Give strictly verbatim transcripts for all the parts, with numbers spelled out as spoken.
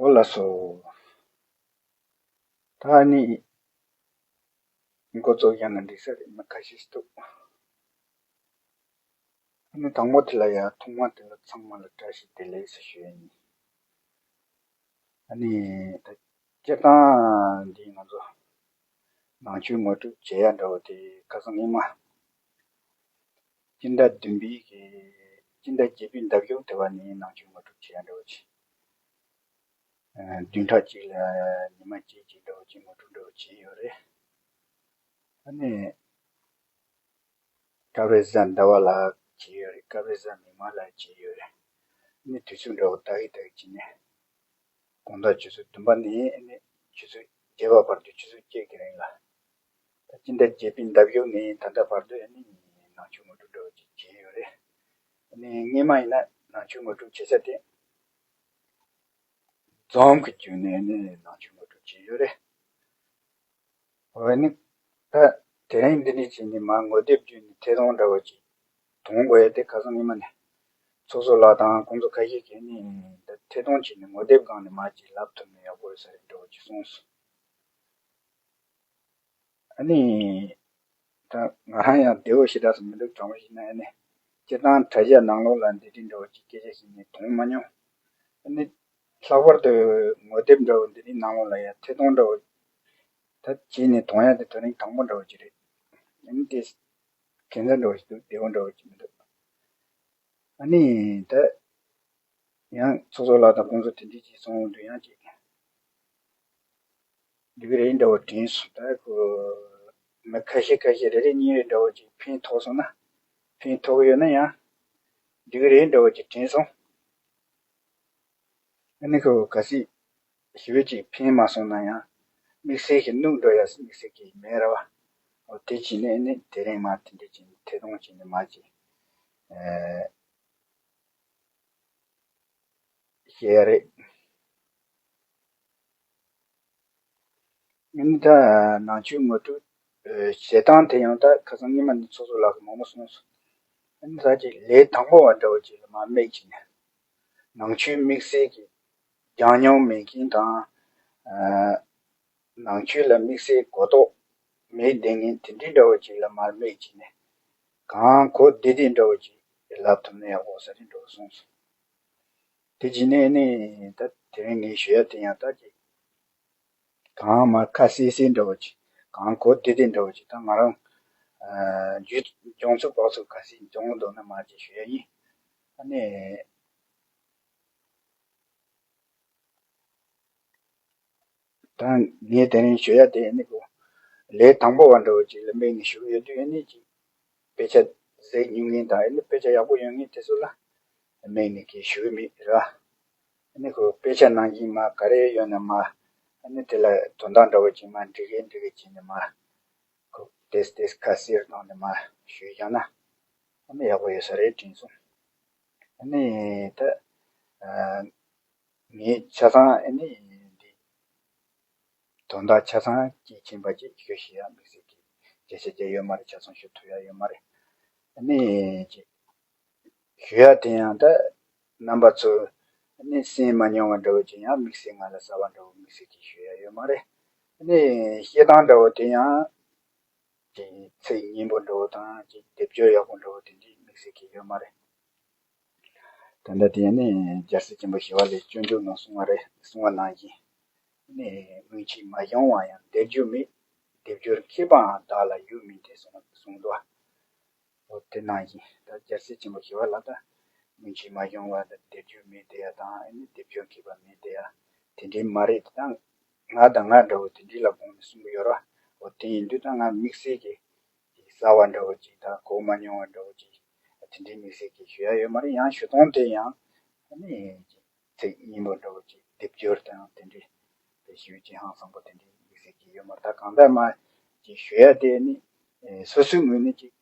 འོ་ལགས་སོ། ད་ནི་འགོ་ཚུགས་ཡ་ན་འགྲིག་ས་རེད། མི་ཁ་ཤས་ཤིག་འདུག་ཨ་ནི་དང་པོ་དེ་ལ་ཡ་ཐོག་མ་དེ་ལ་ཚང་མ་ལ་བཀྲ་ཤིས་བདེ་ལེགས་ཟེར་ཞུ་ཡ་ཡིན། ཨ་ནི་ད་སྤྱིར་བཏང་འདི་ང་ཚོ་ནང་ཆོས་ངོ་སྤྲོད་བྱེད་ཡ་འདྲ་བོ་དེ་ཁ་སང་སྔོན་མ་སྤྱི་ཟླ་བདུན་པའི་གི་སྤྱི་ཟླ་བརྒྱད་པའི་ཟླ་བཞི་དེ་བ་ནས་ནང་ཆོས་ངོ་སྤྲོད་བྱེད་ཡ་འདྲ་བོ་བྱས། ཨ་བདུན་ཕྲག་གཅིག་ལ་ཉི་མ་གཅིག་གཅིག་འདྲ་བོ་གཅིག་ངོ་སྤྲོད་འདྲ་བོ་བྱས་ཡོད་རེད། ཨ་ནི་སྐབས་རེ་གཟའ་ཟླ་བ་ལ་བྱས་ཡོད་རེད། སྐབས་རེ་གཟའ་མིག་དམར་ལ་བྱས་ཡོད་རེད། ཨ་ནི་དུས་ཚོད་འདྲ་བོ་ཏག་ཏག་བྱས་ནས་དགོང་དག་ཆུ་ཚོད་བདུན་པ་ནས་ཨ་ནི་ཆུ་ཚོད་བརྒྱད་པ་བར་དུ་ཆུ་ཚོད་གཅིག་གི་རིང་ལ། ད་སྤྱི་ཟླ་བརྒྱད་པའི་ཟླ་བཞི་ནས་ད་ལྟ་བར་དུ་ཨ་ནི་ནང་ཆོས་ངོ་སྤྲོད་འདྲ་བོ་ཅིག་བྱས་ཡོད་རེད། ཨ་ནི་སྔོན་མ་ཡིན་ན་ནང་ཆོས་ངོ་སྤྲོད་བྱེད་ས་དེ་རྫོང་གི་བརྒྱུད་ནས་ནི་ནང་ཆོས་ངོ་སྤྲོད་བྱས་ཡོད་རེད། འོ་ནི་ད་དེ་རིང་འདི་ནས་བྱས་ནས་མ་ངོ་དེབ་བརྒྱུད་ནས་ཐད་གཏོང་འདྲ་བོ་ཅིག་གཏོང་དགོས་ཡ་དེ་ཁ་སང་ཉི་མ་ནས་ཚོགས་གཙོ་ལགས་དང་ཁོང་ཚོ་ཁ་ཤས་ཀྱིས་ནི་ད་ཐད་གཏོང་བྱས་ནས་ངོ་དེབ་སྒང་ནས་མ་ཅིག་ལབ་ཐུབ་ན་ཡག་པོ་ཡོད་ས་རེད་འདྲ་བོ་ཅིག་གསུངས་སོང་། ཨ་ནི། ད་ང་རང་ཡང་བདེ་བོ་ཞེ་དྲག་སུ་མི་འདུག་དྲང་པོ་བཤད་ན་ཨ་ནི། སྤྱིར་བཏང་དྲ་རྒྱ་ནང་ལོགས་ལ་འདི་འདྲའི་འདྲ་བོ་ཅིག་སྐད་ཆ་བཤད་ནས་མཐོང་མ་མྱོང་། ཨ་ནི། ལྷག་པར་དུ་ངོ་དེབ་འདྲ་བོ་འདི་འདྲའི་ནང་ལོགས་ལ་ཡང་ཐད་གཏོང་འདྲ་བོ། ད་བྱས་ནས་མཐོང་ཡ་དེ་དེ་རིང་དང་པོ་འདྲ་བོ་ཅིག་རེད། ཨ་ནི་དེ། ཁྱད་མཚར་འདྲ་བོ་ཞིག་འདུག་བདེ་བོ་འདྲ་བོ་ཅིག་མི་འདུག་ཨ་ནི་ད། ཡང་ཚོགས་གཙོ་ལགས་དང་ཁོང་ཚོ་དེ་འདྲའི་ཅིག་གསུང་འོང་དུས་ཡང་ཅིག་འདི་གི་རེད་འདྲ་བོ་དྲན་སོང་། ད་ཁོ་མི་ཁ་ཤས་ཁ་ཤས་རེ་རེ་གཉིས་རེ་འདྲ་བོ་ཅིག་ཕན་ཐོགས་སོང་ན། ཕན་ཐོགས་ཡོད་ན་ཡང་འདི་གི་རེད་འདྲ་བོ་ཅིག་དྲན་སོང་། ཨ་ནི་ཁོ་གལ་སྲིད་ཞེ་པོ་ཅིག་ཕན་མ་སོང་ན་ཡང་དམིགས་བསལ་གྱི་གནོད་འགྲོ་ཡ་དམིགས་བསལ་གྱི་མེད་ར་བ། འོ་དེ་བྱས་ནས་ཨ་ནི་དེ་རིང་མ་དེ་འདྲ་བྱས་ནས་ཐད་གཏོང་བྱས་ནས་མ་ཅིག་ཨེ། བཤད་ཡ་རེད། ཨ་ནི་ད་ནང་ཆོས་ངོ་སྤྲོད་ཨ་བྱེད་སྟངས་དེ་ཡང་ད་ཁ་སང་སྔོན་མ་ནས་ཚོགས་གཙོ་ལགས་ཀྱིས་མང་པོ་གསུངས་སོང་། ཨ་ནི་ད་ཅིག་ལས་དང་པོ་བ་འདྲ་བོ་ཅིག་ལ་མར་དམིགས་བྱས་ནས། ནང་ཆོས་དམིགས་བསལ་གྱི་སྦྱང་མྱོང་མེད་མཁན་དང་། ཨ་ནང་ཆོས་ལ་དམིགས་བསལ་གོ་རྟོགས་མེད་བསྡད་མཁན་དེ་འདྲའི་འདྲ་བོ་ཅིག་ལ་མར་དམིགས་བྱས་ནས། གང་གོ་བདེ་བདེ་འདྲ་བོ་ཅིག་ལབ་ཐུབ་ན་ཡག་པོ་ས་རེད་འདྲ་བོ་གསུངས་སོང་། དེ་བྱས་ནས་ནི་ད་དེ་རིང་ངས་ཞུ་ཡ་དེ་ཡང་ད་ཅིག་གང་མ་ཁ་གསལ་གསལ་འདྲ་བོ་ཅིག་གང་གོ་བདེ་བདེ་འདྲ་བོ་ཅིག་ད་ང་རང་ཨ་རྒྱུས་སྦྱོང་ཚུལ་སྤོགས་ཚུལ་ག་ཚོད་སྦྱོང་འདུག་ན་མ་ཅིག་ཞུ་ཡ་ཡིན། ཨ་ནི། ད་ངས་དེ་རིང་ཞུ་ཡ་དེ་ནི་གོ། ལས་དང་པོ་བ་འདྲ་བོ་ཅིག་ལ་དམིགས་ནས་ཞུ་གི་ཡོད་དུས་ཨ་ནི་ཅིག་དཔེ་ཆ་གཟིགས་མྱོང་མཁན་དང་ཨ་ནི་དཔེ་ཆ་ཡག་པོ་ཡོད་མཁན་དེ་ཚོ་ལ་དམིགས་ནས་ཀྱི་ཞུ་གི་མེད་ར། ཨ་ནི་གོ་དཔེ་ཆ་ནང་བཞིན་མ་ག་རེ་ཡོད་ན་མ། ཨ་ནི་དེ་ལ་དོན་དག་འདྲ་བོ་ཅིག་མ་འགྲིག་གི་འགྲིག་གི་བྱས་ནས་མ། ཁོ་ཏེས་ཏེས་ཁ་གསལ་བཏང་ནས་མ་ཞུས་ཀྱང་ན། ཨ་ནི་ཡག་པོ་ཡོད་ས་རེད་དྲན་སོང་། ཨ་ནི་ད། ཨ། ངས་ཆ་ཚང་ཨ་ནི་འདི། དོན་དག་ཆ་ཚང་གཅིག་མཁྱེན་པ་ཅིག་ཞུ་ཤེས་ཡ་དམིགས་བསལ་གྱི་བརྒྱ་ཆ་བརྒྱ་ཡོད་མ་རེད། ཆ་ཚང་ཞུ་ཐུབ་ཡ་ཡོད་མ་རེད། ཨ་ནི་ཅིག་ཞུ་ཡ་དེ་ཡང་ད་རྣམ་པ་ཚོས་ནི་གསན་མ་མྱོང་བ་འདྲ་བོ་ཅིག་ཡང་དམིགས་བསལ་ང་ལ་གསར་བ་འདྲ་བོ་དམིགས་བསལ་གྱིས་ཞུ་ཡ་ཡོད་མ་རེད། ནི་བཤད་སྟངས་འདྲ་བོ་དེ་ཡང་ཅིག་ཚིག་སྙན་པོ་འདྲ་བོ་དང་ཅིག་སྡེབ་སྦྱོར་ཡག་པོ་འདྲ་བོ་དེ་འདྲའི་དམིགས་བསལ་གྱི་ཡོད་མ་རེད། ད་ལྟ་དེ་ནི་རྒྱལ་སྲས་ཆེན་པོ་ཞི་བ་ལྷས་སྤྱོད་འཇུག་ནང་གསུངས་པ་རེད། གསུངས་པ་ནང་བཞིན། ནི་སྔོན་ཆད་མ་བྱུང་བ་ཡང་སྡེབ་སྦྱོར་མེད། སྡེབ་སྦྱོར་མཁས་པའང་བདག་ལ་ཡོད་མིན་ཏེ་གསུངས་གསུངས་འདུག་འོ་དེ་ནང་བཞིན་ད་རྒྱལ་སྲས་ཆེན་པོ་ཞི་བ་ལྷ་ད་སྔོན་ཆད་མ་བྱུང་བ་ད་སྡེབ་སྦྱོར་མེད་དེ་ཡ་དང་ཨ་ནི་སྡེབ་སྦྱོར་མཁས་པ་མེད་དེ་ཡ་དེ་འདྲའི་མ་རེད། ད་ང་དང་ང་འདྲ་བོ་དེ་འདྲའི་ལ་དགོངས་ནས་གསུང་གི་ཡོད་ར། འོ་དེ་ཡིན་དུས་ད་ང་དམིགས་བསལ་གྱི་གསར་བ་འདྲ་བོ་ཅིག་དང་གོ་མ་མྱོང་བ་འདྲ་བོ་ཅིག་དེ་འདྲའི་དམིགས་བསལ་གྱི་ཞུ་ཡ་ཡོད་མ་རེད། ཡང་ཞུ་སྟངས་དེ་ཡང་ཨ་ནི་ཚིག་སྙན་པོ་འདྲ་བོ་ཅིག་སྡེབ་སྦྱོར་དང་དེ་འདྲའི་དཔེ་ཞུ་ཅིག་ཧང་སང་པོ་དེ་འདྲའི་དམིགས་བསལ་གྱི་ཡོད་མ་རེད། ད་གང་ལྟར་མ་ཅིག་ཞུ་ཡ་དེ་ནི་སོ་སོའི་ངོས་ནས་ཅིག་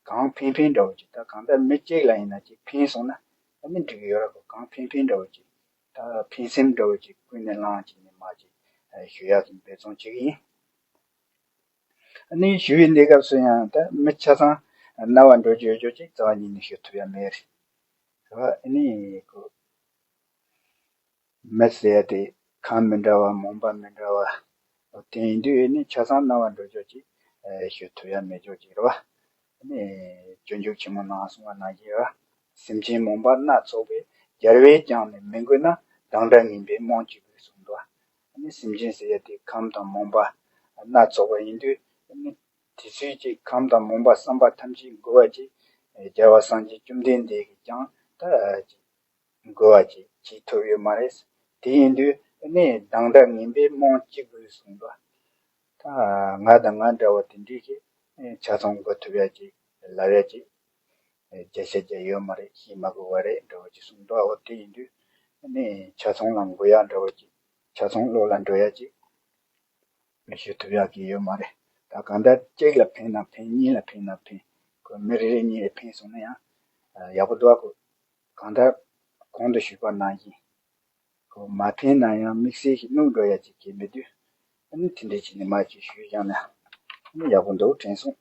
གང་ཕན་ཕན་འདྲ་བོ་ཅིག་ད་གང་ལྟར་མི་གཅིག་ལ་ཡིན་ན་ཅིག་ཕན་སོང་ན་ཨ་ནི་འགྲིག་གི་ཡོད་ར། གོ་གང་ཕན་ཕན་འདྲ་བོ་ཅིག་ད་ཕན་སེམས་འདྲ་བོ་ཅིག་ཀུན་ནས་བསླངས་ཅིག་ནས་མ་ཅིག་ཞུ་ཡ་གི་འབད་བརྩོན་བྱེད་ཀྱི་ཡིན། ཨ་ནི་ཞུ་བའི་གནས་སྐབས་སུ་ཡང་ད་མི་ཆ་ཚང་རྣ་བ་འགྲོ་རྒྱུ་ཡོད་རྒྱུ་ཅིག་རྩ་བ་ཉིད་ནས་ཞུ་ཐུབ་ཡ་མེད་རེད། ཨ་ནི་ཁོ་མི་ཟེར་ཡ་དེ་ ཁམས་མི་འདྲ་བ་མུན་པ་མི་འདྲ་བ། དེ་ཡིན་དུས་ནི་ཆ་ཚང་སྣང་བ་འགྲོ་ཕྱོགས་ཅིག་ཞུ་ཐུབ་ཡ་མེད་ཕྱོགས་ཅིག་རེད་བ། ནི་སྤྱོད་འཇུག་ཆེན་མོ་ནང་གསུངས་པ་ནང་བཞིན་རེད་བ། སེམས་ཅན་མུན་པ་སྣ་ཚོགས་པས། རྒྱལ་བས་ཀྱང་ནི་མི་འགུལ་ན། སྡང་དགྲ་ངན་པས་རྨོངས་ཅི་དགོས་གསུངས་འདུག་བ། ནི་སེམས་ཅན་ཟེར་ཡ་དེ་ཁམས་དང་མུན་པ་སྣ་ཚོགས་པ་ཡིན་དུས་ནི་དེ་ཚོའི་ཅིག་ཁམས་དང་མུན་པ་བསམ་པ་ཐམས་ཅད་འགུལ་བ་ཅིག་རྒྱལ་བ་སངས་རྒྱས་བཅོམ་ལྡན་འདས་ཀྱིས་ཀྱང་ད་ཅིག་འགུལ་བ་ཅིག་བྱེད་ཐུབ་ཡོད་མ་རེད། དེ་ཡིན་དུས་ནི་སྡང་དགྲ་ངན་པས་རྨོངས་ཅི་དགོས་གསུངས་པ། ད་ང་དང་ང་འདྲ་བ་དེ་འདྲས་ཀྱིས་ཆ་ཚང་འགུལ་ཐུབ་ཡ་ཅིག་ལབ་ཡ་ཅིག་བརྒྱ་ཆ་བརྒྱ་ཡོད་མ་རེད། ཤེས་མ་དགོས་པ་རེད་འདྲ་བ་ཅིག་གསུངས་འདུག་འོ་དེ་ཡིན་དུས་ནི་ཆ་ཚང་ལ་འགུལ་ཡ་འདྲ་བ་ཅིག་ཆ་ཚང་བློ་ལ་འགྲོ་ཡ་ཅིག་ཞུ་ཐུབ་ཡག་གི་ཡོད་མ་རེད། ད་གང་ལྟར་གཅིག་ལ་ཕན་ན་ཕན། གཉིས་ལ་ཕན་ན་ཕན། ཁོ་མི་རེ་རེ་གཉིས་ལ་ཕན་སོང་ན་ཡང་ཡག་པོ་འདུག་གོ་གང་ལྟར་གོང་དུ་ཞུས་པ་ནང་བཞིན་ཁོ་མ་ཕན་ན་ཡང་དམིགས་བསལ་གྱི་གནོད་འགྲོ་ཡ་ཅིག་གི་མི་འདུག་ཨ་ནི་དེ་འདྲ་ཅིག་ནི་མ་ཅིག་ཞུས་ཀྱང་ན་ཨ་ནི་ཡག་པོ་འདུག་དྲན་སོང་།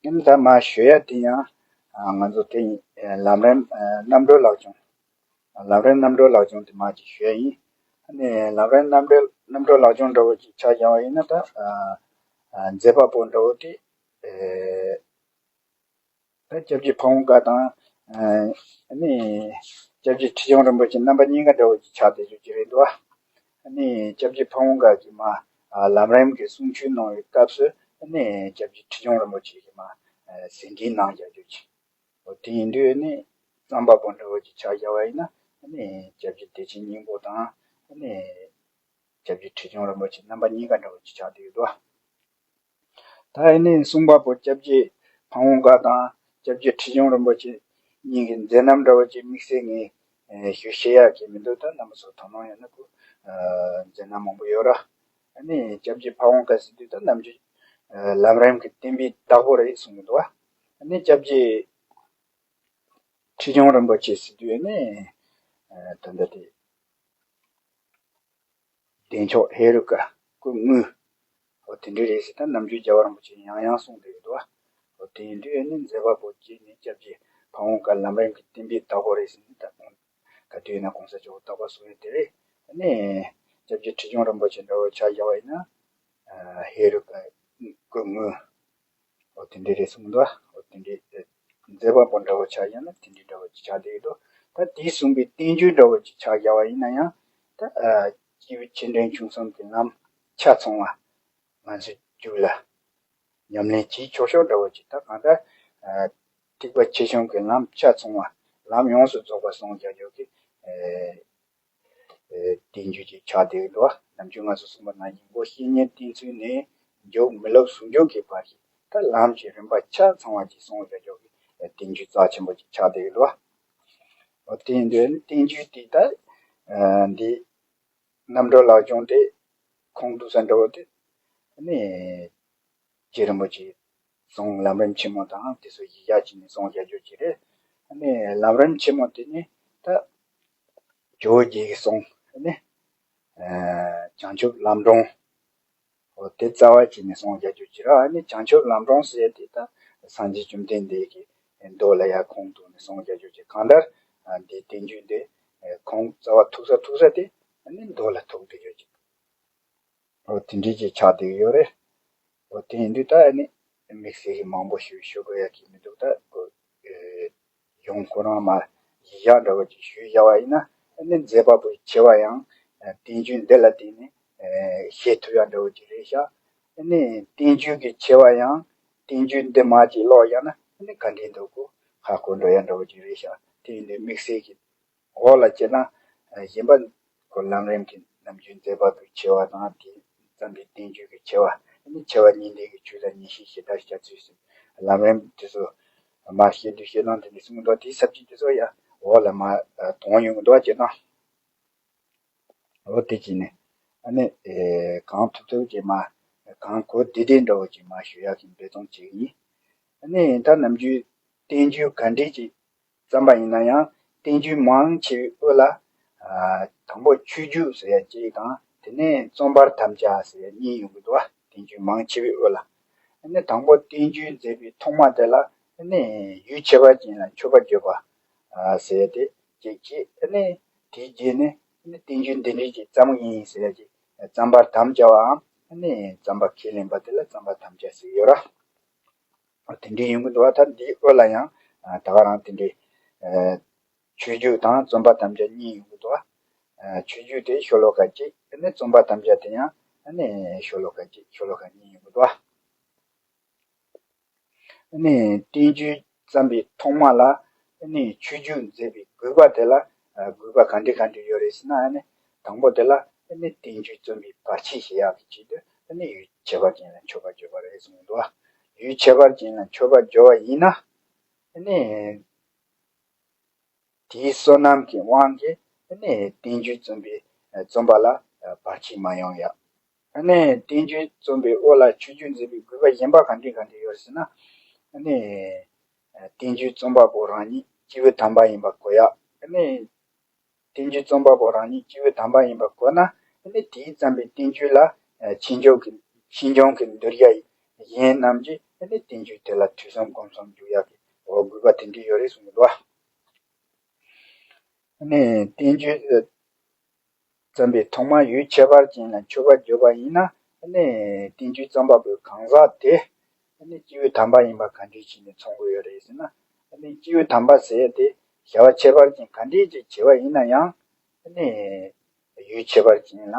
ཨ་ནི་ད་མ་ཞུ་ཡ་དེ་ཡང་ང་ཚོ་དེ་ལམ་རིམ་རྣམ་གྲོལ་ལག་ཆུང་། ལམ་རིམ་རྣམ་གྲོལ་ལག་ཆུང་དེ་མ་ཅིག་ཞུ་ཡ་ཡིན། ཨ་ནི་ལམ་རིམ་རྣམ་གྲོལ་རྣམ་གྲོལ་ལག་ཆུང་འདྲ་བོ་ཅིག་ཆ་བཞག་པ་ཡིན་ན་ད་མཛད་པ་པོ་འདྲ་བོ་དེ་ད་སྐྱབས་རྗེ་ཕ་བོང་ཁ་དང་ཨ་ནི་སྐྱབས་རྗེ་ཁྲི་བྱང་རིན་པོ་ཆེ་རྣམ་པ་གཉིས་ཀ་འདྲ་བོ་ཅིག་ཆགས་བསྡད་རྒྱུ་ཅིག་རེད་འདུག་ཨ་ནི་སྐྱབས་རྗེ་ཕ་བོང་ཁ་གིས་མ་ལམ་རིམ་གྱི་གསུང་ཆོས་གནང་བའི་སྐབས་སུ་ཨ་ནི་སྐྱབས་རྗེ་ཁྲི་བྱང་རིན་པོ་ཆེ་གིས་མ་ཟིན་བྲིས་གནང་བཞག་རྒྱུ་ཅིག་འོ་དེ་ཡིན་དུས་ནི་རྩོམ་པ་པོ་འདྲ་བོ་ཅིག་ཆ་བཞག་པ་ཡིན་ན་ནི་སྐྱབས་རྗེ་བདེ་ཆེན་སྙིང་པོ་དང་ནི་སྐྱབས་རྗེ་ཁྲི་བྱང་རིན་པོ་ཆེ་རྣམ་པ་གཉིས་ཀ་འདྲ་བོ་ཅིག་ཆགས་བསྡད་ཡོད་དོ། ད་ཡིན་ནི་གསུང་པ་པོ་སྐྱབས་རྗེ་ཕ་བོང་ཁ་དང་སྐྱབས་རྗེ་ཁྲི་བྱང་རིན་པོ་ཆེ་གཉིས་ཀྱི་མཛད་རྣམ་འདྲ་བོ་ཅིག་དམིགས་བསལ་ངས་ཞུ་ཤེས་ཡག་གི་མི་འདུག་ད་རྣམ་པ་ཚོ་དོ་སྣང་ཡོད་ན་ཁོ་མཛད་རྣམ་མང་པོ་ཡོད་ར། ཨ་ནི་སྐྱབས་རྗེ་ཕ་བོང་ཁ་ཟེར་དུས་ད་ནམ་རྒྱུན་ལམ་རིམ་གྱི་བསྟན་པའི་བདག་པོ་རེད་གསུང་གི་འདུག་ཨ་ནི་སྐྱབས་རྗེ་ཁྲི་བྱང་རིན་པོ་ཆེ་ཟེར་དུས་ནི་ད་ལྟ་དེ་བདེ་མཆོག་ཧེ་རུ་ཀ་སྐུ་དངོས་འོ་དེ་འདྲ་རེད་ཟེར། ད་ནམ་རྒྱུན་རྒྱལ་བ་རིན་པོ་ཆེ་ཡང་ཡང་གསུངས་བསྡད་ཡོད་དོ། འོ་དེ་ཡིན་དུས་ནི་མཛད་པ་པོ་གཅིག་ནི་སྐྱབས་རྗེ་ཕ་བོང་ཁ་ལམ་རིམ་གྱི་བསྟན་པའི་བདག་པོ་རེད་ཟེར་ནས་ད་ག་དུས་ན་གོང་ས་མཆོག་རྟག་པར་གསུང་ཡོད་དེ་རེད། ནི་སྐྱབས་རྗེ་ཁྲི་བྱང་རིན་པོ་ཆེ་འདྲ་བོ་ཆ་བཞག་པ་ཡིན་ན་ཧེ་རུ་ཀ་སྐུ་དངོས། འོ་དེ་འདྲ་རེད་གསུངས་འདུག་འོ་དེ་འདྲའི་མཛད་པ་པོ་འདྲ་བོ་ཆགས་ཡོད་ན་དེ་འདྲའི་འདྲ་བོ་ཅིག་ཆགས་བསྡད་ཡོད་དོ། ད་དེས་གསུངས་པའི་བསྟན་བཅོས་འདྲ་བོ་ཅིག་ཆ་བཞག་པ་ཡིན་ན་ཡང་ད་སྐྱེས་བུ་ཆེ་འབྲིང་ཆུང་གསུམ་གྱི་ལམ་ཆ་ཚང་བ་ང་ཚོའི་རྒྱུད་ལ་ཉམས་ལེན་བྱེད་ཆོག་ཆོག་འདྲ་བོ་ཅིག་ད་གང་ལྟར་ཐེག་པ་ཆེ་ཆུང་གི་ལམ་ཆ་ཚང་བ་ལམ་ཡོངས་སུ་རྫོགས་པ་གསུངས་བཞག་རྒྱུ་གི་བསྟན་བཅོས་ཅིག་ཆགས་བསྡད་ཡོད་དོ། ནམ་རྒྱུན་ང་ཚོ་གསུངས་པ་ནང་བཞིན་མགོ་བཤེས་གཉེན་བསྟེན་ཚུལ་ནས་མཇུག་མི་སློབ་ཟུང་འཇུག་གི་བར་གྱི་ད་ལམ་གྱི་རིམ་པ་ཆ་ཚང་བ་ཅིག་གསུངས་བཞག་རྒྱུ་གི་བསྟན་བཅོས་རྩ་ཆེན་པོ་ཅིག་ཆགས་བསྡད་ཡོད་དོ། འོ་དེ་ཡིན་དུས་བསྟན་བཅོས་དེ་ད་འདི་རྣམ་གྲོལ་ལག་ཆུང་དེ་ཁུངས་གཏུགས་ས་འདྲ་བོ་དེ་ནི་རྗེ་རིན་པོ་ཆེ་གསུང་ལམ་རིམ་ཆེན་མོ་དང་དེ་ཚོ་གཞི་བཞག་བྱས་ནས་གསུངས་བཞག་རྒྱུ་ཅིག་རེད། ཨ་ནི་ལམ་རིམ་ཆེན་མོ་དེ་ནི་ད་ཇོ་བོ་རྗེ་གི་གསུང་ཨ་ནི་བྱང་ཆུབ་ལམ་སྒྲོན། འོ་དེ་རྩ་བ་བྱས་ནས་གསུངས་བཞག་རྒྱུ་ཅིག་རེད། ཨ་ནི་བྱང་ཆུབ་ལམ་སྒྲོན་ཟེར་དེ་ད་སངས་རྒྱས་བཅོམ་ལྡན་འདས་ཀྱི་མདོ་ལ་ཡ་ཁུངས་གཏུགས་ནས་གསུངས་བཞག་རྒྱུ་ཅིག་གང་ལྟར་འདིའི་བསྟན་བཅོས་འདི་ཁུངས་རྩ་བ་ཐུག་ས་ཐུག་ས་དེ་ཨ་ནི་མདོ་ལ་ཐུག་བསྡད་རྒྱུ་ཅིག་འོ་དེ་འདྲའི་ཅིག་ཆགས་བསྡད་ཡོད་རེད། འོ་དེ་ཡིན་དུས་ད་ཨ་ནི་དམིགས་བསལ་གྱི་མང་པོ་ཞིག་ཞུ་དགོས་ཡ་གི་མི་འདུག་ད་འོ་ཨེ་གཞུང་ཁོ་རང་མ་གཞི་བཞག་འདྲ་བོ་ཅིག་ཞུས་བཞག་པ་ཡིན་ན་ཨ་ནི་མཛད་པ་པོའི་ཆེ་བ་ཡང་བསྟན་བཅོས་འདི་ལ་བརྟེན་ནས་ཨེ་བཤད་ཐུབ་ཡ་འདྲ་བོ་ཅིག་རེད་ཤག་ཨ་ནི་བསྟན་བཅོས་ཀྱི་ཆེ་བ་ཡང་བསྟན་བཅོས་འདི་མ་ཅིག་ཀློག་ཡ་ན་ཨ་ནི་ག་འདྲའི་འདུག་གོ་ཧ་གོ་འགྲོ་ཡ་འདྲ་བོ་ཅིག་རེད་ཤག་དེ་ཡིན་དུས་དམིགས་བསལ་གྱི་འོག་ལ་སྤྱིར་བཏང་གཞན་པ་ཁོ་ལམ་རིམ་གྱི་རྣམ་འགྱུར་མཛད་པ་པོའི་ཆེ་བ་དང་དེ་བརྩམས་པའི་བསྟན་བཅོས་ཀྱི་ཆེ་བ་ནི་ཆེ་བ་གཉིས་ལྡན་གྱི་ཆོས་ལ་ངེས་ཤེས་ཞེ་དྲག་བྱ་ཚུལ་ཟེར་ལམ་རིམ་དེ་ཚོ་མར་བཤད་དུས་བཤད་སྟངས་དེ་འདྲ་གསུངས་འདུག་དེའི་ས་བཅད་དེ་ཚོ་ཡང་འོག་ལ་མར་དོན་ཡོང་གི་འདུག་སྤྱིར་བཏང་འོ་དེ་བྱས་ནས་ཨ་ནི་གང་ཐུབ་ཐུབ་ཀྱིས་མར་གང་གོ་བདེ་བདེ་འདྲ་བོ་ཅིག་མར་ཞུ་ཡག་གི་འབད་བརྩོན་བྱེད་ཀྱི་ཡིན། ཨ་ནི་ད་ནམ་རྒྱུན་བསྟན་བཅོས་ག་འདྲས་ཅིག་བརྩམས་པ་ཡིན་ན་ཡང་བསྟན་བཅོས་མང་ཆེ་བའི་དབུ་ལ་ཨ་དང་པོ་ཆོས་བརྒྱུད་ཟེར་ཡ་གཅིག་དང་དེ་ནས་རྩོམ་པར་དམ་བཅའ་ཟེར་ཡ་གཉིས་ཡོང་གི་འདུག་བ། བསྟན་བཅོས་མང་ཆེ་བའི་དབུ་ལ་ཨ་ནི་དང་པོ་བསྟན་བཅོས་མཛད་པའི་ཐོག་མ་དེ་ལ་ཨ་ནི་ཡུལ་ཁྱད་པར་ཅན་ལ་མཆོད་པ་བརྗོད་པ་ཨ་ཟེར་ཡ་དེ་གཅིག་བྱས། ཨ་ནི་དེའི་རྗེས་ནས་ ནི་བསྟན་བཅོས་འདི་འདྲའི་གི་བརྩམས་ཡིན་ཟེར་ཡ་གི་བརྩམ་པར་དམ་བཅའ་བའམ་ནི་བརྩམ་པ་ཁས་ལེན་པ་དེ་ལ་བརྩམ་པར་དམ་བཅའ་ཟེར་གྱི་ཡོད་ར། དེ་འདྲའི་ཡོང་གི་འདུག་བ། ད་འདིའི་འོག་ལ་ཡང་ད་ག་རང་དེ་འདྲའི་ཆོས་བརྒྱུད་དང་བརྩམ་པར་དམ་བཅའ་གཉིས་ཡོང་གི་འདུག་བ། ཆོས་བརྒྱུད་དེ་ཤོ་ལོ་ཀ་གཅིག་ནི་བརྩམ་པར་དམ་བཅའ་དེ་ཡང་ནི་ཤོ་ལོ་ཀ་གཅིག་ཤོ་ལོ་ཀ་གཉིས་ཡོང་གི་འདུག་བ། ནི་བསྟན་བཅོས་བརྩམས་པའི་ཐོག་མ་ལ་ནི་ཆོས་བརྒྱུད་མཛད་པའི་དགོས་པ་དེ་ལ་དགོས་པ་ག་འདྲ་ག་འདྲ་ཡོད་རེད་ཟེར་ན། ནི་དང་པོ་དེ་ལ་ནི་བསྟན་བཅོས་རྩོམ་པའི་བར་ཆད་ཞི་ཡག་གི་ཆེད་དུ་ནི་ཡུལ་ཁྱད་པར་ཅན་ལ་མཆོད་པ་བརྗོད་པ་རེད་གསུངས་འདུག་བ། ཡུལ་ཁྱད་པར་ཅན་ལ་མཆོད་པ་བརྗོད་པ་ཡིན་ན་ནི། དེའི་བསོད་ནམས་ཀྱི་དབང་གིས་ནི་བསྟན་བཅོས་རྩོམ་པའི་རྩོམ་པ་ལ་བར་ཆད་མ་ཡོང་ཡ། ནི་བསྟན་བཅོས་རྩོམ་པའི་འོག་ལ་ཆོས་བརྒྱུད་མཛད་པའི་དགོས་པ་གཞན་པ་ག་འདྲ་ག་འདྲ་ཡོད་ཟེར་ན། ནི་བསྟན་བཅོས་རྩོམ་པ་པོ་རང་ཉིད་སྐྱེས་བུ་དམ་པ་ཡིན་པ་གོ་ཡ། ནི་བསྟན་བཅོས་རྩོམ་པ་པོ་རང་ཉིད་སྐྱེས་བུ་དམ་པ་ཡིན་པ་གོ་ན། ནི་དེས་བརྩམས་པའི་བསྟན་བཅོས་ལ་ཕྱིས་འབྱུང་གི་ཕྱིས་འབྱུང་གི་འདུལ་བྱ་གཞན་རྣམས་ཀྱིས་ནི་བསྟན་བཅོས་དེ་ལ་ཐོས་བསམ་སྒོམ་གསུམ་འཇུག་ཡག་གི་དགོས་པ་དེ་འདྲ་ཡོད་རེད་གསུངས་འདུག་བ། ནི་བསྟན་བཅོས་བརྩམས་པའི་ཐོག་མར་ཡུལ་ཁྱད་པར་ཅན་ལ་མཆོད་པ་བརྗོད་པ་ཡིན་ན། ནི་བསྟན་བཅོས་རྩོམ་པ་པོའི་གང་ཟག་དེ་ནི་སྐྱེས་བུ་དམ་པ་ཡིན་པ་ག་འདྲ་བྱས་ནས་མཚོན་དགོས་ཡོད་རེད་ཟེར་ན། ནི་སྐྱེས་བུ་དམ་པ་ཟེར་ཡ་དེ་བྱ་བ་ཁྱད་པར་ཅན་ག་འདྲ་ཅིག་བྱས་པ་ཡིན་ན་ཡང་ནི་ཡུལ་ཁྱད་པར་ཅན་ལ་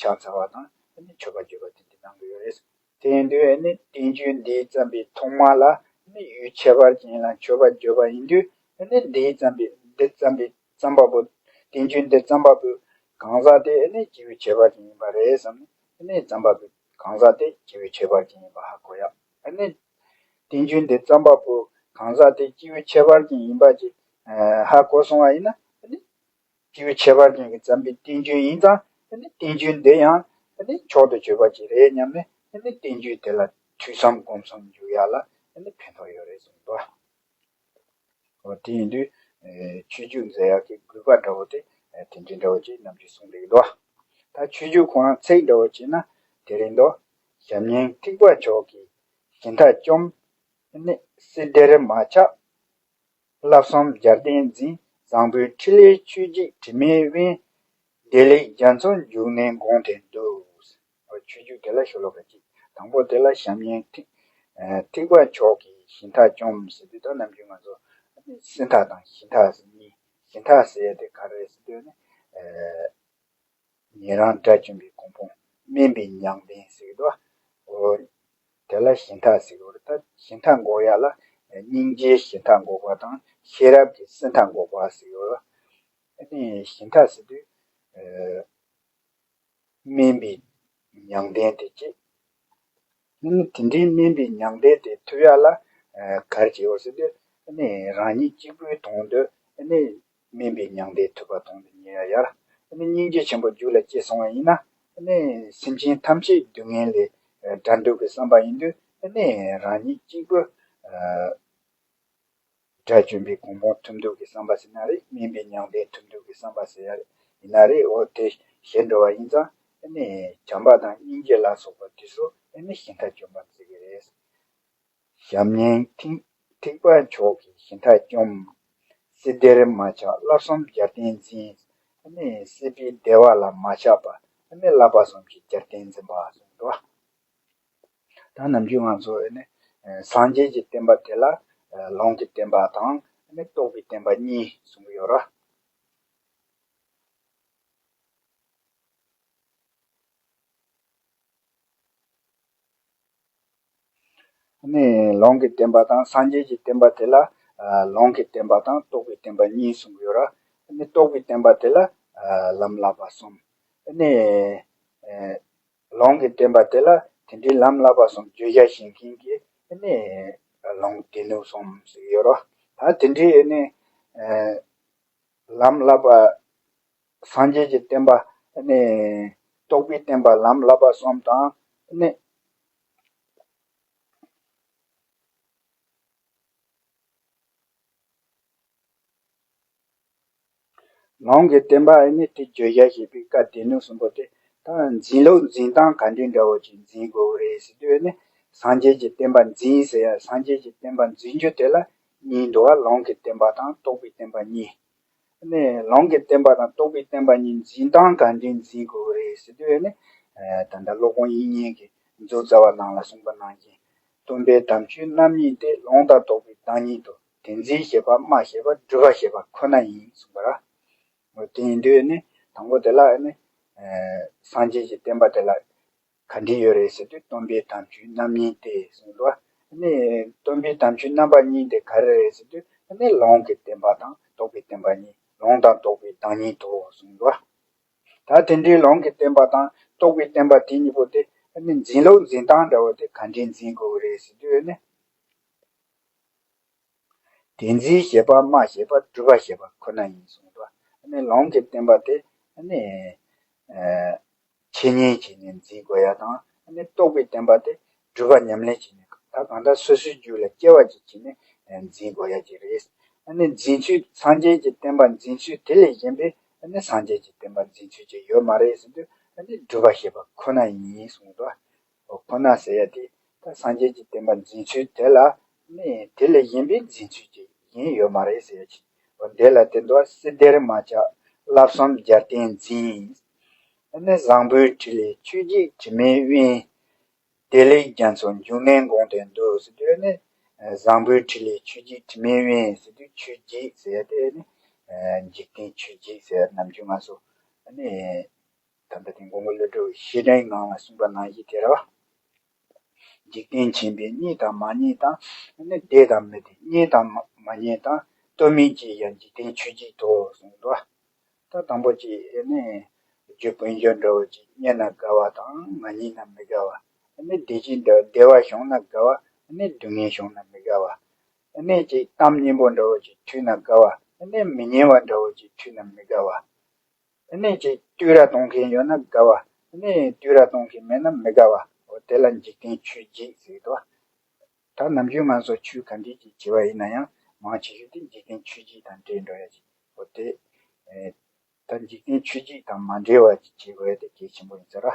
ཕྱག་འཚལ་བ་དང་ནི་མཆོད་པ་བརྗོད་པ་དེ་འདྲ་གནང་གི་ཡོད་རེད། དེ་ཡིན་དུས་ནི་བསྟན་བཅོས་འདི་བརྩམས་པའི་ཐོག་མ་ལ་ནི་ཡུལ་ཁྱད་པར་ཅན་ལ་མཆོད་པ་བརྗོད་པ་ཡིན་དུས། ནི་འདི་བརྩམས་པའི་འདི་བརྩམས་པའི་བརྩམ་པ་པོ། བསྟན་བཅོས་འདི་བརྩམ་པ་པོའི་གང་ཟག་དེ་ནི་སྐྱེས་བུ་ཁྱད་པར་ཅན་ཡིན་པ་རེད་བསམ་ནས། ནི་བརྩམ་པ་པོའི་གང་ཟག་དེ་སྐྱེས་བུ་ཁྱད་པར་ཅན་ཡིན་པ་ཧ་གོ་ཡ། ནི་བསྟན་བཅོས་འདི་བརྩམ་པ་པོའི་གང་ཟག་དེ་སྐྱེས་བུ་ཁྱད་པར་ཅན་ཡིན་པ་ཅིག་ཧ་གོ་སོང་བ་ཡིན་ན། ནི་སྐྱེས་བུ་ཁྱད་པར་ཅན་གྱིས་བརྩམས་པའི་བསྟན་བཅོས་ཡིན་ཙང་། ནི་བསྟན་བཅོས་འདི་ཡང་ནི་མཆོག་ཏུ་གྱུར་པ་ཅིག་རེད་སྙམ་ནས། ནི་བསྟན་བཅོས་དེ་ལ་ཐོས་བསམ་སྒོམ་གསུམ་འཇུག་ཡ་ལ་ནི་ཕན་ཐོགས་ཡོད་རེད་གསུངས་འདུག་འོ་དེ་ཡིན་དུས་ཆོས་བརྒྱུད་མཛད་ཡག་གི་དགོས་པ་འདྲ་བོ་དེ་དེ་འདྲའི་འདྲ་བོ་ཅིག་ནམ་རྒྱུན་གསུངས་བསྡད་ཀྱི་འདུག་ད་ཆོས་བརྒྱུད་ཁོ་རང་ཚིག་འདྲ་བོ་བྱས་ན་དེ་རེད་འདུག་ཞབས་གཉིས་ཐེག་པ་མཆོག་གི་ཞི་མཐའ་བཅོམ། ནི་སིལ་སྡེར་མ་ཆགས། བསླབ་གསུམ་རྒྱལ་བསྟན་འཛིན། བཟང་པོའི་ཕྲིན་ལས་ཆོས་བརྒྱུད་དྲི་མེད་དབེན། བདེ་ལེགས་རྒྱ་མཚོ་འཇུག་གནས་དགོངས་ཏེ་འདུད། ཆོས་བརྒྱུད་དེ་ལ་ཤོ་ལོ་ཀ་གཅིག་དང་པོ་དེ་ལ་ཞབས་གཉིས་ཐེག་ཨ་ཐེག་པ་མཆོག་གི་ཞི་མཐའ་བཅོམ་ཟེར་དུས། ད་ནམ་རྒྱུན་ང་ཚོ་སྲིད་མཐའ་དང་ཞི་མཐའ་ཟེར་གཉིས། ཞི་མཐའ་ཟེར་ཡ་དེ་ག་རེ་རེད་ཟེར་དུས་ནི། ཨ་ཉན་རང་དགྲ་བཅོམ་པའི་གོ་འཕང་དམན་པའི་མྱང་འདས་ཟེར་གྱི་འདུག་འོ་དེ་ལ་ཞི་མཐའ་ཟེར་གྱི་ཡོད་རེད། ད་ཞི་མཐའ་འགོག་ཡ་ལ་སྙིང་རྗེའི་ཞི་མཐའ་འགོག་པ་དང་ཤེས་རབ་ཀྱི་སྲིད་མཐའ་འགོག་པ་ཟེར་གྱི་ཡོད་རེད། ཨ་ནི་ཞི་མཐའ་ཟེར་དུས་ཨ་དམན་པའི་མྱང་འདས་དེ་གཅིག་ཨ་ནི་དེ་འདྲའི་དམན་པའི་མྱང་འདས་དེ་ཐོབ་ཡ་ལ་ཨ་ག་རེ་བྱེད་དགོས་ཟེར་དུས། ཨ་ནི་རང་ཉིད་གཅིག་པུའི་དོན་དུ་ཨ་ནི་དམན་པའི་མྱང་འདས་ཐོབ་པ་དོན་དུ་གཉེར་ཡ་ཡར། ཨ་ནི་སྙིང་རྗེ་ཆེན་པོ་རྒྱུད་ལ་སྐྱེས་སོང་བ་ཡིན་ན། ཨ་ནི་སེམས་ཅན་ཐམས་ཅད་སྡུག་བསྔལ་ལས་ཨ་བྲལ་འདོད་ཀྱི་བསམ་པ་ཡིན་དུས། ཨ་ནི་རང་ཉིད་གཅིག་པུ་ཨ་དགྲ་བཅོམ་པའི་གོ་འཕང་ཐོབ་འདོད་ཀྱི་བསམ་པ་ཟེར་ན་རེད། དམན་པའི་མྱང་འདས་ཐོབ་འདོད་ཀྱི་བསམ་པ་ཟེར་ཡ་རེད། ཡིན་ན་རེད། འོ་དེ་ཞེ་འགྲོ་བ་ཡིན་ཙང་། ཨ་ནི་བྱམས་པ་དང་སྙིང་རྗེ་ལ་སོགས་པ་དེ་ཚོ་ཨ་ནི་ཞི་མཐའ་བཅོམ་པ་ཟེར་གྱི་རེད། ཞབས་གཉིས་ཐེག་ཐེག་པ་མཆོག་གི་ཞི་མཐའ་བཅོམ། སིལ་སྡེར་མ་ཆགས་བསླབ་གསུམ་རྒྱལ་བསྟན་འཛིན། ཨ་ནི་སྲིད་པའི་བདེ་བ་ལ་མ་ཆགས་པ། ཨ་ནི་བསླབ་པ་གསུམ་གྱི་རྒྱལ་བསྟན་འཛིན་པ་གསུངས་འདུག་ད་ནམ་རྒྱུན་ང་ཚོ་ཨ་ནི་སངས་རྒྱས་ཀྱི་བསྟན་པ་དེ་ལ་ལུང་གི་བསྟན་པ་དང་ཨ་ནི་རྟོགས་པའི་བསྟན་པ་གཉིས་གསུངས་ཀྱི་ཡོད་རེད། ནི་ལུང་གི་བསྟན་པ་དང་སངས་རྒྱས་ཀྱི་བསྟན་པ་དེ་ལ་ལུང་གི་བསྟན་པ་དང་རྟོགས་པའི་བསྟན་པ་གཉིས་གསུངས་ཡོད་ར། ནི་རྟོགས་པའི་བསྟན་པ་དེ་ལ་ལམ་བསླབ་པ་གསུམ། ནི་ལུང་གི་བསྟན་པ་དེ་ལ་དེ་འདྲའི་ལམ་བསླབ་པ་གསུམ་བརྗོད་བྱ་བྱེད་མཁན་གྱི་ནི་ལུང་སྡེ་སྣོད་གསུམ་ཟེར་ཡོད་ར། ད་དེ་འདྲའི་ནི་ལམ་བསླབ་པ། སངས་རྒྱས་ཀྱི་བསྟན་པ། ནི་རྟོགས་པའི་བསྟན་པ། ལམ་བསླབ་པ་གསུམ་དང་ནི། ལུང་གི་བསྟན་པ་ནི་དེ་བརྗོད་བྱ་བྱེད་པའི་སྐབས་སྡེ་སྣོད་གསུམ་པོ་དེ། ད་འཛིན་ལུགས་འཛིན་སྟངས་ག་འདྲའི་འདྲ་བོ་ཅིག་འཛིན་དགོས་རེད་ཟེར་དུས་ནི། སངས་རྒྱས་ཀྱི་བསྟན་པ་འཛིན་ཟེར་ཡ། སངས་རྒྱས་ཀྱི་བསྟན་པ་འཛིན་རྒྱུ་དེ་ལ་གཉིས་འདུག་བ། ལུང་གི་བསྟན་པ་དང་རྟོགས་པའི་བསྟན་པ་གཉིས། ནས་ལུང་གི་བསྟན་པ་དང་རྟོགས་པའི་བསྟན་པ་གཉིས་འཛིན་སྟངས་ག་འདྲས་འཛིན་དགོས་རེད་ཟེར་དུས་ནི། ད་ལྟ་སློབ་དཔོན་དབྱིག་གཉེན་གྱི་མཛོད་རྩ་བ་ནང་ལ་གསུངས་པ་ནང་བཞིན། སྟོན་པའི་དམ་ཆོས་རྣམ་གཉིས་ཏེ། ལུང་དང་རྟོགས་པའི་བདག་ཉིད་དོ། དེ་འཛིན་བྱེད་པ་སྨྲ་བྱེད་པ་སྒྲུབ་པ་བྱེད་པ་ཁོ་ན་ཡིན་གསུངས་པ་ར། དེ་ཡིན་དུས་ནི་དང་པོ་དེ་ལ་ནི། སངས་རྒྱས་ཀྱི་བསྟན་པ་དེ་ལ་ག་འདྲ་ཡོད་རེད་ཟེར་དུས། སྟོན་པའི་དམ་ཆོས་རྣམ་གཉིས་ཏེ་གསུངས་འདུག་ནི་སྟོན་པའི་དམ་ཆོས་རྣམ་པ་གཉིས་དེ་ག་རེ་རེད་ཟེར་དུས། ནི་ལུང་གི་བསྟན་པ་དང་རྟོགས་པའི་བསྟན་པ་གཉིས། ལུང་དང་རྟོགས་པའི་བདག་ཉིད་དོ་གསུངས་འདུག་ད་དེ་འདྲའི་ལུང་གི་བསྟན་པ་དང་རྟོགས་པའི་བསྟན་པ་དེ་གཉིས་པོ་དེ་ནི་འཛིན་ལུགས་འཛིན་སྟངས་འདྲ་བོ་དེ་ག་འདྲས་འཛིན་དགོས་རེད་ཟེར་དུས་ནི། དེ་འཛིན་བྱེད་པ་སྨྲ་བྱེད་པ་སྒྲུབ་པ་བྱེད་པ་ཁོ་ན་ཡིན་གསུངས་འདུག་ནི་ལུང་གི་བསྟན་པ་དེ་ནི། འཆད་ཉན་བྱས་ནས་འཛིན་དགོས་ཡ་དང་། ཨ་ནི་རྟོགས་པའི་བསྟན་པ་དེ་སྒྲུབ་པ་ཉམས་ལེན་བྱས་ནས། ད་གང་ལྟར་སོ་སོའི་རྒྱུད་ལ་སྐྱེ་བ་ཅིག་བྱས་ནས་འཛིན་དགོས་ཡ་ཅིག་རེད། ཨ་ནི་འཛིན་ཚུལ། སངས་རྒྱས་ཀྱི་བསྟན་པ་འཛིན་ཚུལ་དེ་ལས་གཞན་པའི། ཨ་ནི་སངས་རྒྱས་ཀྱི་བསྟན་པ་འཛིན་ཚུལ་ཅིག་ཡོད་མ་རེད་ཟེར་དུས། ཨ་ནི་སྒྲུབ་པ་བྱེད་པ་ཁོ་ན་ཡིན་གསུངས་འདུག་འོ་ཁོ་ན་ཟེར་ཡ་དེ། ད་སངས་རྒྱས་ཀྱི་བསྟན་པ་འཛིན་ཚུལ་དེ་ལ་ནི་དེ་ལས་གཞན་པའི་འཛིན་ཚུལ་ཅིག་གཞན་ཡོད་མ་རེད་ཟེར་ཡ་ཅིག་འོ་དེ་ལ་དེ་འདུག་སྲིད་དེར་མ་ཆགས་བསླབ་གསུམ་རྒྱལ་བསྟན་འཛིན། ཨ་ནི་བཟང་པོའི་ཕྲིན་ལས་ཆོས་འཇིག་དྲི་མེད་དབེན། བདེ་ལེགས་རྒྱ་མཚོ་འབྱུང་གནས་དགོངས་དོན་དུ་ཟེར་དུས་ནི། བཟང་པོའི་ཕྲིན་ལས་ཆོས་འཇིག་དྲི་མེད་དབེན་ཟེར་དུས། ཆོས་འཇིག་ཟེར་དེ་ནི། འཇིག་རྟེན་ཆོས་འཇིག་ཟེར་ནམ་རྒྱུན་ང་ཚོ་ནི། ད་ལྟ་དེ་མགོན་པོ་ཀླུ་སྒྲུབ་བཤེས་སྤྲིང་ནང་ལ་གསུངས་པ་ནང་བཞིན་དེ་རེད་བ། འཇིག་རྟེན་ཆེན་པོའི་རྙེད་དང་མ་རྙེད་དང་། ནི་བདེ་དང་མི་བདེ། རྙེད་དང་མ་མ་རྙེད་དང་། ལྟོས་མེད་ཀྱི་ཡང་འཇིག་རྟེན་ཆོས་འཇིག་ཏོ་གསུངས་འདུག་ད་དང་པོ་ཅིག་ནི། རྒྱུ་དཔལ་འབྱོར་འདྲ་བོ་ཅིག་རྙེད་ན་དགའ་བ་དང་མ་རྙེད་ན་མི་དགའ་བ། ནི་བདེ་སྐྱིད་འདྲ་བདེ་བ་བྱུང་ན་དགའ་བ། ནི་སྡུག་བསྔལ་བྱུང་ན་མི་དགའ་བ། ནི་ཅིག་གཏམ་སྙན་པོ་འདྲ་བོ་ཅིག་ཐོས་ན་དགའ་བ། ནི་མི་སྙན་པ་འདྲ་བོ་ཅིག་ཐོས་ན་མི་དགའ་བ། ནི་ཅིག་བསྟོད་ར་གཏོང་མཁན་ཡོད་ན་དགའ་བ། ནི་བསྟོད་ར་གཏོང་མཁན་མེད་ན་མི་དགའ་བ། འོ་དེ་ལ་འཇིག་རྟེན་ཆོས་འཇིག་ཟེར་དོ། ད་ནམ་རྒྱུན་ང་ཚོ་ཆོས་ག་འདྲས་ཅིག་བྱེད་པ་ཡིན་ན་ཡང་མང་ཆེ་ཤོས་དེ་འཇིག་རྟེན་ཆོས་འཇིག་དང་འདྲེས་འགྲོ་ཡ་ཅིག་འོ་དེ། ད་འཇིག་རྟེན་ཆོས་འཇིག་དང་མ་འདྲེས་པ་ཅིག་བྱེད་དགོས་ཡ་དེ་གལ་ཆེན་པོ་ཡིན་ས་ར།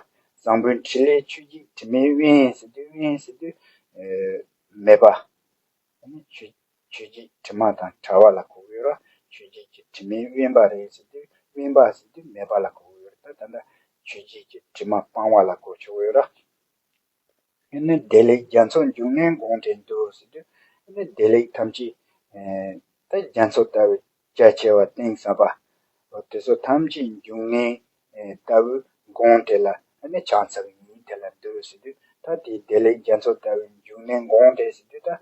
བཟང་པོའི་ཕྲིན་ལས་ཆོས་འཇིག་དྲི་མེད་དབེན་ཟེར་དུས། དབེན་ཟེར་དུས། མེད་པ། ནི་ཆོས་ཆོས་འཇིག་དྲི་མ་དང་བྲལ་བ་ལ་གོ་གི་ཡོད་ར། ཆོས་འཇིག་གི་དྲི་མས་དབེན་པ་རེད་ཟེར་དུས། དབེན་པ་ཟེར་དུས་མེད་པ་ལ་གོ་གི་ཡོད་ར། ད་ད་ལྟ་ཆོས་འཇིག་གི་དྲི་མ་སྤངས་པ་ལ་གོ་ཆོག་གི་ཡོད་ར། ཨ་ནི་བདེ་ལེགས་རྒྱ་མཚོ་འབྱུང་གནས་དགོངས་དོན་དུ་ཟེར་དུས། ཨ་ནི་བདེ་ལེགས་ཐམས་ཅད་ད་རྒྱ་མཚོ་ལྟ་བུའི་རྒྱ་ཆེ་བ་གཏིང་ཟབ་པ། འོ་དེ་ཚོ་ཐམས་ཅད་འབྱུང་གནས་ལྟ་བུའི་དགོངས་དེ་ལ་ཨ་ནི་ཕྱག་འཚལ་བའི་ཉིན་དེ་ལ་འདུད་ཟེར་དུས། ད་དེའི་བདེ་ལེགས་རྒྱ་མཚོ་ལྟ་བུའི་འབྱུང་གནས་དགོངས་དེ་ཟེར་དུས།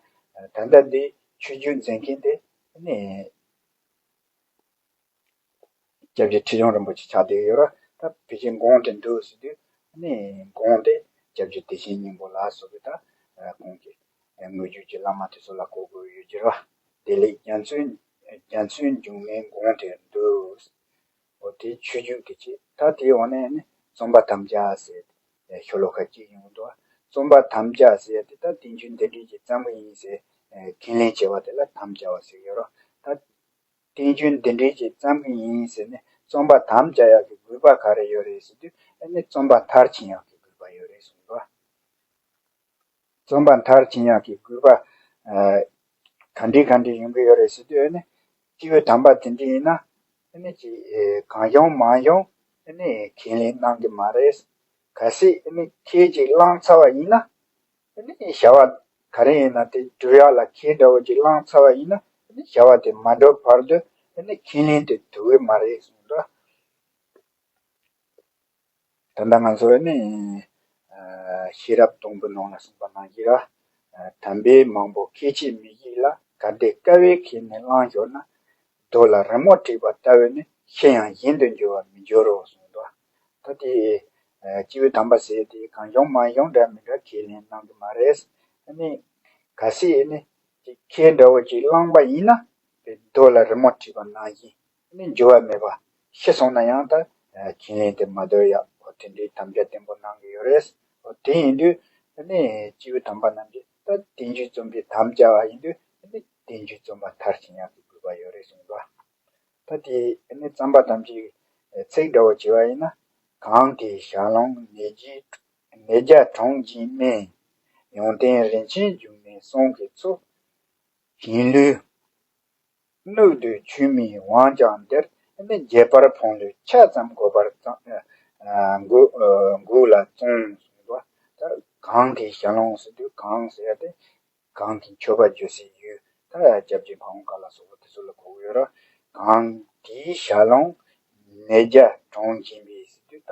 ད་ད་ལྟ་འདི་ཆོས་བརྒྱུད་འཛིན་མཁན་དེ་ཨ་ནི་སྐྱབས་རྗེ་ཁྲི་བྱང་རིན་པོ་ཆེ་ཆགས་བསྡད་ཡོད་ར། ད་ཕལ་ཆེར་དགོངས་དེ་འདུད་ཟེར་དུས་ཨ་ནི་དགོངས་དེ་སྐྱབས་རྗེ་བདེ་ཆེན་སྙིང་པོ་ལ་སོགས་པའི་ད་ཁོང་གི་དངོས་བརྒྱུད་ཀྱི་བླ་མ་དེ་ཚོ་ལ་གོ་དགོས་ཡོད་ཀྱི་ར། བདེ་ལེགས་རྒྱ་མཚོའི་རྒྱ་མཚོའི་འབྱུང་གནས་དགོངས་དེ་འདུད། འོ་དེ་ཆོས་བརྒྱུད་དེ་བྱས། ད་དེའི་འོག་ནས་ནི་རྩོམ་པ་དམ་བཅའ་ཟེར་ཏེ་ཤོ་ལོ་ཀ་གཅིག་ཡོང་འདུག་རྩོམ་པ་དམ་བཅའ་ཟེར་ཏེ་ད་བསྟན་བཅོས་འདི་འདྲས་ཀྱི་བརྩམས་ཀྱི་ཡིན་ཟེར་ཁས་ལེན་བྱས་པ་དེ་ལ་དམ་བཅའ་བ་ཟེར་གྱི་ཡོད་རེད། ད་བསྟན་བཅོས་འདི་འདྲས་ཀྱི་བརྩམས་ཀྱི་ཡིན་ཟེར་ནས་རྩོམ་པ་དམ་བཅའ་ཡག་གི་དགོས་པ་ག་རེ་ཡོད་རེད་ཟེར་དུས། ཨ་ནི་རྩོམ་པ་མཐར་ཕྱིན་ཡག་གི་དགོས་པ་ཡོད་རེད་གསུངས་འདུག་རྩོམ་པ་མཐར་ཕྱིན་ཡག་གི་དགོས་པ། ཨ། ག་འདྲས་ག་འདྲས་ཡོང་གི་ཡོད་རེད་ཟེར་དུས། ཨ་ནི་སྐྱེས་བུ་དམ་པ་དེ་འདྲས་ཡིན་ན། ཨ་ནི་ཅིག་ཨེ། གང་བྱུང་མང་བྱུང་ཨ་ནི་ཁས་ལེན་གནང་གི་མ་རེད། གལ་སྲིད་ཨ་ནི་ཁས་ཅིག་བླངས་ཚར་བ་ཡིན་ན། ཨ་ནི་བྱ་བ་ག་རེ་ཡིན་ན་དེ་སྒྲུབ་ཡག་ལ་ཁས་འདྲ་བོ་ཅིག་བླངས་ཚར་བ་ཡིན་ན། ཨ་ནི་བྱ་བ་དེ་མ་འགྲུབ་བར་དུ་ཨ་ནི་ཁས་ལེན་དེ་འགྲུབ་གི་མ་རེད་གསུངས་འདུག་ད་ལྟ་ང་ཚོ་ནི། ཨ། ཤེས་རབ་སྡོང་པོའི་ནང་ལ་གསུངས་པ་ནང་བཞིན་ར། ཨ། དམ་པས་མང་པོ་ཁས་ཆེས་མི་བཞེས་ལ། གལ་ཏེ་དཀའ་བས་ཁས་ནི་བླངས་ཤོར་ན། རྡོ་ལ་རི་མོ་བྲིས་པ་ལྟ་བུ་ནི། ཤི་ཡང་གཞན་དུ་འགྱུར་བར་མི་འགྱུར་རོ་གསུངས་འདུག་ད་དེ། ཨ། སྐྱེས་བུ་དམ་པ་ཟེར་དེ་གང་བྱུང་མང་བྱུང་འདྲ་མི་འདྲ་ཁས་ལེན་གནང་གི་མ་རེད། ཨ་ནི། གལ་སྲིད་ནི། ཁས་འདྲ་བོ་ཅིག་བླངས་པ་ཡིན་ན། དེ་རྡོ་ལ་རི་མོ་བྲིས་པ་ནང་བཞིན། ནི་འགྱུར་བ་མེད་པ། ཤི་སོང་ན་ཡང་ད་ཁས་ལེན་དེ་མ་དོར་ཡག་འོ་དེ་འདྲའི་དམ་བཅའ་བརྟན་པོ་གནང་གི་ཡོད་རེད། འོ་དེ་ཡིན་དུས་ནི་སྐྱེས་བུ་དམ་པ་རྣམས་ཀྱིས་ད་བསྟན་བཅོས་རྩོམ་པའི་དམ་བཅའ་བ་ཡིན་དུས་ནི་བསྟན་བཅོས་རྩོམ་པ་མཐར་ཕྱིན་ཡག་གི་དགོས་པ་ཡོད་རེད་གསུངས་པ། ད་དེ་ནི་རྩོམ་པ་ཐམས་ཅད་ཚིག་འདྲ་བོ་བྱས་པ་ཡིན་ན། གང་གི་ཞལ་ལུང་ནད་ཀྱི་ནད་བརྒྱ་གྲོང་གིས་སྨན། ཡོན་ཏན་རིན་ཆེན་འབྱུང་གནས་གསུང་གི་མཚོ། གཞན་ལུས། སྣོད་དུ་ཆུད་མིན་དབང་ཀྱང་འདིར། ཨ་ནི་རྒྱས་པར་ཕུང་ལུས་ཆ་ཙམ་འགོད་པར་བརྩོན། ཨ་འགུག་ཨ་འགུག་ལ་བརྩོན་ཟེར་བ། ད་གང་གི་ཞལ་ལུང་ཟེར་དུས་གང་ཟེར་ཏེ། གང་གི་མཆོད་པ་བརྗོད་སའི་ཡུལ། ད་སྐྱབས་རྗེ་ཕ་བོང་ཁ་ལ་སོགས་པ་དེ་ཚོ་ལ་གོ་གི་ཡོད་ར། གང་དེའི་ཞལ་ལུང་ནད་བརྒྱ་དྲངས་བཞིན་པའི་ཟེར་དུས།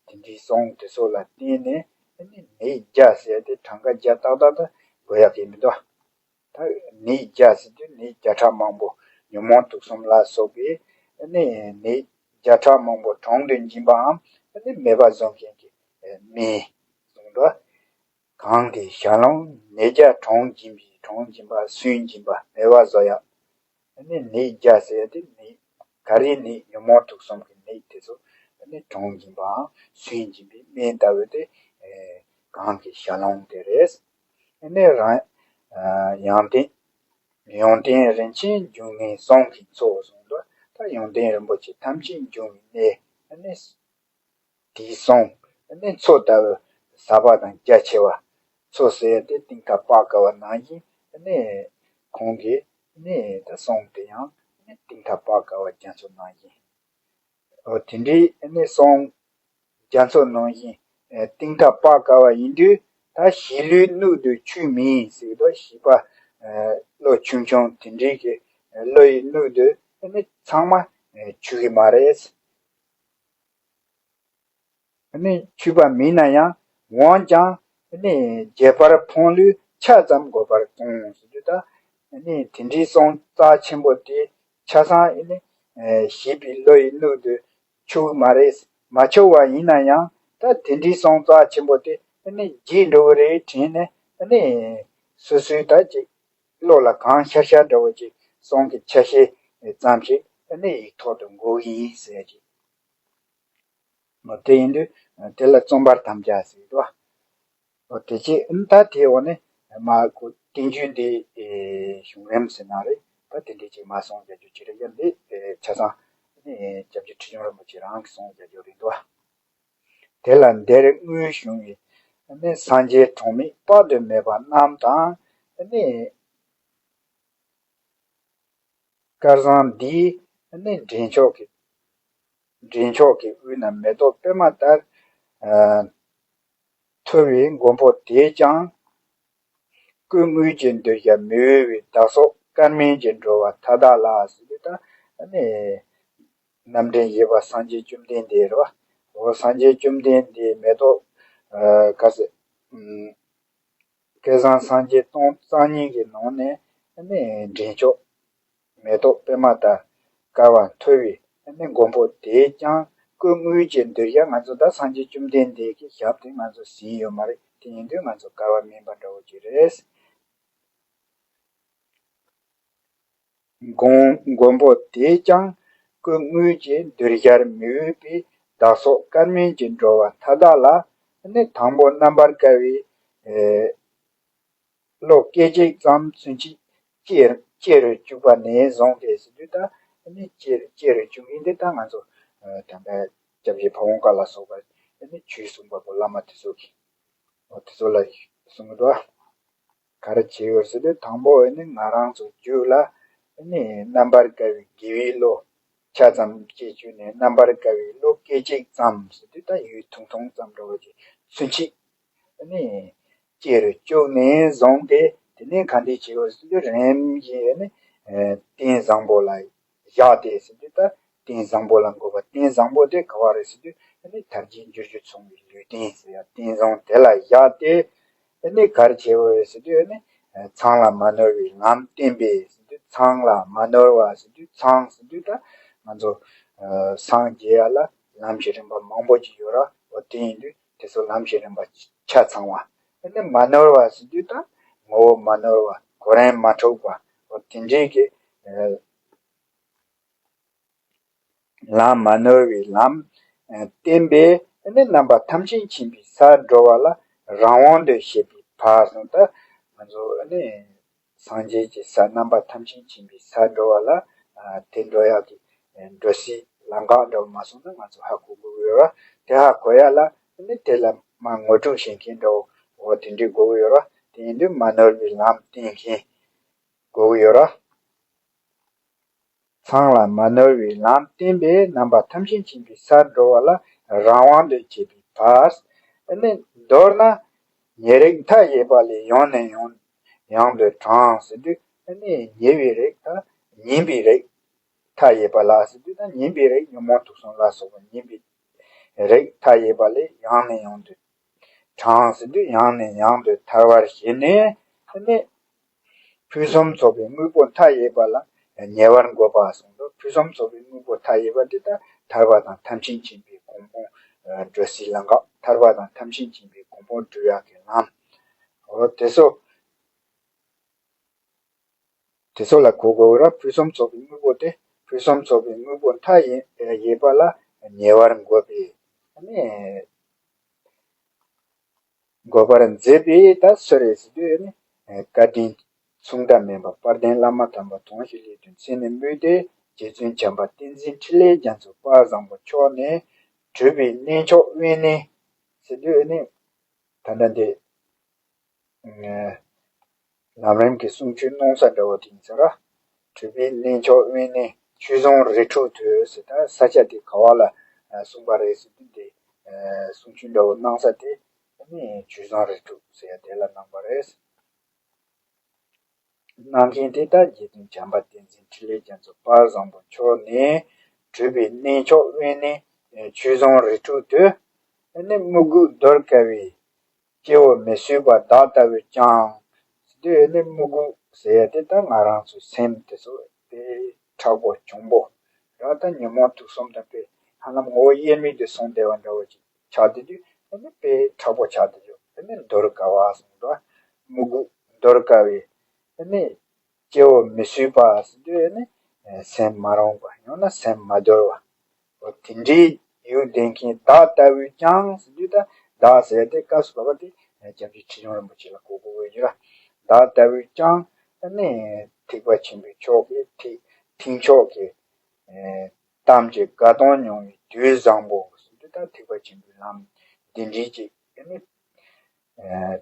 ད་དེ་འདྲའི་གསུང་དེ་ཚོ་ལ་བརྟེན་ནས་ཨ་ནི་ནད་བརྒྱ་ཟེར་ཏེ་གྲངས་ཀ་བརྒྱ་ཏག་ཏག་ད་འགོད་ཡག་གི་མི་འདུག་ད་ནད་བརྒྱ་ཟེར་དུས་ནད་བརྒྱ་ཕྲག་མང་པོ། ཉོན་མོངས་དུག་གསུམ་ལ་སོགས་པའི་ཨ་ནི་ནད་བརྒྱ་ཕྲག་མང་པོ་དྲངས་ཏེ་འབྱིན་པའམ་ཨ་ནི་མེད་པར་བཟོ་མཁན་གྱི་ཨ་སྨན་གསུངས་འདུག་གང་དེའི་ཞལ་ལུང་ནད་བརྒྱ་དྲངས་བཞིན་པའི། དྲངས་བཞིན་པ། སུན་འབྱིན་པ། མེད་པར་བཟོ་ཡག་ཨ་ནི་ནད་བརྒྱ་ཟེར་ཡག་དེ་ནད་ག་རེའི་ནད། ཉོན་མོངས་དུག་གསུམ་གྱི་ནད་དེ་ཚོ་ཨ་ནི་དྲངས་བཞིན་པའམ་སུན་འབྱིན་པའི་སྨན་ལྟ་བུ་དེ་ཨེ་གང་གི་ཞལ་ལུང་དེ་རེད། ཨ་ནི་རང་ཨ་ཡོན་ཏན་ཡོན་ཏན་རིན་ཆེན་འབྱུང་ལྔའི་གསུང་གི་མཚོ་གསུངས་འདུག་ད་ཡོན་ཏན་རིན་པོ་ཆེ་ཐམས་ཅད་འབྱུང་བའི་གནས། ཨ་ནི་དེའི་གསུང་ཨ་ནི་མཚོ་ལྟ་བུ་ཟབ་པ་དང་རྒྱ་ཆེ་བ། མཚོ་ཟེར་ཏེ་གཏིང་མཐའ་དཔག་དཀའ་བ་ནང་བཞིན། ཨ་ནི་ཁོང་གི་ཨ་ནི་ད་གསུང་དེ་ཡང་ཨ་ནི་གཏིང་མཐའ་དཔག་དཀའ་བ་རྒྱ་མཚོ་ནང་བཞིན། འོ་དེ་འདྲའི་ཨ་ནི་གསུང་རྒྱ་མཚོ་ནང་བཞིན་ཨ་གཏིང་མཐའ་དཔག་དཀའ་བ་ཡིན་དུས། ད་གཞིས་ལུས་སྣོད་དུ་ཆུད་མིན་ཟེར་དུས། གཞིས་པ་ཨ་བློ་ཆུང་ཆུང་དེ་འདྲའི་གི་ཨ་བློ་ཡི་སྣོད་དུ་ཨ་ནི་ཚང་མ་ཨ་ཆུད་ཀྱི་མ་རེད། ཨ་ནི་ཆུད་པ་མིན་ན་ཡང་། འོན་ཀྱང་ཨ་ནི་རྒྱས་པར་ཕུང་ལུས་ཆ་ཙམ་འགོད་པར་བརྩོན་ཟེར་དུས། ད་ཨ་ནི་དེ་འདྲའི་གསུང་རྩ་ཆེན་པོ་དེ་ཆ་ཚང་ཨ་ནི་ཨ་གཞིས་པའི་བློ་ཡི་སྣོད་དུ་ཆུད་མ་རེད། མ་ཆུད་པ་ཡིན་ན་ཡང་། ད་དེ་འདྲའི་གསུང་རྩ་ཆེན་པོ་དེ་ཨ་ནི་བརྗེད་འགྲོ་གི་རེད་དྲན་ནས། ཨ་ནི་སོ་སོའི་ད་ཅིག་བློ་ལ་གང་ཤར་ཤར་འདྲ་བོ་ཅིག་གསུང་གི་ཆ་ཤས་ཙམ་ཞིག་ཨ་ནི་ཡིག་ཐོག་ཏུ་འགོད་ཀྱི་ཡིན་ཟེར་ཅིག་འོ་དེ་ཡིན་དུས་དེ་ལ་རྩོམ་པར་དམ་བཅའ་ཟེར་དོ། འོ་དེ་རྗེས་ཨ་ནི་ད་དེའི་འོག་ནས་མ་ཁོ་བསྟན་བཅོས་འདིའི་གཞུང་རིམ་ཟེར་ན་རེད། ད་དེ་འདྲའི་ཅིག་མ་གསུང་རྒྱག་རྒྱུ་ཅིག་རེད། ཡ་འདི་ཆ་ཚང་ཨ་ནི་སྐྱབས་རྗེ་ཁྲི་བྱང་རིན་པོ་ཆེ་རང་གིས་གསུང་རྒྱག་རྒྱུ་རེད་འདུག་དེ་ལ་འདིར་དངོས་བྱུང་བའི་ཨ་ནི་སངས་རྒྱས་གྲངས་མེད་དཔག་ཏུ་མེད་པ་རྣམས་དང་། ཨ་ནི་སྐལ་བཟང་འདིའི་ཨ་ནི་འདྲེན་མཆོག་གི་འདྲེན་མཆོག་གི་དབུས་ན་མེ་ཏོག་པདྨ་ལྟར་ཨ་མཐོ་བའི་མགོན་པོ་དེས་ཀྱང་། སྐུ་དངོས་ཀྱི་གདུལ་བྱར་མི་འོས་པའི། བདག་སོགས་སྐལ་དམན་གྱི་འགྲོ་བ་མཐའ་དག་ལ་ཟེར་དུས། ད་ཨ་ནི་རྣམ་འདྲེན་བཞི་པ་སངས་རྒྱས་བཅོམ་ལྡན་འདས་རེད་བ། འོ་སངས་རྒྱས་བཅོམ་ལྡན་འདས་མེ་ཏོག་ཨ་ག་ཟེར་ཨམ་སྐལ་བཟང་སངས་རྒྱས་སྟོང་རྩ་གཉིས་ཀྱི་ནང་ནས་ཨ་ནི་འདྲེན་མཆོག་མེ་ཏོག་པདྨ་ལྟར་དཀར་བ་མཐོ་བའི་ཨ་ནི་མགོན་པོ་དེས་ཀྱང་སྐུ་དངོས་ཀྱི་གདུལ་བྱ། ང་ཚོ་ད་སངས་རྒྱས་བཅོམ་ལྡན་འདས་ཀྱི་ཞབས་དེ་ང་ཚོ་ཟིན་ཡོད་མ་རེད། དེ་ཡིན་དུས་ང་ཚོ་སྐལ་བ་དམན་པ་འདྲ་བོ་ཅིག་རེད། མགོན་མགོན་པོ་དེས་ཀྱང་སྐུ་དངོས་ཀྱི་གདུལ་བྱར་མི་འོས་པའི། བདག་སོགས་སྐལ་དམན་གྱི་འགྲོ་བ་མཐའ་དག་ལ། ནི་དང་པོ་རྣམ་པར་དཀར་བའི་ཨེ་བློ་སྐད་ཅིག་ཙམ་ཚུན་ཆད་སྐྱེ་སྐྱེ་རུ་བཅུག་པ་ནས་བཟུང་སྟེ་ཟེར་དུས། ད་ནི་སྐྱེ་སྐྱེ་རུ་བཅུག་ཡིན་ཏེ། ད་ང་ཚོ་ཨ་དམ་པའི་སྐྱབས་རྗེ་ཕ་བོང་ཁ་ལ་སོགས་པ་ནི་ཆོས་གསུངས་པ་པོ་བླ་མ་དེ་ཚོ་གིས། འོ་དེ་ཚོ་ལ་གསུང་གི་འདུག་ག་རེ་བྱེད་ཡོད་ཟེར་དུས། དང་པོ་ནི་ང་རང་ཚོ་རྒྱུད་ལ་ནི་རྣམ་པར་དཀར་བའི་དགེ་བའི་བློ་ཆ་ཙམ་སྐྱེ་བཅུག་ནས། རྣམ་པར་དཀར་བའི་བློ་སྐད་ཅིག་ཙམ་ཟེར་དུས། ད་ཡུལ་ཐུང་ཐུང་ཙམ་འདྲ་བོ་ཅིག་ཚུན་ཆད་ནི་སྐྱེ་རུ་བཅུག་ནས་བཟུང་སྟེ། དེ་ནས་ག་འདྲ་བྱེད་ཡོད་ཟེར་དུས། རིམ་བཞིན་ནི་ཨ་རྟེན་བཟང་པོ་ལ་བཞག་སྟེ་ཟེར་དུས། ད་རྟེན་བཟང་པོ་ལ་འགོད་པ། རྟེན་བཟང་པོ་དེ་ག་བ་རེད་ཟེར་དུས། ཨ་ནི་དལ་བརྒྱད་འབྱོར་བཅུ་ཚང་བའི་ལུས་རྟེན་ཟེར་ཡ་རྟེན་བཟང་དེ་ལ་བཞག་སྟེ། ཨ་ནི་ག་རེ་བྱེད་དགོས་ཟེར་དུས། ཨ་ནི་མཚང་ལ་མ་ནོར་བའི་ལམ་བསྟན་པས་ཟེར་དུས། མཚང་ལ་མ་ནོར་བ་ཟེར་དུས། མཚང་ཟེར་དུས་ད་ང་ཚོ་ཨ་སངས་རྒྱས་ཡ་ལ་ལམ་གྱི་རིམ་པ་མང་པོ་ཅིག་ཡོད་ར། འོ་དེ་ཡིན་དུས་དེ་ཚོ་ལམ་གྱི་རིམ་པ་ཆ་ཚང་བ། ཨ་ནི་མ་ནོར་བ་ཟེར་དུས་ད་ངོ་བོ་མ་ནོར་བ། གོ་རིམ་མ་འཁྲུགས་པ། འོ་དེ་འདྲའི་གི་ཨ་ལམ་མ་ནོར་བའི་ལམ་ཨ་བསྟན་པས། ཨ་ནི་རྣམ་པ་ཐམས་ཅད་མཁྱེན་པའི་སར་འགྲོ་བ་ལ་རང་དབང་དུ་བྱེད་པའི་ཕར་སོང་། ད་ང་ཚོ་ཨ་ནི་སངས་རྒྱས་ཀྱི་ས། རྣམ་པ་ཐམས་ཅད་མཁྱེན་པའི་སར་འགྲོ་བ་ལ་ཨ་དེ་འགྲོ་ཡག་གི་འགྲོ་སའི་ལམ་ཁ་འདྲ་བོ་མ་སོང་ན། ང་ཚོ་ཧ་གོ་དགོས་ཀྱི་ཡོད་ར། དེ་ཧ་གོ་ཡག་ལ་ཨ་ནི་དེ་ལ་མ་ངོ་སྤྲོད་བྱེད་མཁན་འདྲ་བོ། འོ་དེ་འདྲའི་དགོས་ཀྱི་ཡོད་ར། དེ་ཡིན་དུས་མ་ནོར་བའི་ལམ་བསྟན་མཁན་དགོས་ཀྱི་ཡོད་ར། ཚང་ལ་མ་ནོར་བའི་ལམ་བསྟན་པས། རྣམ་པ་ཐམས་ཅད་མཁྱེན་པའི་སར་འགྲོ་བ་ལ་རང་དབང་དུ་བྱེད་པའི་བར། ཨ་ནི་མདོར་ན། ཉེ་རིགས་མཐའ་ཡས་པ་ལས་ཡང་ནས་ཡང་ཡང་དུ་དྲངས་ཟེར་དུས། ཨ་ནི་ཉེ་བའི་རིགས་དང་ཉིན་པའི་རིགས། མཐའ་ཡས་པ་ལ་ཟེར་དུས་ན། ཉིན་པའི་རིགས་ཉོན་མོངས་དུག་གསུམ་ལ་སོགས་པ་ཉིན་པའི་རིགས་མཐའ་ཡས་པ་ལས་ཡང་ནས་ཡང་དུ་དྲངས་ཟེར་དུས། ཡང་ནས་ཡང་དུ་ཐར་བར་བྱས་ནས། ཨ་ནི་ཕུན་སུམ་ཚོགས་པའི་དངོས་པོ་མཐའ་ཡས་པ་ལ་ཉེ་བར་འགོད་པ་གསུངས་འདུག་ཕུན་སུམ་ཚོགས་པའི་དངོས་པོ་མཐའ་ཡས་པ་འདི་ལྟར་ཐར་པ་དང་ཐམས་ཅད་མཁྱེན་པའི་གོ་འཕང་འགྲོ་སའི་ལམ་ཁ། ཐར་པ་དང་ཐམས་ཅད་མཁྱེན་པའི་གོ་འཕང་འགྲོ་ཡག་གི་ལམ། འོ་དེ་ཚོ། དེ་ཚོ་ལ་གོ་དགོས་ར། ཕུན་སུམ་ཚོགས་པའི་དངོས་པོ་དེ། ཕུན་སུམ་ཚོགས་པའི་དངོས་པོ་མཐའ་ཡས་ཡས་པ་ལ་ཉེ་བར་འགོད་པའི། ཨ་ནི་འགོད་པར་མཛད་པའི་ད་སུ་རེད་ཟེར་དུས་ནི། བཀའ་དྲིན་མཚུངས་ཟླ་མེད་པ་དཔལ་ལྡན་བླ་མ་དམ་པ་དོན་བཞི་ལས་དོན་མཚན་ནས་སྨོས་ཏེ། རྗེ་བཙུན་བྱམས་པ་བསྟན་འཛིན་འཕྲིན་ལས་རྒྱ་མཚོ་དཔལ་བཟང་པོ་མཆོག་ནས། གྲུབ་པའི་གནས་མཆོག་དབེན་གནས་ཟེར་དུས་ནི། ད་ལྟ་འདི། ལམ་རིམ་གྱི་གསུང་ཆོས་གནང་ས་འདྲ་བོ་དེ་ཡིན་ས་ར། གྲུབ་པའི་གནས་མཆོག་དབེན་གནས་ཆོས་རྫོང་རི་ཁྲོད་དུ་ཟེར། ད་ས་ཆ་དེ་ག་བ་ལ་གསུངས་པ་རེད་ཟེར་དུས་དེ། གསུང་ཆོས་འདྲ་བོ་གནང་ས་དེ་ནི་ཆོས་རྫོང་རི་ཁྲོད་ཟེར་ཡ་དེ་ལ་གནང་པ་རེད། གནང་མཁན་དེ་ད་རྗེ་བཙུན་བྱམས་པ་བསྟན་འཛིན་འཕྲིན་ལས་རྒྱ་མཚོ་དཔལ་བཟང་པོ་མཆོག་ནས། གྲུབ་པའི་གནས་མཆོག་དབེན་གནས་ཆོས་རྫོང་རི་ཁྲོད་དུ། ཨ་ནི་དམུ་རྒོད་གདོལ་དཀའ་བའི། སྐྱེ་བོ་མི་བཟོད་པ་བདག་ལྟ་བུས་ཀྱང་། ཟེར་དུས་ཨ་ནི་དམུ་རྒོད་ཟེར་ཡ་དེ་ད་ང་རང་ཚོའི་སེམས་དེ་ཚོ་དཔེ་མཁྲེགས་པོ་གྱོང་པོ་ར། ད་ཉོན་མོངས་དུག་གསུམ་དང་དཔེ་ཧ་ལམ་ངོ་བོ་དབྱེར་མེད་དུ་སོང་བསྡད་པ་འདྲ་བོ་ཅིག་ཆགས་བསྡད་དུས། ཨ་ནི་དཔེ་མཁྲེགས་པོ་ཆགས་བསྡད་དུས། ཨ་ནི་གདོལ་དཀའ་བ་གསུངས་འདུག་དམུ་རྒོད་གདོལ་དཀའ་བའི། ཨ་ནི་སྐྱེ་བོ་མི་བཟོད་པ་ཟེར་དུས་ཨ་ནི་སེམས་མ་རངས་པ། ཡང་ན་སེམས་མ་དོར་བ། འོ་དེ་འདྲའི་ཡུལ་ལྡན་མཁན་བདག་ལྟ་བུས་ཀྱང་ཟེར་དུས། ད་བདག་ཟེར་ཏེ་སྐབས་སུ་བབ་པ་དེ་སྐྱབས་རྗེ་ཁྲི་བྱང་རིན་པོ་ཆེ་ལ་གོ་དགོས་ཀྱི་ཡོད་ར། བདག་ལྟ་བུས་ཀྱང་ཨ་ནི་ཐེག་པ་ཆེན་པོའི་ཕྱོགས་ཀྱི་ཐེག་ཐེག་མཆོག་གི་གཏམ་གྱི་དགའ་སྟོན་མྱོང་བའི་དུས་བཟང་པོ་ཟེར་དུས། ད་ཐེག་པ་ཆེན་པོའི་ལམ་འདི་འདྲའི་ཅིག་ཨ་ནི་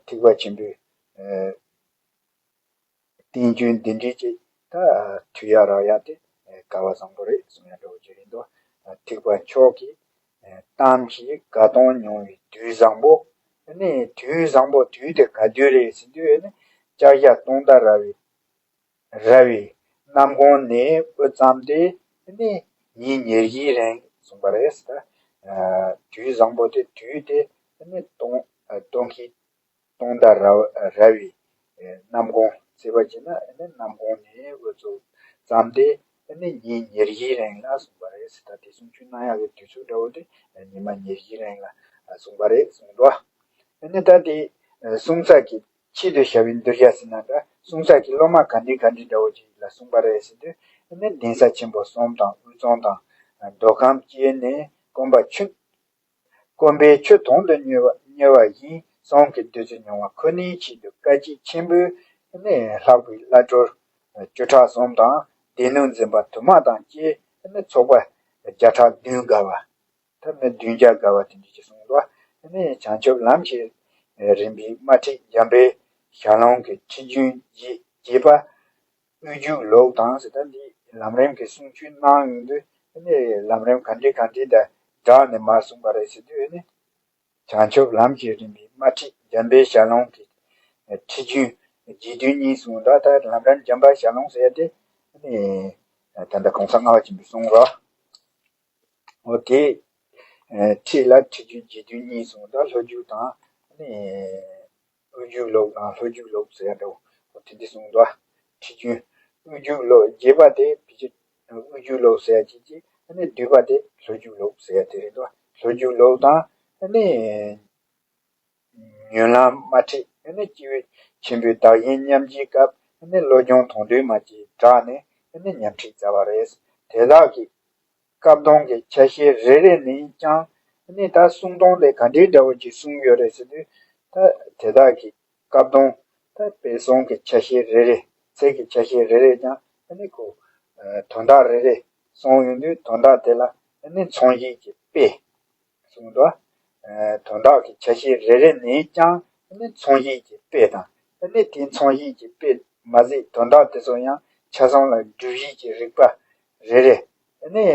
ཐེག་པ་ཆེན་པོའི་བསྟན་བཅོས་འདི་འདྲའི་ཅིག་ད་ཐོས་ཡ་རག་ཡ་དེ་སྐལ་བ་བཟང་པོ་རེད་གསུང་ཡ་འདྲ་བོ་ཅིག་རེད་འདུག་ཐེག་པ་མཆོག་གི་གཏམ་གྱི་དགའ་སྟོན་མྱོང་བའི་དུས་བཟང་པོ། ཨ་ནི་དུས་བཟང་པོ་དུས་དེ་ག་དུས་རེད་ཟེར་དུས། ཨ་ནི་ལྕགས་བྱ་སྟོང་ཟླ་ར་བའི་ར་བའི་གནམ་གང་ནས་འགོ་བརྩམས་ཏེ། ཨ་ནི་ཉིན་ཉེར་བཞིའི་རིང་གསུངས་པ་རེད་ཟེར། ད་དུས་བཟང་པོ་དེ་དུས་དེ་ཨ་ནི་སྟོང་སྟོང་གི་སྟོང་ཟླ་ར་ར་བའི་གནམ་གང་ཟེར་བ་བྱས་ན། ཨ་ནི་གནམ་གང་ནས་འགོ་ཚུགས་བརྩམས་ཏེ། ཨ་ནི་ཉིན་ཉེར་བཞིའི་རིང་ལ་གསུངས་པ་རེད་ཟེར། ད་དེ་གསུང་ཆོས་གནང་ཡག་གི་དུས་ཚོད་འདྲ་བོ་དེ་ཉི་མ་ཉེར་བཞིའི་རིང་ལ་གསུངས་པ་རེད་གསུངས་འདུག་ཨ་ནི་ད་དེ་གསུང་ས་གི་ཆེད་དུ་བྱ་བའི་གདུལ་བྱ་ཟེར་ན། ད་གསུང་ས་གི་སློབ་མ་ག་འདྲ་ག་འདྲ་འདྲ་བོ་ཅིག་ལ་གསུངས་པ་རེད་ཟེར་དུས། ཨ་ནི་གདན་ས་ཆེན་པོ་གསུམ་དང་དབུས་གཙང་དང་མདོ་ཁམས་བཅས་ནས་དགོན་པ་ཆུ། དགོན་པའི་ཆུ་དོན་དུ་གཉེར་བ་གཉེར་བ་ཡིན། གསུང་གི་བདུད་རྩི་མྱོང་བ་ཁོ་ནའི་ཆེད་དུ། དཀའ་སྤྱད་ཆེན་པོས་ནི་ལྷག་པའི་བླ་སྤྲུལ་བཅུ་ཕྲག་གསུམ་དང་། སྡེ་སྣོད་འཛིན་པ་དུ་མ་དང་བཅས་ནི་ཚོགས་པ་བརྒྱ་ཕྲག་བདུན་བརྒལ་བ། ད་མི་བདུན་བརྒྱ་བརྒལ་བ་དེ་འདྲ་ཅིག་གསུངས་འདུག་ཨ་ནི་བྱང་ཆུབ་ལམ་གྱི་རིམ་པའི་དམར་ཁྲིད་འཇམ་དཔལ་ཞལ་ལུང་གི་ཁྲིད་རྒྱུན་རྒྱས་པ། དབུས་རྒྱུད་ལུགས་དང་ཟེར། ད་འདི་ལམ་རིམ་གྱི་གསུང་ཆོས་གནང་ཡོང་དུས། ཨ་ནི་ལམ་རིམ་ག་འདྲ་ག་འདྲ་དང་སྦྲགས་ནས་མར་གསུངས་པ་རེད་ཟེར་དུས། ཨ་ནི་བྱང་ཆུབ་ལམ་གྱི་རིམ་པའི་དམར་ཁྲིད་འཇམ་དཔལ་ཞལ་ལུང་གི་ཁྲིད་རྒྱུན་རྒྱས་བསྡུས་གཉིས་གསུངས་འདུག་ད་ལམ་རིམ་འཇམ་དཔལ་ཞལ་ལུང་ཟེར་ཡ་དེ། ཨ་ནི་ད་ལྟ་གོང་ས་ལྔ་པ་ཆེན་པོས་གསུངས་རོགས། འོ་དེ། ཨ་ཁྲིད་ལ་ཁྲིད་རྒྱུན་རྒྱས་བསྡུས་གཉིས་གསུངས་འདུག་སློབ་རྒྱུགས་དང་། ཨ་ནི་དབུས་རྒྱུད་ལུགས་དང་ལྷོ་རྒྱུད་ལུགས་ཟེར་ཡ་འདྲ་བོ་དེ་འདྲ་གསུངས་འདུག་ཁྲིད་རྒྱུན་དབུས་རྒྱུད་ལུགས་རྒྱས་པ་དེ་ཕལ་ཆེར་དབུས་རྒྱུད་ལུགས་ཟེར་ཡ་ཅིག་ཅིག་ཨ་ནི་བསྡུས་པ་དེ་ལྷོ་རྒྱུད་ལུགས་ཟེར་ཡ་དེ་རེད་འདུག་ལྷོ་རྒྱུད་ལུགས་དང་། ཨ་ནི་ཉོན་ལམ་དམར་ཁྲིད། ཨ་ནི་སྐྱེས་བུ་ཆེན་པོའི་བདག་གཞན་མཉམ་བརྗེའི་སྐབས། ཨ་ནི་བློ་སྦྱོང་དོན་བསྡུས་མ་བཅས་སྦྲགས་ནས། ཨ་ནི་ཉམས་ཁྲིད་མཛད་པ་རེད། དེ་དག་གི་བཀའ་གདམས་ཀྱི་ཆ་ཤས་རེ་རེ་ནས་ཀྱང་། ཨ་ནི་ད་གསུང་སྟངས་དེ་ག་འདྲའི་འདྲ་བོ་ཅིག་གསུངས་ཡོད་རེད་ཟེར་དུས། ད་དེ་དག་གི་བཀའ་གདམས། ད་དཔེ་གསུང་གི་ཆ་ཤས་རེ་རེ། ཚིག་གི་ཆ་ཤས་རེ་རེ་ཀྱང་། ཨ་ནི་ཁོ་དོན་དག་རེ་རེ་གསུངས་ཡོང་དུས། དོན་དག་དེ་ལ་ཨ་ནི་མཚན་བཤད་ཀྱི་དཔེ་གསུངས་འདུག་དོན་དག་གི་ཆ་ཤས་རེ་རེ་ནས་ཀྱང་། ཨ་ནི་མཚན་བཤད་ཀྱི་དཔེ་དང་། ཨ་ནི་དེ་མཚན་བཤད་ཀྱི་དཔེ་མ་ཟད། དོན་དག་དེ་ཚོ་ཡང་ཆ་ཚང་ལ་སྒྲུབ་བྱེད་ཀྱི་རིགས་པ་ རེ་རེ། ཨ་ནི་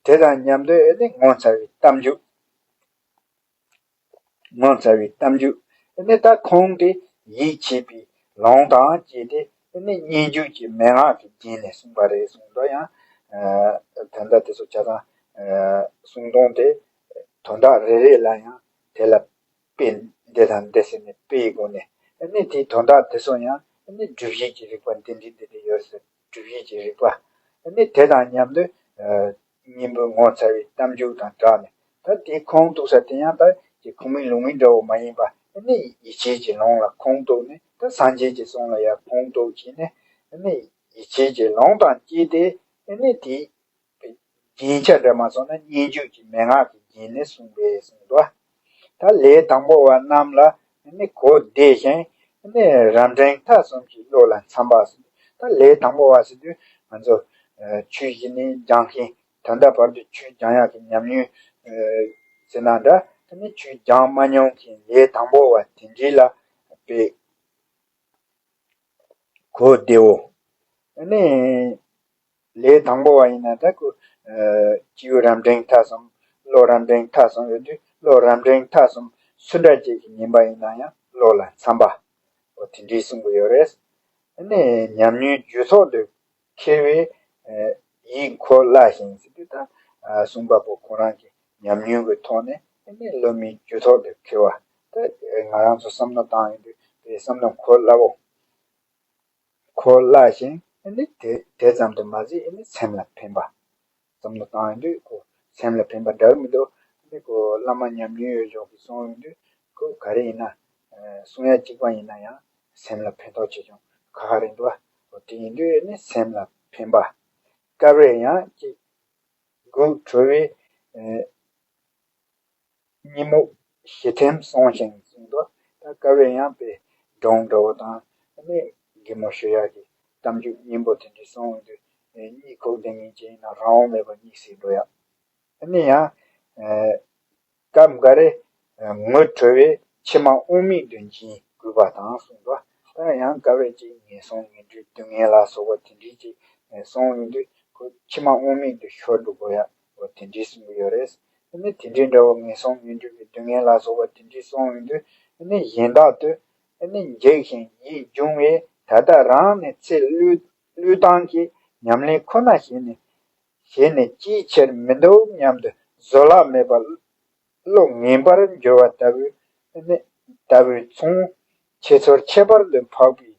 དེ་དང་མཉམ་དུ་ཨ་ནི་ངོ་མཚར་བའི་གཏམ་རྒྱུད། ངོ་མཚར་བའི་གཏམ་རྒྱུད། ཨ་ནི་ད་ཁོང་དེ་ཡིད་ཆེས་པའི་ལུང་དང་བཅས་ཏེ་ཨ་ནི་སྙན་བརྒྱུད་ཀྱི་མན་ངག་གི་རྒྱན་ནས་གསུངས་པ་རེད་གསུངས་འདུག་ཡང་། ཨ་དོན་དག་དེ་ཚོ་ཆ་ཚང་། ཨ་གསུང་དོན་དེ་དོན་དག་རེ་རེ་ལ་ཡང་དེ་ལ་དཔེ་འདི་དང་འདི་ཟེར་ནས་དཔེའི་སྒོ་ནས། ཨ་ནི་དེའི་དོན་དག་དེ་ཚོ་ཡང་ཨ་ནི་སྒྲུབ་བྱེད་ཀྱི་རིགས་པ་འདི་འདྲ་འདི་འདྲ་ཡོད་ཟེར། སྒྲུབ་བྱེད་ཀྱི་རིགས་པ། ཨ་ནི་དེ་དང་མཉམ་དུ་ཨ་སྙན་བརྒྱུད་ངོ་མཚར་བའི་གཏམ་རྒྱུད་དང་སྦྲགས་ནས། ད་དེ་ཁུངས་གཏུགས་ས་དེ་ཡང་ད་ཀྱི་ཁུངས་མེད་ལུང་མེད་འདྲ་བོ་མ་ཡིན་པ། ཨ་ནི་ཡིད་ཆེས་ཀྱི་ལུང་ལ་ཁུངས་གཏུགས་ནས། ད་སངས་རྒྱས་ཀྱི་གསུང་ལ་ཡང་ཁུངས་གཏུགས་བྱས་ནས། ཨ་ནི་ཡིད་ཆེས་ཀྱི་ལུང་དང་བཅས་ཏེ། ཨ་ནི་དེ་རྒྱན་ཆ་འདྲ་མ་སོང་ན་སྙན་བརྒྱུད་ཀྱི་མན་ངག་གི་རྒྱན་ནས་གསུངས་པས་གསུངས་འདུག་ད་ལས་དང་པོ་བ་རྣམས་ལ་ནི་གོ་བདེ་ཞིང་། ནི་རབ་འབྲིང་ཐ་གསུམ་གྱི་བློ་ལ་འཚམ་པ་ཟེར། ད་ལས་དང་པོ་བ་ཟེར་དུས་ང་ཚོ་ཆོས་བཞིན་ནི་སྦྱང་མཁན། ད་ལྟ་བར་དུ་ཆོས་སྦྱང་ཡག་གི་ཉམས་མྱོང་ཟེར་ན་འདྲ། ནི་ཆོས་སྦྱང་མ་མྱོང་མཁན་ལས་དང་པོ་བ་དེ་འདྲ་ལ་དཔེ་གོ་བདེ་བོ། ནི་ལས་དང་པོ་བ་ཡིན་ན་ད་ཁོ་སྐྱེས་བུ་རབ་འབྲིང་ཐ་གསུམ། བློ་རབ་འབྲིང་ཐ་གསུམ་ཡོད་དུས། བློ་རབ་འབྲིང་ཐ་གསུམ་སུ་འདྲ་ཅིག་གིས་ཉན་པ་ཡིན་ན་ཡང་བློ་ལ་འཚམ་པ། འོ་དེ་འདྲའི་གསུང་གི་ཡོད་རེད། ནི་ཉམས་མྱོང་རྒྱུད་ཐོག་ཏུ་འཁེལ་བའི་ཡིད་འཁོར་སླ་ཞིང་ཟེར་དུས། ད་གསུང་པ་པོ་ཁོ་རང་གི་ཉམས་མྱོང་གི་ཐོག་ནས་ནི་བློ་མིག་རྒྱུད་ཐོག་ཏུ་འཁེལ་བ། ད་ང་རང་ཚོ་བསམ་བློ་བཏང་ཡོང་དུས་དེ་བསམ་བློ་འཁོར་སླ་བོ། འཁོར་སླ་ཞིང་ནི་དེ་དེ་ཙམ་དུ་མ་ཟད་ནི་སེམས་ལ་ཕན་པ། བསམ་བློ་བཏང་ཡོང་དུས་ཁོ་སེམས་ལ་ཕན་པ་འདྲ་མི་འདུག་ནི་ཁོ་བླ་མ་ཉམས་མྱོང་ཡོད་ཅོག་གིས་གསུངས་ཡོང་དུས། ཁོ་ག་རེ་ཡིན་ན་གསུང་ཡ་གཅིག་པ་ཡིན་ན་ཡང་སེམས་ལ་ཕན་ཐོགས་ཆེ་ཆུང་ཁ་ཁ་རེད་འདུག་འོ་དེ་ཡིན་དུས་ནི་སེམས་ལ་ཕན་པ། སྐབས་རེ་ཡང་གཅིག་དགུག་བྲོ་བའི་ཉིན་མོ་ཞི་ཐེམ་སོང་ཞིང་གསུངས་འདུག་ད་སྐབས་རེ་ཡང་དཔེ་སྒྲུང་འདྲ་བོ་དང་ནི་གད་མོ་ཤོར་ཡག་གི་གཏམ་རྒྱུད་སྙན་པོ་དེ་འདྲ་གསུངས་ཡོང་དུས། གཉིད་ཁུག་བསྡད་མཁན་ཅིག་ཡིན་ན་རང་དབང་མེད་པར་གཉིད་སད་འགྲོ་ཡག་ནི་ཡང་སྐབས་འགའ་རེ་ངུ་བྲོ་བའི་མཆི་མ་དབུགས་མེད་དུ་འབྱིན་དགོས་པ་དང་གསུངས་འདུག་ད་ཡང་སྐབས་རེ་གཅིག་ངན་སོང་ངན་འགྲོའི་སྡུག་བསྔལ་ལ་སོགས་པ་དེ་འདྲའི་ཅིག་གསུངས་ཡོང་དུས་ཁོ་མཆི་མ་དབུགས་མེད་དུ་ཤོར་འགྲོ་དགོས་ཡག་འོ་དེ་འདྲའི་གསུང་གི་ཡོད་རེད། ཨ་ནི་དེ་འདྲའི་འདྲ་བོ་ངན་སོང་ངན་འགྲོའི་སྡུག་བསྔལ་ལ་སོགས་པ་དེ་འདྲའི་གསུངས་ཡོང་དུས། ཨ་ནི་གཞན་དག་ཏུ་ཨ་ནི་འཇིགས་ཤིང་ཡིད་འབྱུང་བས། ད་ལྟ་རང་ནི་ཚེ་བློས་བློས་བཏང་གི་ཉམས་ལེན་ཁོ་ན་བྱས་ནས་བྱས་ནས་ཅིའི་ཕྱིར་མི་འདུག་སྙམ་དུ་བཟོད་གླགས་མེད་པ་བློ་ངན་པར་འགྱུར་བ་ལྟ་བུའི་ཨ་ནི་ལྟ་བུའི་མཚུངས་ཁྱད་ཚོར་ཁྱད་པར་དུ་འཕགས་པའི་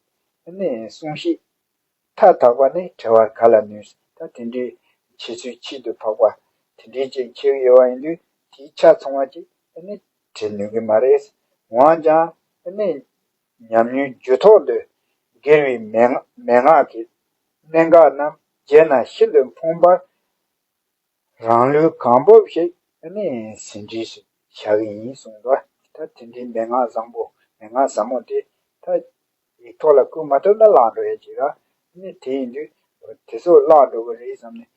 ཨ་ནི་གསུང་བཤད་མཐའ་དག་པ་ནི་བྲི་བར་ག་ལ་ནུས། ད་དེ་འདྲའི་འཆད་ཚུལ་ཁྱད་དུ་འཕགས་པ་དེ་འདྲའི་ཅིག་འཁྱེར་ཡོད་པ་ཡིན་དུས། དེའི་ཆ་ཚང་བ་ཅིག་ཨ་ནི་བྲི་ནུས་ཀྱི་མ་རེད། འོན་ཀྱང་ཨ་ནི་ཉམས་མྱོང་རྒྱུད་ཐོག་ཏུ་གྱེར་བའི་མན་མན་ངག་གི་གནད་འགག་རྣམས་རྒྱས་ན་ཤིན་ཏུ་ཕོངས་པར། རང་ལུས་གང་བབས་ཤིག་ཨ་ནི་ཟིན་བྲིས་སུ་བྱ་གི་ཡིན་གསུངས་པ། ད་དེ་འདྲའི་མན་ངག་བཟང་པོ་མན་ངག་ཟབ་མོ་དེ་ད་ཡིག་ཐོག་ལ་བཀོད་མ་ཐུབ་ན་བརླག་འགྲོ་ཡ་ཅིག་ར། ཨ་ནི་དེ་ཡིན་དུས་དེ་ཚོ་བརླག་འགྲོ་གི་རེད་བསམ་ནས་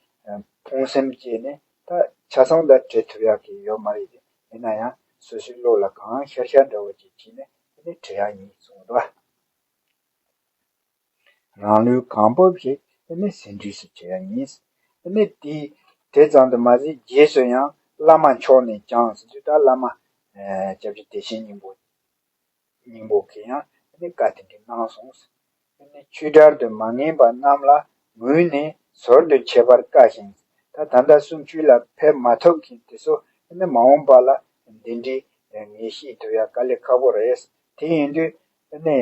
ཕོངས་སེམས་སྐྱེས་ནས་ད་ཆ་ཚང་ད་བྲི་ཐུབ་ཡག་གི་ཡོད་མ་རེད་དེ། ཡིན་ན་ཡང་སོ་སོའི་བློ་ལ་གང་ཤར་ཤར་འདྲ་བོ་ཅིག་བྱས་ནས་ཨ་ནི་བྲི་ཡག་ཡིན་གསུངས་པ། རང་ལུས་གང་བབས་ཤིག་ཨ་ནི་ཟིན་བྲིས་སུ་བྱེད་ཡ་ཡིན། ཨ་ནི་དེ་དེ་ཙམ་དུ་མ་ཟད་རྗེས་སུ་ཡང་བླ་མ་མཆོག་ནས་ཀྱང་ཟེར་དུས། ད་བླ་མ་ཨ་སྐྱབས་རྗེ་བདེ་ཆེན་སྙིང་པོ་སྙིང་པོ་གིས་ཡང་ཨ་ནི་བཀའ་དེ་འདྲ་གནང་སོང་། ཨ་ནི་ཆོས་གྲལ་དུ་མ་ངེས་པ་རྣམས་ལ་ངོས་ནས་ཟུར་དུ་ཆད་པར་དཀའ་ཞིང་། ད་ད་ལྟ་གསུང་ཆོས་ལ་ཕེབས་མ་ཐུབ་མཁན་དེ་ཚོ་ཨ་ནི་མ་འོངས་པ་ལ་འདི་འདྲའི་ངེས་ཤེས་ཐོབ་ཡ་དཀའ་ལས་ཁག་པོ་རེད། དེ་ཡིན་དུས་ཨ་ནི་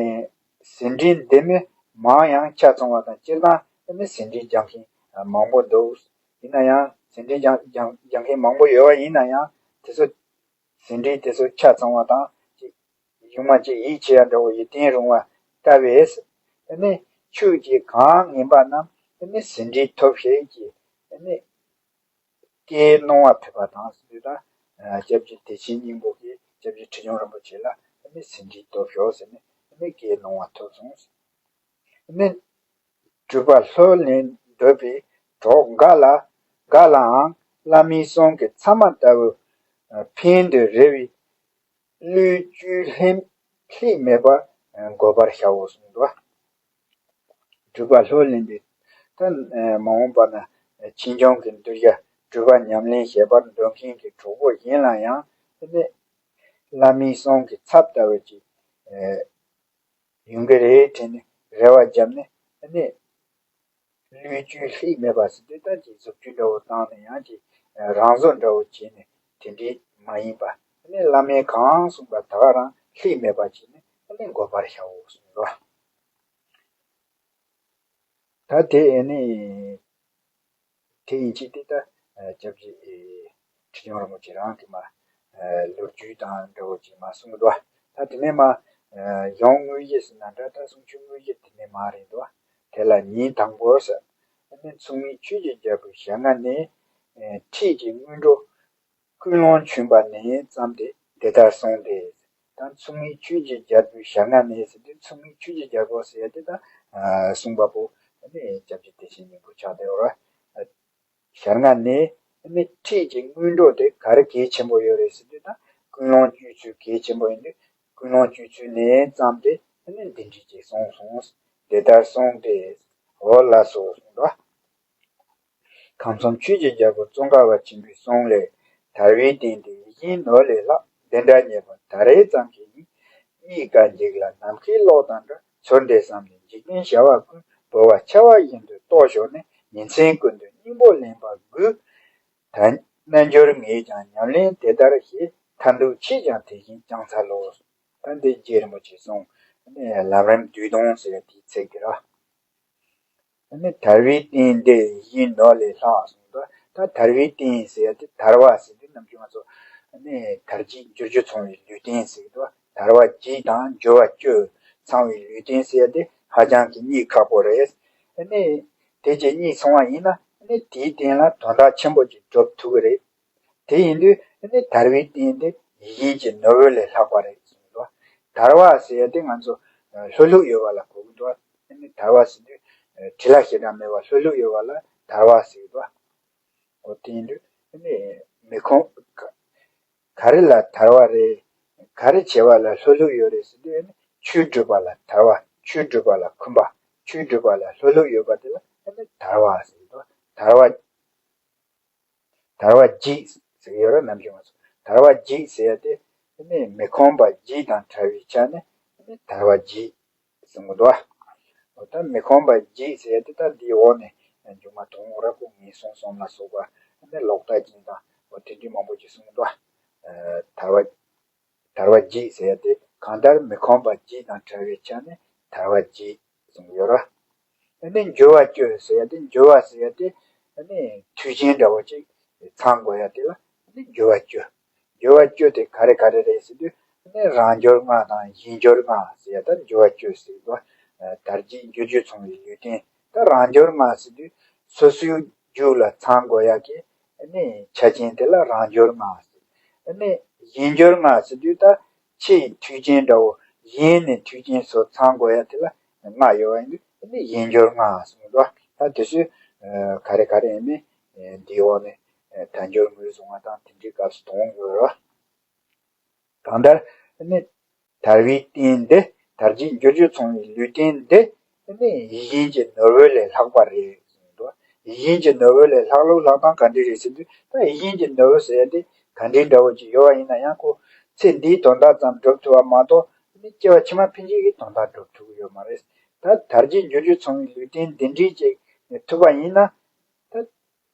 ཟིན་བྲིས་འདི་མི་མང་ཡང་ཆ་ཚང་བ་དང་། སྤྱིར་བཏང་ཨ་ནི་ཟིན་བྲིས་སྦྱང་མཁན་མང་པོ་འདུག་ཡིན་ན་ཡང་ཟིན་བྲིས་སྦྱང་སྦྱང་སྦྱང་མཁན་མང་པོ་ཡོད་པ་ཡིན་ན་ཡང་། དེ་ཚོ་ཟིན་བྲིས་དེ་ཚོ་ཆ་ཚང་བ་དང་། གཅིག་གཞུང་མ་གཅིག་ཡིད་ཆེས་ཡ་འདྲ་བོ་ཡིད་བརྟན་རུང་བ་ལྟ་བས། ཨ་ནི་ཆོས་ཀྱི་གང་ངན་པ་རྣམས་ཨ་ནི་ཟིན་བྲིས་ཐོབ་ཤེས་ཀྱི་ཨ་ནི་བཀའི་གནང་བ་ཕེབས་པ་དང་ཟེར་དུས། ད་སྐྱབས་རྗེ་བདེ་ཆེན་སྙིང་པོ་གིས་སྐྱབས་རྗེ་ཁྲི་བྱང་རིན་པོ་ཆེ་ལ་ཨ་ནི་ཟིན་བྲིས་ཐོབ་ཤོག་ཟེར་ནས་ཨ་ནི་བཀའི་གནང་བ་ཐོབ་སོང་། ཨ་ནི་སྒྲུབ་པ་ལྷུར་ལེན་འདོད་པའི་གྲོགས་འགའ་ལ་འགའ་ལའང་བླ་མའི་གསུང་གི་ཚད་མ་ལྟ་བུ་ཕན་དུ་རེ་བའི་བློའི་བཅུད་ལྷད་ལྷད་མེད་པ་འགོད་པར་བྱའོ་གསུངས་འདུག་སྒྲུབ་པ་ལྷུར་ལེན་པའི་ད་མ་འོངས་པ་ན་ ཕྱིས་འབྱུང་གི་གདུལ་བྱ་སྤྲུལ་པ་ཉམས་ལེན་བྱེད་པར་འདོད་མཁན་གྱི་གྲོགས་པོ་གཞན་ལ་ཡང་ཨ་ནི་བླ་མའི་གསུང་གི་ཚབ་ལྟ་བུ་ཅིག་ཡོང་གི་རེད་དྲན་ནས་རེ་བ་བརྒྱབ་ནས་ཨ་ནི། བློས་བཅོས་ལྷད་མེད་པ་ཟེར་དུས་ད་ཅིག་བཟོ་བཅོས་འདྲ་བོ་བཏང་ནས་ཡང་ཅིག་རང་བཟོ་འདྲ་བོ་བྱས་ནས་དེ་འདྲའི་མ་ཡིན་པ་ཨ་ནི་བླ་མས་གང་གསུངས་པ་ད་ག་རང་ལྷད་མེད་པ་བྱས་ནས་ཨ་ནི་འགོད་པར་བྱའོ་གསུངས་རོ། ད་དེ་ཨ་ནི་དེ་ཡིན་ཕྱིན་དེ་ད་སྐྱབས་རྗེ་ཁྲི་བྱང་རིན་པོ་ཆེ་རང་གི་མ་ལོ་རྒྱུས་དང་འདྲ་བོ་ཅིག་མ་གསུངས་འདུག་ད་དེ་ནས་མ་གཞུང་དངོས་གཞི་ཟེར་ན་འདྲ་ད་གསུང་ཆོས་དངོས་གཞི་དེ་ནས་མ་རེད་འདུག་དེ་ལ་ཉིན་དང་པོར་ཟེར། ཨ་ནི་མཚུངས་མེད་ཆོས་ཀྱི་རྒྱལ་པོའི་ཞལ་སྔ་ནས། ཨེ་ཁྲིད་ཀྱི་སྔོན་འགྲོ་ཀུན་སློང་བྱོན་པ་ནས་བརྩམས་ཏེ་འདི་ལྟར་གསུངས་ཏེ། ད་མཚུངས་མེད་ཆོས་ཀྱི་རྒྱལ་པོའི་ཞལ་སྔ་ནས་ཟེར་དུས་མཚུངས་མེད་ཆོས་ཀྱི་རྒྱལ་པོ་ཟེར་ཡ་དེ་ད་ཨ་གསུངས་པ་པོ་ཨ་ནི་སྐྱབས་རྗེ་བདེ་ཆེན་སྙིང་པོ་ཆགས་བསྡད་ཡོད་རེད། ཞལ་སྔ་ནས་ཨ་ནི་ཁྲིད་ཀྱི་སྔོན་འགྲོ་དེ་ག་རེ་གལ་ཆེན་པོ་ཡོད་རེད་ཟེར་དུས་ད་ཀུན་སློང་བཅོས་ཚུལ་གལ་ཆེན་པོ་ཡིན་དུས་ཀུན་སློང་བཅོས་ཚུལ་ནས་བརྩམས་ཏེ་ཨ་ནི་འདི་འདྲ་ཅིག་གསུངས་སོང་། འདི་ལྟར་གསུངས་ཏེ། འོ་ལགས་སོ་གསུངས་པ། ཁམས་གསུམ་ཆོས་ཀྱི་རྒྱལ་པོ་ཙོང་ཁ་པ་ཆེན་པོའི་གསུང་ལས། ཐར་པའི་གཏེར་འདི་ཡིད་བཞིན་ནོར་ལས་ལྷག་འདི་འདྲ་རྙེད་པ་ད་རེས་ཙམ་གྱིས་ཡིན། གཉིས་ཀ་འཇིག་ལ་ནམ་མཁའི་གློག་དང་འདྲ། ཚུར་འདི་བསམ་ནས་འཇིག་རྟེན་བྱ་བ་ཀུན། བོར་བ་འཆའ་བ་བཞིན་དུ་རྟོགས་ཞོག་ནས། ཉིན་མཚན་ཀུན་ཏུ་སྙིང་པོ་ལེན་པ་དགོས། ད་རྣལ་འབྱོར་ངས་ཀྱང་ཉམས་ལེན་དེ་ལྟར་བྱེད། ཐར་འདོད་ཆེས་ཀྱང་དེ་བཞིན་བསྐྱང་འཚལ་ལོ། ད་འདི་རྗེ་རིན་པོ་ཆེའི་གསུང་ལམ་རིམ་བསྡུས་དོན་ཟེར་བའི་དེའི་ཚིག་དེ་རེད། ཨ་ནི་ཐར་པའི་གཏེར་འདི་ཡིད་བཞིན་ནོར་ལས་ལྷག་གསུངས་འདུག་ད་ཐར་པའི་གཏེར་ཟེར་ཡ་དེ་ཐར་པ་ཟེར་དུས་ནམ་རྒྱུན་ང་ཚོ་ཨ་ནི་ཐར་རྒྱས་འབྱོར་རྒྱུ་ཚང་བའི་ལུས་རྟེན་ཟེར་གི་འདུག་ཐར་པ་བརྒྱད་དང་འབྱོར་བ་བཅུ་ཚང་བའི་ལུས་རྟེན་ཟེར་ཡ་དེ་ཧ་ཅང་གི་རྙེད་ཁག་པོ་རེད། ཨ་ནི་དེ་ཅིག་རྙེད་སོང་བ་ཡིན་ན་ཨ་ནི་དེའི་སྟེང་ལ་དོན་དག་ཆེན་པོ་ཅིག་སྒྲུབ་ཐུབ་ཀྱི་རེད། དེ་ཡིན་དུས་ཨ་ནི་ཐར་པའི་གཏེར་འདི་ཡིད་བཞིན་གྱི་ནོར་བུ་ལས་ལྷག་པ་རེད་གསུངས་འདུག་ཐར་པ་ཟེར་ཡ་དེ་ང་ཚོ་ལྷོད་ལྷོད་ཡོད་པ་ལ་གོ་གི་འདུག་ཨ་ནི་ཐར་པ་ཟེར་དུས་བྲེལ་བ་ཞེ་དྲག་མེད་པ་ལྷོད་ལྷོད་ཡོད་པ་ལ་ཐར་པ་ཟེར་གི་འདུག་འོ་དེ་ཡིན་དུས་ཨ་ནི་མི་ཁོམ་ག་རེ་ལ་ཐར་པ་རེད། ག་རེ་བྱེད་པ་ལ་ལྷོད་ལྷོད་ཡོད་རེད་ཟེར་དུས་ཨ་ནི་ཆོས་སྒྲུབ་པ་ལ་ཐར་པ། ཆོས་སྒྲུབ་པ་ལ་འཁུམས་པ། ཆོས་སྒྲུབ་པ་ལ་ལྷོད་ལྷོད་ཡོད་པ་དེ་ལ་ཨ་ནི་ཐར་པ་ཟེར་གི་འདུག་ཐར་པ། ཐར་པ་བརྒྱད་ཟེར་གྱི་ཡོད་རེད་ནམ་རྒྱུན་ང་ཚོ། ཐར་པ་བརྒྱད་ཟེར་ཡ་དེ་ནི་མི་ཁོམ་པ་བརྒྱད་དང་བྲལ་བའི་ཆ་ནས་ཐར་པ་བརྒྱད་གསུང་གི་འདུག་བ། འོ་ད་མི་ཁོམ་པ་བརྒྱད་ཟེར་ཡ་དེ་ད་འདིའི་འོག་ནས་མཇུག་མ་དོན་རབ་ཀྱི་ངན་སོང་གསུམ་ལ་སོགས་པ་ནི་ལོག་ལྟ་ཅན་དང་འོ་དེ་འདྲའི་མང་པོ་ཅིག་གསུང་གི་འདུག་བ། ཐར་པ། ཐར་པ་བརྒྱད་ཟེར་ཡ་དེ་གང་ལྟར་མི་ཁོམ་པ་བརྒྱད་དང་བྲལ་བའི་ཆ་ནས་ཐར་པ་བརྒྱད་གསུངས་ཡོད་རེད། ཨ་ནི་འབྱོར་བ་བཅུ་ཟེར་ཡ་དེ་འབྱོར་བ་ཟེར་ཡ་དེ་ཨ་ནི་མཐུ་ཆེན་འདྲ་བོ་ཅིག་ཚང་དགོས་ཡ་དེ་ལ་ཨ་ནི་འབྱོར་བ་བཅུ། འབྱོར་བ་བཅུ་དེ་ག་རེ་ག་རེ་རེད་ཟེར་དུས་ཨ་ནི་རང་འབྱོར་ལྔ་དང་གཞན་འབྱོར་ལྔ་ཟེར་ཡ་ད་འབྱོར་བ་བཅུ་ཟེར་གི་འདུག་དར་རྒྱས་འགྱུར་རྒྱུ་ཚང་བའི་ལུས་རྟེན། ད་རང་འབྱོར་ལྔ་ཟེར་དུས་སོ་སོའི་རྒྱུད་ལ་ཚང་དགོས་ཡ་གི་ཨ་ནི་ཆ་རྐྱེན་དེ་ལ་རང་འབྱོར་ལྔ་ཟེར། ཨ་ནི་གཞན་འབྱོར་ལྔ་ཟེར་དུས་ད་ཆེས་མཐུ་ཆེན་འདྲ་བོ་གཞན་ནས་མཐུ་ཆེན་སོགས་ཚང་དགོས་ཡ་དེ་ལ་ལྔ་ཡོད་པ་ཡིན་དུས་ཨ་ནི་གཞན་འབྱོར་ལྔ་གསུངས་འདུག་ད་དེ་ཚོས་ག་རེ་ག་རེ་ཡིན་མིན་འདིའི་འོག་ནས་དལ་འབྱོར་ངོས་བཟུང་བ་དང་དེ་འདྲའི་སྐབས་སུ་དོན་ཡོད་རེད། གང་ལྟར་ནི། དར་བའི་གཏེར་འདི། དར་རྒྱས་འགྱུར་རྒྱུ་ཚང་བའི་ལུས་རྟེན་འདི། ནི་ཡིད་བཞིན་གྱི་ནོར་བུ་ལས་ལྷག་པ་རེད་གསུངས་འདུག་ཡིད་བཞིན་གྱི་ནོར་བུ་ལས་ལྷག་ལུགས་ལྷག་སྟངས་ག་འདྲ་རེད་ཟེར་དུས་ད་ཡིད་བཞིན་གྱི་ནོར་བུ་ཟེར་ཡ་དེ་ག་འདྲའི་འདྲ་བོ་ཅིག་ཡོད་པ་ཡིན་ན་ཡང་ཁོ་ཚེ་འདིའི་དོན་དག་ཙམ་སྒྲུབ་ཐུབ་པ་མ་གཏོགས་ནི་སྐྱེ་བ་ཕྱི་མ་ཕན་ཆད་ཀྱི་དོན་དག་སྒྲུབ་ཐུབ་ཀྱི་ཡོད་མ་རེད། ད་དར་རྒྱས་འགྱུར་རྒྱུ་ཚང་བའི་ལུས་རྟེན་འདི་འདྲའི་ཅིག་ཐུབ་པ་ཡིན་ན། ད།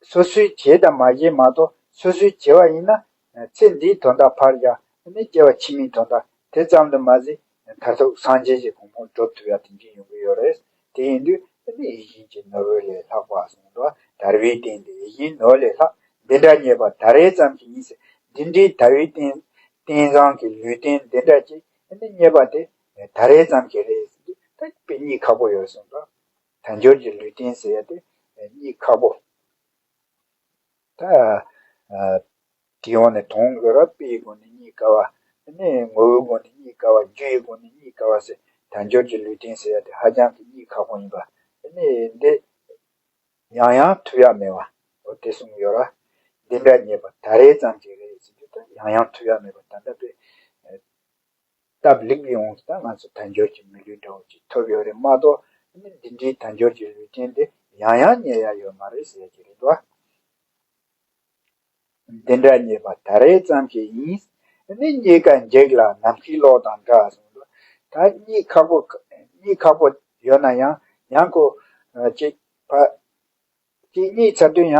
སོ་སོས་བྱས་དང་མ་བྱས་མ་གཏོགས་སོ་སོས་བྱས་པ་ཡིན་ན་ཚེ་འདིའི་དོན་དག་ཕར་བཞག་ནས་སྐྱེ་བ་ཕྱི་མའི་དོན་དག་དེ་ཙམ་དུ་མ་ཟད་མཐར་ཐུག་སངས་རྒྱས་ཀྱི་གོ་འཕང་སྒྲུབ་ཐུབ་ཡ་དེ་འདྲ་ཡོང་གི་ཡོད་རེད། དེ་ཡིན་དུས་ནི་ཡིད་བཞིན་གྱི་ནོར་བུ་ལས་ལྷག་པ་གསུངས་འདུག་དར་བའི་གཏེར་འདི་ཡིད་བཞིན་ནོར་ལས་ལྷག་འདི་འདྲ་རྙེད་པ་ད་རེས་ཙམ་གྱིས་ཡིན་ཟེར། འདི་འདྲའི་དར་བའི་གཏེར་གཏེར་བཟང་གི་ལུས་རྟེན་འདི་འདྲ་ཅིག་ནི་རྙེད་པ་དེ་ད་རེས་ཙམ་གྱིས་རེད་ཟེར་དུས་ད་དཔེ་རྙེད་ཁག་པོ་ཡོད་གསུངས་འདུག་དལ་འབྱོར་གྱི་ལུས་རྟེན་ཟེར་ཡ་དེ་རྙེད་ཁག་པོ། ད། དེའི་འོག་ནས་དོན་དངོས་རབ་དཔེའི་སྒོ་ནས་རྙེད་དཀའ་བ། ནི་ངོ་བོའི་སྒོ་ནས་རྙེད་དཀའ་བ། རྒྱུ་ཡི་སྒོ་ནས་རྙེད་དཀའ་བ་ཟེར་དལ་འབྱོར་གྱི་ལུས་རྟེན་ཟེར་ཡ་དེ་ཧ་ཅང་གི་རྙེད་ཁག་པོ་ཡིན་པ། ནི་འདི། ཡང་ཡང་ཐུབ་ཡ་མེད་པ། འོ་དེ་གསུངས་ཡོད་ར། འདི་འདྲ་རྙེད་པ་ད་རེས་ཙམ་གྱིས་རེད་ཟེར་དུས་ད་ཡང་ཡང་ཐུབ་ཡ་མེད་པ་ད་ལྟ་དཔེ། སྟབས་ལེགས་པའི་དབང་གིས་ད་ང་ཚོ་དལ་འབྱོར་གྱི་མི་ལུས་འདྲ་བོ་ཅིག་ཐོབ་ཡོད་རེད་མ་གཏོགས་ནི་འདི་འདྲའི་དལ་འབྱོར་གྱི་ལུས་རྟེན་དེ་ ཡང་ཡང་རྙེད་ཡ་ཡོད་མ་རེད་ཟེར་གྱི་རེད་དོ། འདི་འདྲ་རྙེད་པ་ད་རེས་ཙམ་ཞིག་ཡིན། ནི་རྙེད་དཀའ་འཇིག་སླ་ནམ་མཁའི་གློག་དང་འདྲ་གསུངས་འདུག་ད་རྙེད་ཁག་པོ། རྙེད་ཁག་པོ་ཡོད་ན་ཡང་ཡང་ཁོ་ཅིག་ཕ། ཅིག་རྙེད་ཚར་དུས་ཡང་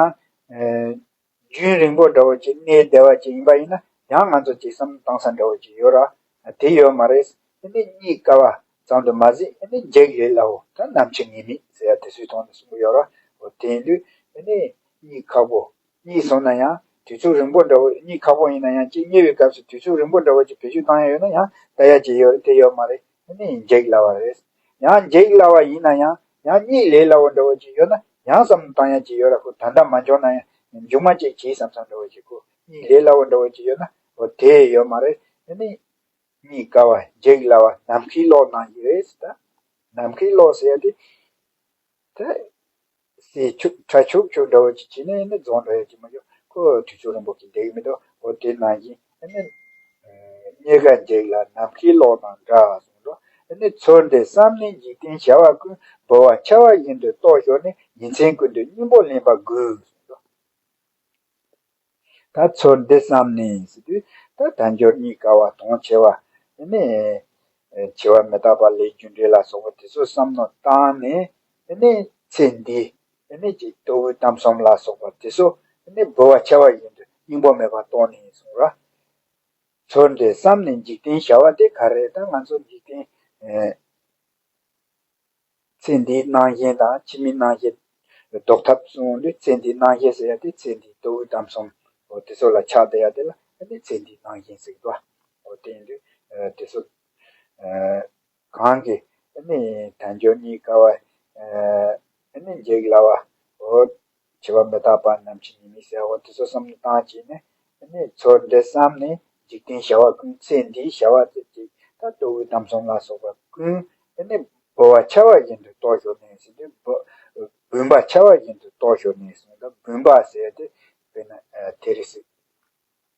རྒྱུན་རིང་པོ་འདྲ་བོ་ཅིག་གནས་བསྡད་པ་ཅིག་ཡིན་པ་ཡིན་ན་ཡང་ང་ཚོ་ཅིག་བསམ་བློ་བཏང་ས་འདྲ་བོ་ཅིག་ཡོད་ར། དེ་ཡོད་མ་རེད། ཨ་ནི་རྙེད་དཀའ་བ་ཙམ་དུ་མ་ཟད་ཨ་ནི་འཇིག་ལས་སླ་བོ་ད་ནམ་འཆི་ངེས་མེད་ཟེར་ཡ་དེ་ཚོའི་ཐོག་ནས་གསུང་གི་ཡོད་ར། འོ་དེ་ཡིན་དུས་ཨ་ནི་རྙེད་ཁག་པོ། རྙེད་སོང་ན་ཡང་དུས་ཚོད་རིང་པོ་འདྲ་བོ་རྙེད་ཁག་པོ་ཡིན་ན་ཡང་ཅིག་རྙེད་པའི་སྐབས་སུ་དུས་ཚོད་རིང་པོ་འདྲ་བོ་ཅིག་བེད་སྤྱོད་བཏང་ཡ་ཡོད་ན་ཡང་ལྟ་ཡ་ཅིག་ཡོད་རེད་དེ་ཡོད་མ་རེད། ཨ་ནི་འཇིག་སླ་བ་རེད། ཡང་འཇིག་སླ་བ་ཡིན་ན་ཡང་ཡང་རྙེད་ལས་སླ་བོ་འདྲ་བོ་ཅིག་ཡོད་ན་ཡང་བསམ་བློ་བཏང་ཡ་ཅིག་ཡོད་ར། ཁོ་ད་ལྟ་མ་འབྱོར་ན་ཡང་མཇུག་མ་ཅིག་བྱེད་བསམ་བསམ་འདྲ་བོ་ཅིག་ཁོ་རྙེད་ལས་སླ་བོ་འདྲ་བོ་ཅིག་ཡོད་ན་འོ་དེ་ཡོད་མ་རེད། ཨ་ནི་རྙེད་དཀའ་བ་འཇིག་སླ་བ་ནམ་མཁའི་གློག་ནང་བཞིན་རེད་ཟེར་ད། ནམ་མཁའི་གློག་ཟེར་ཡ་དེ། ད། སའི་ཕྱོགས་ཁྲ་ཕྱུག་ཕྱུག་འདྲ་བོ་ཅིག་བྱས་ནས་ནི་རྫོང་འགྲོ་ཡ་ཅིག་མ་བྱུང་ཁོ་དུས་ཚོད་རིང་པོ་གི་འདེགས་མི་འདུག་འོ་དེ་ནང་བཞིན་ནི། རྙེད་དཀའ་འཇིག་སླ་ནམ་མཁའི་གློག་དང་འདྲ་གསུངས་འདུག་ནི་ཚུལ་འདི་བསམས་ནས་འཇིག་རྟེན་བྱ་བ་ཀུན། ལྦུ་བ་འཆའ་བ་བཞིན་དུ་རྟོགས་ཞོར་ནས། ཉིན་མཚན་ཀུན་ཏུ་སྙིང་པོ་ལེན་པ་དགོས་གསུངས་འདུག་ད་ཚུལ་འདི་བསམས་ནས་ཟེར་དུས་ད་དལ་འབྱོར་རྙེད་དཀའ་བ་དང་འཆི་བ། ནི། འཆི་བ་མི་རྟག་པ་ལས་རྒྱུ་འབྲས་ལ་སོགས་པ་དེ་ཚོ་བསམ་མནོ་བཏང་ནས་ནི་ཚེ་འདིའི་ནི་ཅིག་ལྟོ་གོས་གཏམ་གསུམ་ལ་སོགས་པ་དེ་ཚོ་ནི་ལྦུ་བ་འཆའ་བ་བཞིན་དུ་སྙིང་པོ་མེད་པར་གཏོང་ནས་གསུངས་ར། ཚུལ་འདི་བསམས་ནས་འཇིག་རྟེན་བྱ་བ་དེ་ག་རེ་ད་ང་ཚོ་འཇིག་རྟེན། ཚེ་འདིའི་སྣང་ཞེན་དང་ཕྱི་མའི་སྣང་ཞེན་ལྡོག་ཐབས་གསུངས་དུས་ཚེ་འདིའི་སྣང་ཞེན་ཟེར་ཡ་དེ་ཚེ་འདིའི་ལྟོ་གོས་གཏམ་གསུམ་འོ་དེ་ཚོ་ལ་ཆགས་བསྡད་ཡ་དེ་ལ་ཨ་ནི་ཚེ་འདིའི་སྣང་ཞེན་ཟེར་གི་འདུག་འོ་དེ་ཡིན་དུས་དེ་ཚོ་གང་གི་ཨ་ནི་དལ་འབྱོར་རྙེད་དཀའ་བ་ཨ་ནི་འཇིག་སླ་བ་འོ། འཆི་བ་མི་རྟག་པ་ནམ་འཆི་ངེས་མེད་ཟེར་བ་དེ་ཚོ་བསམ་བློ་བཏང་བྱས་ནས་ནི་ཚུལ་འདི་བསམ་ནས་འཇིག་རྟེན་བྱ་བ་ཀུན། ཚེ་འདིའི་བྱ་བ་ཅིག་ཅིག་ད་ལྟོ་གོས་གཏམ་གསུམ་ལ་སོགས་པ་ཀུན་ནི་ལྦུ་བ་འཆའ་བ་བཞིན་དུ་རྟོགས་ཞོར་ནས་ཟེར་དུས་སྦུན་པ་འཆའ་བ་བཞིན་དུ་རྟོགས་ཞོར་ནས་གསུངས། ད་སྦུན་པ་ཟེར་ཏེ་དཔེར་ན་དེ་རེད་ཟེར།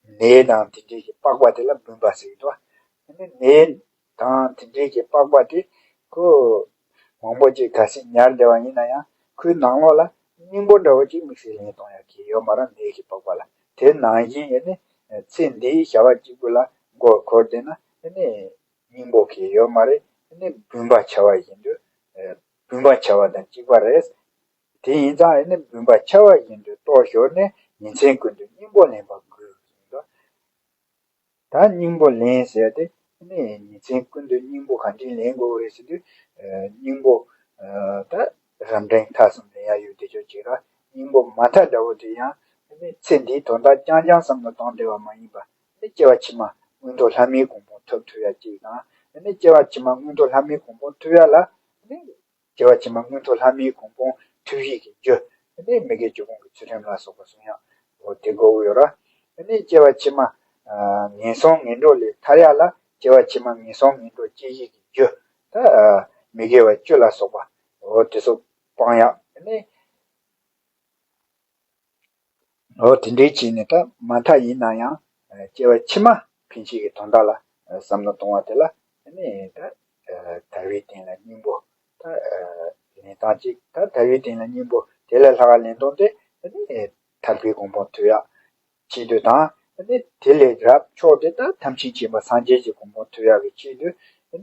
ནས་དང་དེ་འདྲའི་གི་པགས་པ་དེ་ལ་སྦུན་པ་ཟེར་གྱི་འདུག་ནས་དང་དེ་འདྲའི་གི་པགས་པ་དེ་ཁོ་མང་པོ་ཅིག་ག་སྲིད་ཉར་བསྡད་པ་ཡིན་ན་ཡང་ཁོའི་ནང་ལོགས་ལ་སྙིང་པོ་འདྲ་བོ་ཅིག་དམིགས་བསལ་ལེན་གཏོང་ཡ་གི་ཡོད་མ་རེད། ནས་ཀྱི་པགས་པ་ལ་དེ་ནང་བཞིན་ཨ་ནི་ཚེ་འདིའི་བྱ་བ་གཅིག་པུ་ལ་མགོ་འཁོར་བསྡད་ན་ཨ་ནི་སྙིང་པོ་གི་ཡོད་མ་རེད། ཨ་ནི་སྦུན་པ་འཆའ་བ་བཞིན་དུ་སྦུན་པ་འཆའ་བ་དང་གཅིག་པ་རེད། དེ་ཡིན་ཙང་ཨ་ནི་སྦུན་པ་འཆའ་བ་བཞིན་དུ་རྟོགས་ཞོར་ནས་ཉིན་མཚན་ཀུན་ཏུ་སྙིང་པོ་ལེན་པ་དགོས་གསུངས་འདུག་ད་སྙིང་པོ་ལེན་ཟེར་ཏེ་ཨ་ནི་ཉིན་མཚན་ཀུན་ཏུ་སྙིང་པོ་ག་འདྲས་ལེན་དགོས་རེད་ཟེར་དུས་སྙིང་པོ་ད་རབ་འབྲིང་ཐ་གསུམ་ལེན་ཡ་ཡོད་དེ་ཆོག་ཅིག་ར། སྙིང་པོ་མ་མཐའ་འདྲ་བོ་དེ་ཡང་ཨ་ནི་ཚེ་འདིའི་དོན་དག་རྐྱང་རྐྱང་བསམ་བློ་གཏོང་བདེ་བ་མ་ཡིན་པ་ཨ་ནི་སྐྱེ་བ་ཕྱི་མ་མངོན་མཐོ་ལྷ་མིའི་གོ་འཕང་ཐོབ་ཐུབ་ཡ་གཅིག་དང་ཨ་ནི་སྐྱེ་བ་ཕྱི་མ་མངོན་མཐོ་ལྷ་མིའི་གོ་འཕང་ཐོབ་ཡ་ལ་ཨ་ནི། སྐྱེ་བ་ཕྱི་མ་མངོན་མཐོ་ལྷ་མིའི་གོ་འཕང་ཐོབ་ཡས་ཀྱི་རྒྱུ། ཨ་ནི་མི་དགེ་བཅུ་སྤོང་གི་ཚུལ་ཁྲིམས་ལ་སོགས་པ་སྲུང་ཡག་འོ་དེ་དགོས་ཀྱི་ཡོད་ར། ཨ་ནི་སྐྱེ་བ་ཕྱི་མ་ངན་སོང་ངན་འགྲོ་ལས་ཐར་ཡག་ལ་སྐྱེ་བ་ཕྱི་མ་ངན་སོང་ངན་འགྲོ་སྐྱེ་ཡས་ཀྱི་རྒྱུ། ད་མི་དགེ་བ་བཅུ་ལ་སོགས་པ་འོ་དེ་ཚོ་སྤང་ཡག་ཨ་ནི། འོ་དེ་འདྲའི་བྱས་ནས་ད་མ་མཐའ་ཡིན་ན་ཡང་སྐྱེ་བ་ཕྱི་མ་ཕན་ཆད་ཀྱི་དོན་དག་ལ་བསམ་བློ་གཏོང་བ་དེ་ལ་ནི་ད་དལ་བའི་སྟེང་ལ་སྙིང་པོ་ད་ལེན་སྟངས་གཅིག་ད་དལ་བའི་སྟེང་ལ་སྙིང་པོ་དེ་ལས་ལྷག་ག་ལེན་སྟངས་དེ་ནི་ཐར་པའི་གོ་འཕང་ཐོབ་ཡག་ཆེད་དུ་དང་ནི་དེ་ལས་རབ་མཆོག་དེ་ད་ཐམས་ཅད་མཁྱེན་པ་སངས་རྒྱས་ཀྱི་གོ་འཕང་ཐོབ་ཡག་གི་ཆེད་དུ་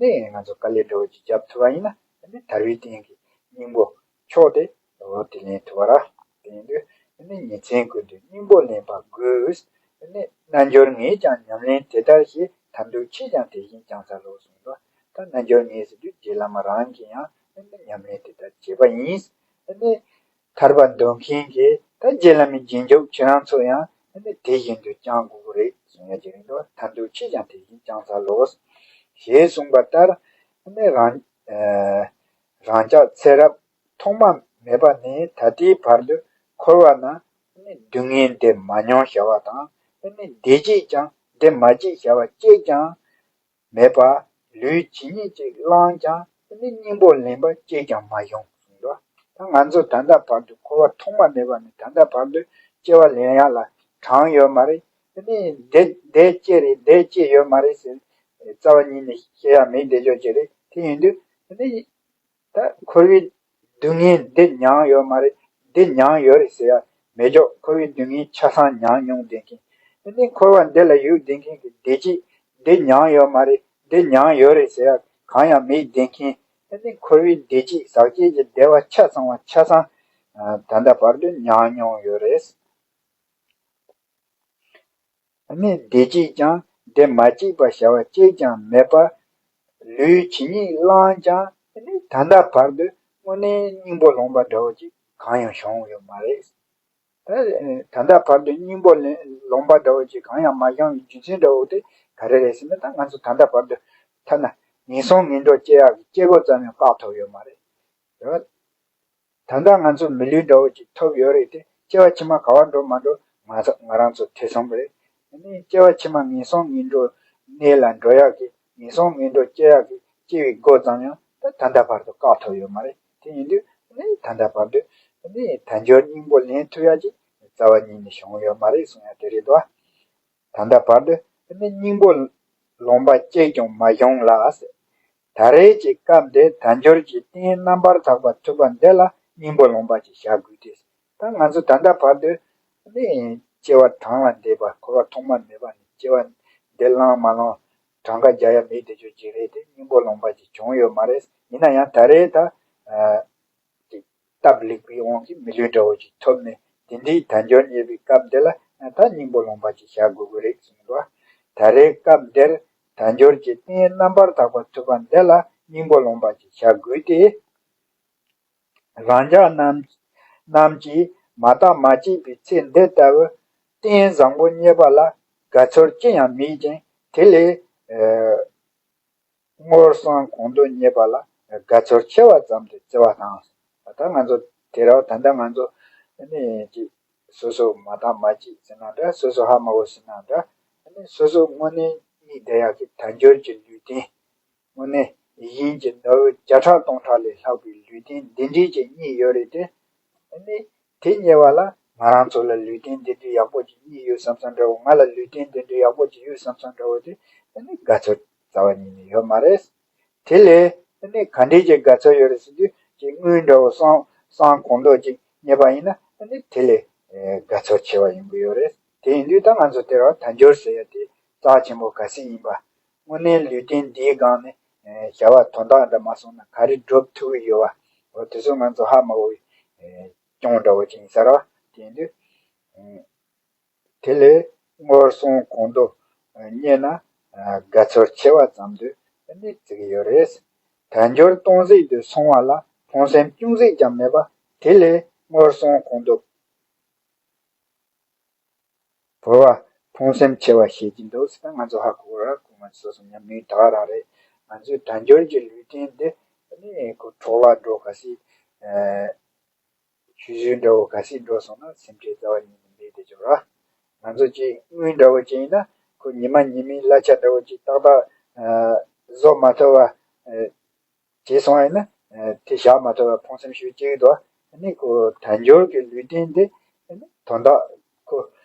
ནི་ང་ཚོ་དཀའ་ལས་འདྲ་བོ་ཅིག་བརྒྱབ་ཐུབ་པ་ཡིན་ན་ནི་དལ་བའི་སྟེང་གི་སྙིང་པོ་མཆོག་དེ་འོ་དེ་ལེན་ཐུབ་པ་ར། དེ་ཡིན་དུས་ཨ་ནི་ཉིན་མཚན་ཀུན་ཏུ་སྙིང་པོ་ལེན་པ་དགོས། ཨ་ནི་རྣལ་འབྱོར་ངས་ཀྱང་ཉམས་ལེན་དེ་ལྟར་བྱས། ཐར་འདོད་ཁྱེད་ཀྱང་དེ་བཞིན་བསྐྱང་འཚལ་ལོ་གསུངས་འདུག་ད་རྣལ་འབྱོར་ངས་ཟེར་དུས་རྗེ་བླ་མ་རང་གིས་ཡང་ཨ་ནི་ཉམས་ལེན་དེ་ལྟར་བྱས་པ་ཡིན། ཨ་ནི་ཐར་པ་འདོད་མཁན་གྱིས་ད་རྗེ་བླ་མའི་རྗེས་འཇུག་ཁྱེད་རང་ཚོ་ཡང་ཨ་ནི་དེ་བཞིན་དུ་བསྐྱང་དགོས་ཀྱི་རེད་གསུང་ཡ་ཅིག་རེད་འདུག་ཐར་འདོད་ཁྱེད་ཀྱང་དེ་བཞིན་བསྐྱང་འཚལ་ལོ། ཞེས་གསུངས་པ་ལྟར་ཨ་ནི་རང་ཨ་རང་ཅག་ཚེ་རབས་ཐོག་མ་མེད་པ་ནས་ད་ལྟའི་བར་དུ་འཁོར་བ་ན་སྡུག་བསྔལ་འདི་མ་མྱོང་བྱ་བ་དང་། འདི་བྱས་ཀྱང་འདི་མ་བྱས་བྱ་བ་གཅིག་ཀྱང་མེད་པ། ལུས་ཇི་སྙེད་ཅིག་བླངས་ཀྱང་སྙིང་པོ་ལེན་པ་གཅིག་ཀྱང་མ་བྱུང་གསུངས་འདུག་ད་ང་ཚོ་ད་ལྟ་བར་དུ་འཁོར་བ་ཐོག་མ་མེད་པ་ནས་ད་ལྟ་བར་དུ་སྐྱེ་བ་ལེན་ཡག་ལ་གྲངས་ཡོད་མ་རེད། འདི་འདི་སྐྱེ་རེད་འདི་སྐྱེ་ཡོད་མ་རེད་ཟེར་རྩ་བ་ཉིད་ནས་བཤད་ཡག་མེད་བསྡད་ཆོག་ཅིག་རེད། དེ་ཡིན་དུས་ད་འཁོར་བའི་ སྡུག་བསྔལ་འདི་མྱངས་ཡོད་མ་རེད། འདི་མྱངས་ཡོད་རེད་ཟེར་ཡ་མེད་ཀྱོག་འཁོར་བའི་སྡུག་བསྔལ་ཆ་ཚང་མྱངས་མྱོང་བསྡད་མཁན། ཨ་ནི་འཁོར་བ་འདི་ལ་ཡུག་བསྡད་མཁན་གྱི་བདེ་སྐྱིད་འདི་མྱངས་ཡོད་མ་རེད། འདི་མྱངས་ཡོད་རེད་ཟེར་ཡ་གང་ཡང་མེད་བསྡད་མཁན། ཨ་ནི་འཁོར་བའི་བདེ་སྐྱིད་ཟག་བཅས་ཀྱི་བདེ་བ་ཆ་ཚང་བ་ཆ་ཚང་ད་ལྟ་བར་དུ་མྱངས་མྱོང་ཡོད་རེད། ཨ་ནི་བདེ་སྐྱིད་ཀྱང་བདེ་མ་སྐྱིད་པ་བྱ་བ་གཅིག་ཀྱང་མེད་པ། ལུས་ཇི་སྙེད་བླངས་ཀྱང་ཨ་ནི་ད་ལྟ་བར་དུ་དངོས་གནས་སྙིང་པོ་ལོང་པ་འདྲ་བོ་ཅིག་གང་ཡང་བྱུང་ཡོད་མ་རེད། ད་ད་ལྟ་བར་དུ་སྙིང་པོ་ལོང་པ་འདྲ་བོ་ཅིག་གང་ཡང་མ་བྱུང་བའི་རྒྱུ་མཚན་འདྲ་བོ་དེ་ག་རེ་རེད་ཟེར་ན། ད་ང་ཚོ་ད་ལྟ་བར་དུ་ཐ་ན་ངན་སོང་ངན་འགྲོ་སྐྱེ་ཡག་གི་སྐྱེ་སྒོ་ཙམ་ཡང་བཀག་ཐུབ་ཡོད་མ་རེད། ད་ལྟ་ང་ཚོ་མི་ལུས་འདྲ་བོ་ཅིག་ཐོབ་ཡོད་རེད་དེ། སྐྱེ་བ་ཕྱི་མ་ག་བ་འགྲོ་མ་འགྲོ་ང་ཚོ་ང་རང་ཚོ་ཐེ་ཚོམ་རེད། ཨ་ནི་སྐྱེ་བ་ཕྱི་མ་ངན་སོང་ངན་འགྲོ་གནས་ལ་འགྲོ་ཡག་གི་ངན་སོང་ངན་འགྲོ་སྐྱེ་ཡག་གི་སྐྱེ་བའི་སྒོ་ཙམ་ཡང་ད་ད་ལྟ་བར་དུ་བཀག་ཐུབ་ཡོད་མ་རེད། དེ་ཡིན་དུས་ཨ་ནི་ད་ལྟ་བར་དུ་ཨ་ནི་དལ་འབྱོར་སྙིང་པོ་ལེན་ཐུབ་ཡག་ཅིག་རྩ་བ་ཉིད་ནས་བྱུང་ཡོད་མ་རེད་གསུང་ཡག་དེ་རེད་དོ། ད་ལྟ་བར་དུ་ནི་སྙིང་པོ་ལོང་པ་གཅིག་ཀྱང་མ་བྱུང་ལ། ད་རེས་ཀྱི་སྐབས་འདིར་དལ་འབྱོར་གྱི་རྟེན་རྣམ་པར་དག་པ་ཐོབ་པ་འདི་ལ་སྙིང་པོ་ལོང་པ་ཅིག་བྱ་དགོས་ཏེ། ད་ང་ཚོ་ད་ལྟ་བར་དུ་ནི་སྐྱེ་བ་གྲངས་ལས་འདས་པ་འཁོར་བ་ཐོག་མ་མེད་པ་ནས་སྐྱེ་བ་འདི་བླངས་མ་བླངས་གྲངས་ཀ་རྒྱག་ཡ་མེད་དེ་ཅོ་ཅིག་རེད་དེ། སྙིང་པོ་ལོང་པ་ཅིག་བྱུང་ཡོད་མ་རེད། ཡིན་ན་ཡང་ད་རེས་ད། ཅིག་སྟབས་ལེགས་པའི་དབང་གིས་མི་ལུས་འདྲ་བོ་ཅིག་ཐོབ་ནས་དེ་འདྲའི་དལ་འབྱོར་རྙེད་པའི་སྐབས་འདི་ལ་ད་སྙིང་པོ་ལོང་པ་ཅིག་བྱ་དགོས་ཀྱི་རེད་གསུངས་འདུག་ད་རེས་སྐབས་འདིར་དལ་འབྱོར་གྱི་རྟེན་རྣམ་པར་དག་པ་ཐོབ་པ་འདི་ལ་སྙིང་པོ་ལོང་པ་ཅིག་བྱ་དགོས་ཏེ། རང་ཅག་རྣམས་རྣམས་ཀྱིས་མ་བརྟགས་མ་དཔྱད་པའི་ཚེ་འདི་ལྟ་བུའི་རྟེན་བཟང་པོ་རྙེད་པ་ལ་དགའ་ཚོར་ཅི་ཡང་མེད་ཅིང་། དེ་ལས། སྔོར་སང་གོང་དུ་རྙེད་པ་ལ་དགའ་ཚོར་ཆེ་བ་ཙམ་དུ་བརྩི་བ་དང་། ད་ང་ཚོ་དེ་ར་ད་ལྟ་ང་ཚོ་ནི་ཅིག་སོ་སོ་མ་བརྟགས་མ་དཔྱད་ཟེར་ན་འདྲ། སོ་སོ་ཧ་མ་གོ་ཟེར་ན་འདྲ། ནི་སོ་སོ་དངོས་གནས་གཉིད་བསྡད་ཡག་གི་དལ་འབྱོར་གྱི་ལུས་རྟེན། དངོས་གནས་ཡིད་བཞིན་གྱི་ནོར་བུ་བརྒྱ་ཕྲག་སྟོང་ཕྲག་ལས་ལྷག་པའི་ལུས་རྟེན་འདི་འདྲའི་ཅིག་རྙེད་ཡོད་རེད་དེ། ནི་དེ་རྙེད་པ་ལ་ང་རང་ཚོ་ལ་ལུས་རྟེན་འདི་འདྲའི་ཡག་པོ་ཅིག་རྙེད་ཡོད་བསམ་བསམ་འདྲ་བོ། ང་ལ་ལུས་རྟེན་འདི་འདྲའི་ཡག་པོ་ཅིག་ཡོད་བསམ་བསམ་འདྲ་བོ་དེ་ནི་དགའ་ཚོར་རྩ་བ་ཉིད་ནས་ཡོད་མ་རེད། དེ་ལས་ནི་ག་འདྲའི་ཅིག་དགའ་ཚོར་ཡོད་རེད་ཟེར་དུས་ཅིག་དངུལ་འདྲ་བོ་སང་སང་གོང་མདོག་ཅིག་རྙེད་པ་ཡིན་ན་ནི་དེ་ལས་དགའ་ཚོར་ཆེ་བ་ཡོང་གི་ཡོད་རེད། དེ་ཡིན་དུས་ད་ང་ཚོ་དེ་ར་དལ་འབྱོར་ཟེར་ཡ་དེ་རྩ་ཆེན་པོ་ག་ཚད་ཡིན་པ། དངོས་གནས་ལུས་རྟེན་འདིའི་སྒང་ནས་བྱ་བ་དོན་དག་འདྲ་མ་སོང་ན་ག་རེ་སྒྲུབ་ཐུབ་ཀྱི་ཡོད་བ། འོ་དེ་ཚོ་ང་ཚོ་ཧ་མ་གོ་བའི་སྐྱོན་འདྲ་བོ་ཅིག་ཡིན་ས་རེད་བ། དེ་ཡིན་དུས། དེ་ལས་སྔོར་སོང་གོང་དུ་རྙེད་ན་དགའ་ཚོར་ཆེ་བ་ཙམ་དུ་ནི་བརྩི་གི་ཡོད་རེད། དལ་འབྱོར་སྟོང་ཟད་དུ་སོང་བ་ལ་ཕོངས་སེམས་ཅུང་ཟད་ཀྱང་མེད་པ། དེ་ལས་སྔོར་སོང་གོང་དུ། བོར་བ་ཕོངས་སེམས་ཆེ་བ་བྱེད་ཀྱི་འདུག་ཟེར་ན་ང་ཚོ་ཧ་གོ་ར། ཁོ་ང་ཚོ་སོ་སོ་ཉམས་མྱོང་ད་ག་རང་རེད། ང་ཚོའི་དལ་འབྱོར་གྱི་ལུས་རྟེན་འདི་ནི་ཁོ་འཕྲོ་བརླག་འགྲོ་ག་སྲིད། ཆུད་ཟོས་འདྲ་བོ་ག་སྲིད་འགྲོ་སོང་ན་སེམས་ཁྲལ་རྩ་བ་ཉིད་ནས་མེད་དེ་ཅོག་ར། ང་ཚོ་ཅིག་དངུལ་འདྲ་བོ་ཅིག་ཡིན་ན་ཁོ་ཉི་མ་ཉི་མའི་གླ་ཆ་འདྲ་བོ་ཅིག་ཏག་ཏག་བཟོ་མ་ཐུབ་པ། བྱས་སོང་བ་ཡིན་ན། དེ་བཞག་མ་ཐུབ་པར་ཕོངས་སེམས་ཤུགས་ཆེ་འདུག་ཨ་ནི་ཁོ་དལ་འབྱོར་གྱི་ལུས་རྟེན་དེ་ཨ་ནི་དོན་དག་ཁོ་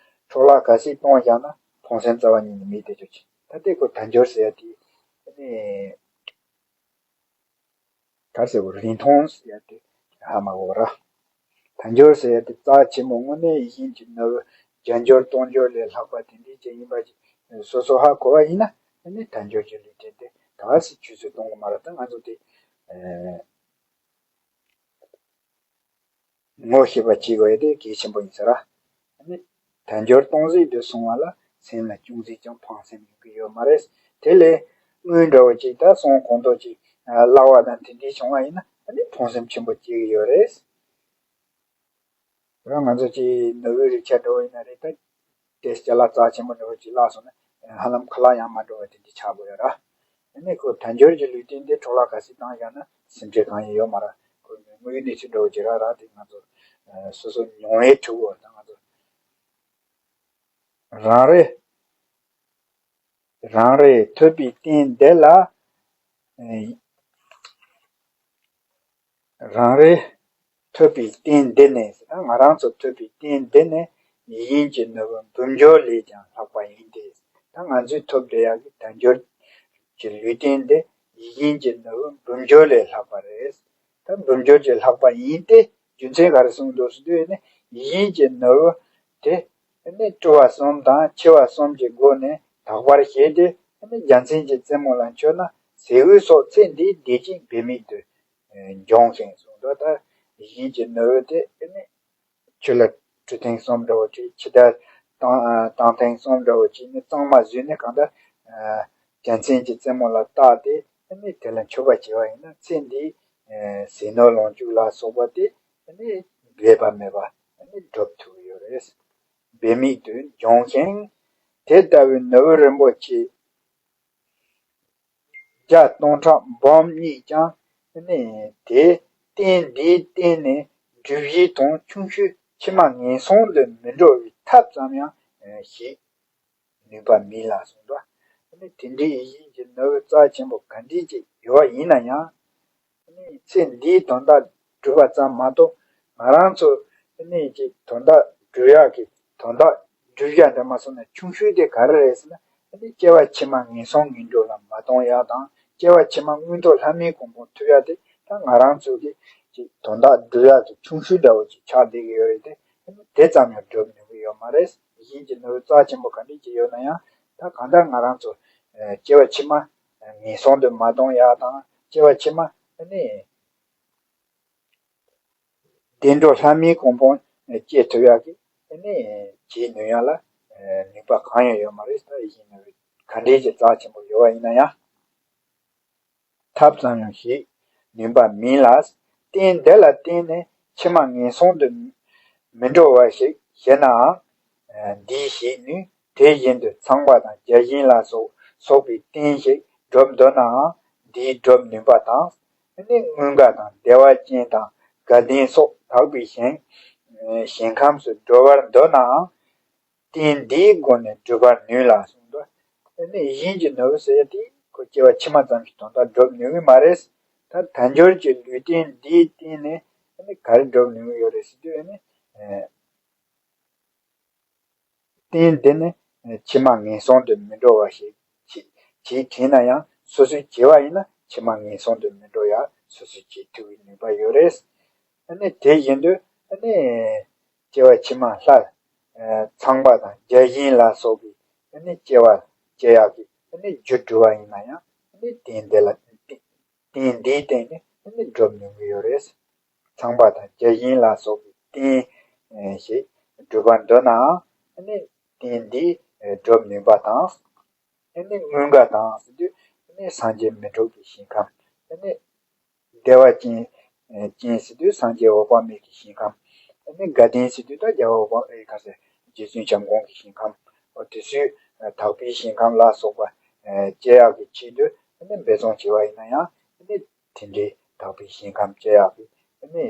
འཕྲོ་བརླག་ག་ཚད་གཏོང་བཞག་ན་ཕོངས་སེམས་རྩ་བ་ཉིད་ནས་མེད་དེ་ཆོག་ཅིག་ད་ལྟའི་ཁོ་དལ་འབྱོར་ཟེར་ཡ་དེ་ཨ་ནི་ག་ཟེར་བ་རིན་ཐང་ཟེར་ཡ་དེ་ཧ་མ་གོ་ར། དལ་འབྱོར་ཟེར་ཡ་དེ་རྩ་ཆེན་པོ་དངོས་གནས་ཡིད་བཞིན་གྱི་ནོར་བུ་བརྒྱ་འབྱོར་སྟོང་འབྱོར་ལས་ལྷག་པ་དེ་འདྲའི་ཅིག་ཡིན་པ་ཅིག་སོ་སོ་ཧ་གོ་བ་ཡིན་ན་ཨ་ནི་དལ་འབྱོར་གྱི་ལུས་རྟེན་དེ་ག་སྲིད་ཆུད་ཟོས་གཏོང་གི་མ་རེད། ད་ང་ཚོ་དེ་ངོ་ཤེས་པ་བྱེད་དགོས་ཡ་དེ་གལ་ཆེན་པོ་ཡིན་ས་ར། ཨ་ནི་དལ་འབྱོར་སྟོང་ཟད་དུ་སོང་བ་ལ་སེམས་ལ་ཅུང་ཟད་ཀྱང་ཕངས་སེམས་ཡོང་གི་ཡོད་མ་རེད། དེ་ལས་དངུལ་འདྲ་བོ་ཅིག་ད་སོང་གོང་མདོག་ཅིག་བརླག་པ་དང་དེ་འདྲའི་བྱུང་བ་ཡིན་ན་ཨ་ནི་ཕངས་སེམས་ཆེན་པོ་སྐྱེ་གི་ཡོད་རེད། ཡང་ང་ཚོ་ཅིག་ནོར་བུའི་རིགས་ཆ་འདྲ་བོ་ཡིན་ན་རེད། ད་དེ་ཅ་ལག་རྩ་ཆེན་པོ་འདྲ་བོ་ཅིག་བརླག་སོང་ན་ཧ་ལམ་ཁ་ལག་ཡང་མ་འགྲོ་བ་དེ་འདྲ་ཆགས་དགོས་ཡོད་ར། ཨ་ནི་ཁོ་དལ་འབྱོར་གྱི་ལུས་རྟེན་དེ་འཕྲོ་བརླག་ག་ཚོད་བཏང་བཞག་ན་སེམས་ཁྲལ་གང་ཡང་ཡོད་མ་རེད། ཁོ་དངོས་ཡོད་གནས་ཚུལ་འདྲ་བོ་ཅིག་ར་ར། དེ་ང་ཚོ་སོ་སོ་མྱོང་བའི་ཁྲོད་དུ་ད་ང་ཚོ་རང་རེ་རང་རེ་ཐོབ་པའི་རྟེན་འདི་ལ། རང་རེ་ཐོབ་པའི་རྟེན་འདི་ནི། ང་རང་ཚོ་ཐོབ་པའི་རྟེན་འདི་ནི་ཡིད་བཞིན་གྱི་ནོར་བུ་འབུམ་འབྱོར་ལས་ཀྱང་ལྷག་པ་ཡིན་ཏེ། ད་ང་ཚོས་ཐོབ་བསྡད་ཡག་གི་དལ་འབྱོར་གྱི་ལུས་རྟེན་འདི་ཡིད་བཞིན་གྱི་ནོར་བུ་འབུམ་འབྱོར་ལས་ལྷག་པ་རེད། ད་འབུམ་འགྱུར་གྱི་ལྷག་པ་ཡིན་ཏེ། རྒྱུ་མཚན་ག་རེ་གསུངས་འདུག་ཟེར་དུས་ནི། ཡིད་བཞིན་གྱི་ནོར་བུ་དེ་ནི་སྤྲུལ་པ་གསུམ་དང་ཆེ་བ་གསུམ་གྱི་སྒོ་ནས་དག་པར་བྱས་ཏེ། རྒྱལ་མཚན་གྱི་རྩེ་མོ་ལ་མཆོད་ན། ཟས་གོས་སོགས་ཚེ་འདིའི་བདེ་སྐྱིད་འབད་མེད་དུ་འབྱུང་ཞིང་གསུངས་འདུག་ད་ཡིད་བཞིན་གྱི་ནོར་བུ་དེ་ནི། ཆུ་ལ་གྲུ་ཐེངས་གསུམ་འདྲ་བོ་བྲིས། འཆི་བདག་བཏང་བཏང་ཐེངས་གསུམ་འདྲ་བོ་བྱས་ནས་གཙང་མ་བཟོས་ནས། གང་ལྟར་རྒྱལ་མཚན་གྱི་རྩེ་མོ་ལ་བཏགས་ཏེ་ནི་དེ་ལ་མཆོད་པ་བྱས་པ་ཡིན་ན། ཚེ་འདིའི་ཟས་ནོར་ལོངས་སྤྱོད་ལ་སོགས་པ་དེ་ནི་འབད་པ་མེད་པ་ནི་སྒྲུབ་ཐུབ་ཀྱི་ཡོད་རེད། འབད་མེད་དུ་འབྱུང་ཞིང་། དེ་ལྟ་བུའི་ནོར་བུ་རིན་པོ་ཆེ་བརྒྱ་སྟོང་ཕྲག་འབུམ་གཉིས་ཀྱང་ནི་དེ་རྟེན་འདིའི་སྟེང་ནས་སྒྲུབ་བྱེད་དང་ཆུང་ཤོས་ཕྱི་མ་ངན་སོང་དུ་མི་འགྲོ་བའི་ཐབས་ཙམ་ཡང་ཤེས་ནུས་པ་མེད་ལ་གསུངས་འདུག་ནི་དེ་འདྲའི་ཡིད་བཞིན་གྱི་ནོར་བུ་རྩ་ཆེན་པོ་ག་འདྲ་ཅིག་ཡོད་པ་ཡིན་ན་ཡང་། ནི་ཚེ་འདིའི་དོན་དག་སྒྲུབ་པ་ཙམ་མ་གཏོགས། ང་རང་ཚོ་ནི་ཅིག་དོན་དག་སྒྲུབ་ཡག་གི་དོན་དག་སྒྲུབ་ཡག་འདྲ་མ་སོང་ན། ཆུང་ཤོས་དེ་ག་རེ་རེད་ཟེར་ན། ནི་སྐྱེ་བ་ཕྱི་མ་ངན་སོང་ངན་འགྲོ་ལ་མ་ལྟུང་ཡག་དང་། སྐྱེ་བ་ཕྱི་མ་མངོན་མཐོ་ལྷ་མིའི་གོ་འཕང་ཐོབ་ཡག་དེ། ད་ང་རང་ཚོ་གི་ཅིག་དོན་དག་སྒྲུབ་ཡག་གི་ཆུང་ཤོས་འདྲ་བོ་ཅིག་ཆགས་བསྡད་ཀྱི་ཡོད་རེད་དེ། དེ་ཙམ་ཡང་སྒྲུབ་ནུས་ཀྱི་ཡོད་མ་རེད། ཡིད་བཞིན་གྱི་ནོར་བུ་རྩ་ཆེན་པོ་ག་འདྲ་ཅིག་ཡོད་ན་ཡང་། ད་གང་ལྟར་ང་རང་ཚོ་སྐྱེ་བ་ཕྱི་མ་ངན་སོང་དུ་མ་ལྟུང་ཡག་དང་། སྐྱེ་བ་ཕྱི་མ་ནི་བདེ་འགྲོ་ལྷ་མིའི་གོ་འཕང་སྐྱེ་ཐུབ་ཡག་གི་ནི་བྱེད་ནུས་ཡག་ལ་ནུས་པ་གང་ཡང་ཡོད་མ་རེད། ད་ཡིད་བཞིན་ནོར་བུ་ག་འདྲ་ཅིག་རྩ་ཆེན་པོ་ཡོད་པ་ཡིན་ན་ཡང་། ཐབས་ཙམ་ཡང་ཤེས་ནུས་པ་མིན་ལ། རྟེན་འདི་ལ་བརྟེན་ནས་ཕྱི་མ་ངན་སོང་དུ་མི་འགྲོ་བ་ཞིག་བྱེད་ནའང་འདིའི་ཞིག་ནུས། དེ་བཞིན་དུ་ཚངས་པ་དང་བརྒྱ་བྱིན་ལ་སོགས་སོགས་པའི་རྟེན་ཞིག་སྒྲུབ་འདོད་ནའང་འདིའི་སྒྲུབ་ནུས་པ་དང་། ནི་མངོན་དགའ་དང་བདེ་བ་ཅན་དང་དགའ་ལྡན་སོགས་དག་པའི་ཞིང་ཞིང་ཁམས་སུ་འགྲོ་བར་འདོད་ནའང་། རྟེན་འདིའི་སྒོ་ནས་སྒྲུབ་པར་ནུས་ལ་གསུངས་འདུག་ནི་ཡིད་བཞིན་གྱི་ནོར་བུ་ཟེར་ཡ་དེ་ཁོ་སྐྱེ་བ་ཕྱི་མ་ཙམ་གྱི་དོན་དག་སྒྲུབ་ནུས་ཀྱི་མ་རེད། ད་དལ་འབྱོར་གྱི་ལུས་རྟེན་འདིའི་སྟེང་ནས་ནི་ག་རེ་སྒྲུབ་ནུས་ཀྱི་ཡོད་རེད་ཟེར་དུས་ནི། རྟེན་འདི་ནི་ཕྱི་མ་ངན་སོང་དུ་མི་འགྲོ་བ་ཞིག་བྱེད་བྱེད་དྲན་ན་ཡང་། སོ་སོས་བྱས་པ་ཡིན་ན་ཕྱི་མ་ངན་སོང་དུ་མི་འགྲོ་ཡ་སོ་སོས་བྱེད་ཐུབ་པའི་ནུས་པ་ཡོད་རེད། ནི་དེ་བཞིན་དུ་ནི་སྐྱེ་བ་ཕྱི་མ་ལྷ་ཚངས་པ་དང་བརྒྱ་བྱིན་ལ་སོགས་པའི་ནི་སྐྱེ་བ་སྐྱེ་ཡག་གི་ནི་རྒྱུ་སྒྲུབ་པ་ཡིན་ན་ཡང་། ནི་རྟེན་འདི་ལ་རྟེན་འདིའི་སྟེང་ནས་ནི་སྒྲུབ་ནུས་ཀྱི་ཡོད་རེད། ཚངས་པ་དང་བརྒྱ་བྱིན་ལ་སོགས་པའི་རྟེན་ཞིག་སྒྲུབ་པར་འདོད་ནའང་། ནི་རྟེན་འདི་སྒྲུབ་ནུས་པ་དང་། ནི་མངོན་དགའ་དང་ཟེར་དུས་ནི་སངས་རྒྱས་མི་འཁྲུགས་པའི་ཞིང་ཁམས། ནི་བདེ་བ་ཅན་ཅན་ཟེར་དུས་སངས་རྒྱས་འོད་དཔག་མེད་ཀྱི་ཞིང་ཁམས། ནི་དགའ་ལྡན་ཟེར་དུས་ད་རྒྱལ་བ་འོད་དཔག་ཨེ་ག་ཟེར་རྗེ་བཙུན་བྱམས་མགོན་གྱི་ཞིང་ཁམས། འོ་དེ་ཚོའི་དག་པའི་ཞིང་ཁམས་ལ་སོགས་པ་སྐྱེ་ཡག་གི་ཆེད་དུ་ནི་འབད་བརྩོན་བྱས་པ་ཡིན་ན་ཡང་། ནི་དེ་འདྲའི་དག་པའི་ཞིང་ཁམས་སྐྱེ་ཡག་གི་ནི་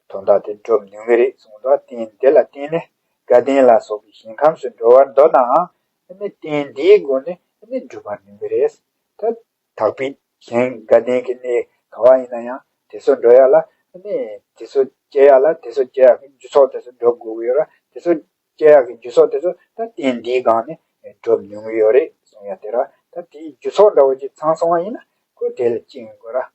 དོན་དག་དེ་སྒྲུབ་ནུས་ཀྱི་རེད་གསུངས་འདུག་རྟེན་འདི་ལ་བརྟེན་ནས་དགའ་ལྡན་ལ་སོགས་པའི་ཞིང་ཁམས་སུ་འགྲོ་བར་འདོད་ནའང་། ནི་རྟེན་འདིའི་སྒོ་ནས་ནི་སྒྲུབ་པར་ནུས་ཀྱི་རེད། ད་དག་པའི་ཞིང་དགའ་ལྡན་གྱི་གནས་ག་བ་ཡིན་ན་ཡང་། དེ་ཚོ་འགྲོ་ཡག་ལ་ནི་དེ་ཚོ་སྐྱེ་ཡག་ལ་དེ་ཚོ་སྐྱེ་ཡག་གི་རྒྱུ་ཚོགས་དེ་ཚོ་སྒྲུབ་དགོས་ཀྱི་ཡོད་ར། དེ་ཚོ་སྐྱེ་ཡག་གི་རྒྱུ་ཚོགས་དེ་ཚོ་ད་རྟེན་འདིའི་སྒང་ནས་སྒྲུབ་ནུས་ཀྱི་ཡོད་རེད་གསུང་ཡ་དེ་ར། ད་དེའི་རྒྱུ་ཚོགས་འདྲ་བོ་ཅིག་ཚང་སོང་བ་ཡིན་ན་ཁོ་དེ་ལ་སྐྱེ་ཡོང་དགོས་ར།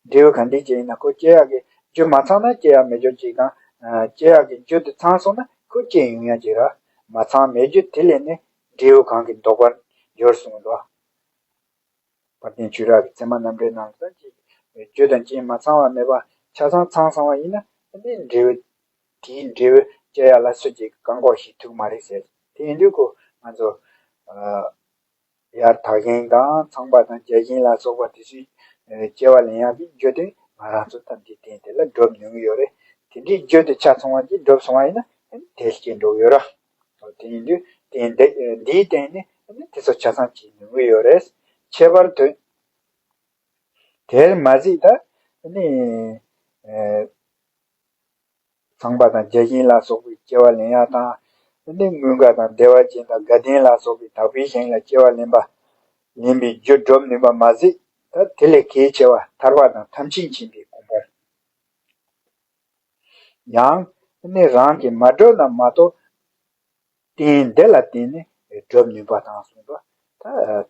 འབྲས་བུ་ག་འདྲ་ཅིག་ཡིན་ན་ཁོ་སྐྱེ་ཡག་གི་རྒྱུ་མ་ཚང་ན་སྐྱེ་ཡག་མེད་རྒྱུ་ཅིག་དང་། སྐྱེ་ཡག་གི་རྒྱུ་དེ་ཚང་སོང་ན་ཁོ་སྐྱེ་ཡོང་ཡག་ཅིག་ར། མ་ཚང་མེད་རྒྱུ་དེ་ལས་ནི་འབྲས་བུ་གང་གིས་ལྡོག་པར་འགྱུར་གསུངས་འདུག་དཔལ་ལྡན་ཆོས་གྲགས་ཀྱི་ཚད་མ་རྣམ་འགྲེལ་ནང་ལ་ཅིག་རྒྱུ་དང་རྐྱེན་མ་ཚང་བ་མེད་པ་ཆ་ཚང་ཚང་སོང་བ་ཡིན་ན་ནི་འབྲས་བུ་དེའི་འབྲས་བུ་སྐྱེ་ཡག་ལ་སུ་གཅིག་བཀག་འགོག་བྱེད་ཐུབ་མ་རེད་ཟེར། དེ་ཡིན་དུས་ཁོ་ང་ཚོ་ཡར་དག་ཞིང་དང་ཚངས་པ་དང་བརྒྱ་བྱིན་ལ་སོགས་པ་དེ་ཚོའི་སྐྱེ་བ་ལེན་ཡག་གི་རྒྱུ་དེ་ང་རང་ཚོ་ད་འདི་རྟེན་དེ་ལ་སྒྲུབ་ནུས་ཀྱི་ཡོད་རེད། དེ་འདྲའི་རྒྱུ་དེ་ཆ་ཚང་བ་ཅིག་སྒྲུབ་སོང་བ་ཡིན་ན་དེ་སྐྱེ་འགྲོ་གི་ཡོད་ར། དེ་ཡིན་དུས་རྟེན་འདི་འདིའི་སྟེང་ནས་དེ་ཚོ་ཆ་ཚང་བྱེད་ནུས་ཀྱི་ཡོད་རེད། ཁྱད་པར་དུ་དེར་མ་གཟིགས་ད་ནི། ཚངས་པ་དང་བརྒྱ་བྱིན་ལ་སོགས་པའི་སྐྱེ་བ་ལེན་ཡག་དང་། དེ་ནས་མངོན་དགའ་དང་བདེ་བ་ཅན་དང་དགའ་ལྡན་ལ་སོགས་པའི་དག་པའི་ཞིང་ལ་སྐྱེ་བ་ལེན་པ། ལེན་པའི་རྒྱུ་སྒྲུབ་ནུས་པ་མ་ཟད། ད་དེ་ལས་གལ་ཆེ་བ་ཐར་པ་དང་ཐམས་ཅད་མཁྱེན་པའི་གོ་འཕང་། ཡང་ནི་རང་གིས་མ་བསྒྲུབས་ན་མ་གཏོགས། རྟེན་འདི་ལ་བརྟེན་ནས་སྒྲུབ་ནུས་པ་དང་གསུངས་པ། ད་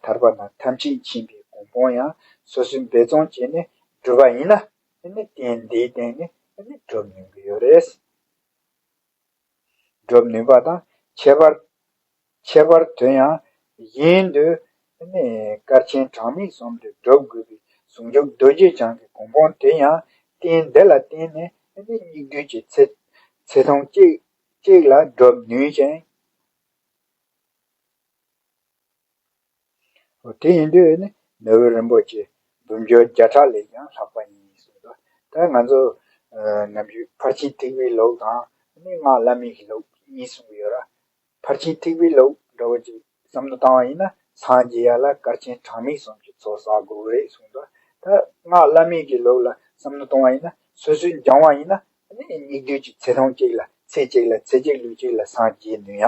ཐར་པ་དང་ཐམས་ཅད་མཁྱེན་པའི་གོ་འཕང་ཡང་སོ་སོས་འབད་བརྩོན་བྱས་ནས་ གྲུབ་པ་ཡིན་ན། ཨ་ནི་རྟེན་འདིའི་སྟེང་ནས་ཨ་ནི་སྒྲུབ་ནུས་ཀྱི་ཡོད་རེད། སྒྲུབ་ནུས་པ་དང་ཁྱད་པར། ཁྱད་པར་དུ་ཡང་གཞན་དུ་ནི་སྐར་ཆེན་གྲངས་མེད་གསུམ་དུ་སྒྲུབ་དགོས་པའི་ཟུང་འཇུག་རྡོ་རྗེ་འཆང་གི་གོ་འཕང་དེ་ཡང་རྟེན་འདི་ལ་བརྟེན་ནས་ནི་སྙིགས་དུས་ཀྱི་ཚེ་ཚེ་ཐུང་གཅིག་གཅིག་ལ་སྒྲུབ་ནུས་ཤིང་། འོ་དེ་ཡིན་དུས་ནི་ནོར་བུ་རིན་པོ་ཆེ་འབུམ་འགྱུར་བརྒྱ་ཕྲག་ལས་ཀྱང་ལྷག་པ་ཡིན་གསུངས་འདུག་ད་ང་ཚོ་ནམ་རྒྱུན་ཕར་ཕྱིན་ཐེག་པའི་ལུགས་དང་ནི་སྔགས་བླ་མེད་ཀྱི་ལུགས་གཉིས་གསུངས་ཡོད་ར། ཕར་ཕྱིན་ཐེག་པའི་ལུགས་འདྲ་བོ་ཅིག་བསམ་བློ་བཏང་བ་ཡིན་ན་སངས་རྒྱས་ཡ་ལ་སྐར་ཆེན་གྲངས་མེད་གསུམ་གྱི་ཚོགས་བསགས་དགོས་རེད་གསུངས་འདུག་ད་སྔགས་བླ་མེད་ཀྱི་ལུགས་ལ་བསམ་བློ་གཏོང་བ་ཡིན་ན་སོ་སོའི་སྦྱང་བ་ཡིན་ན་ནི་སྙིགས་དུས་ཀྱི་ཚེ་ཐུང་གཅིག་ལ་ཚེ་གཅིག་ལ་ཚེ་གཅིག་ལུས་གཅིག་ལ་སངས་རྒྱས་ནུས་ཡ།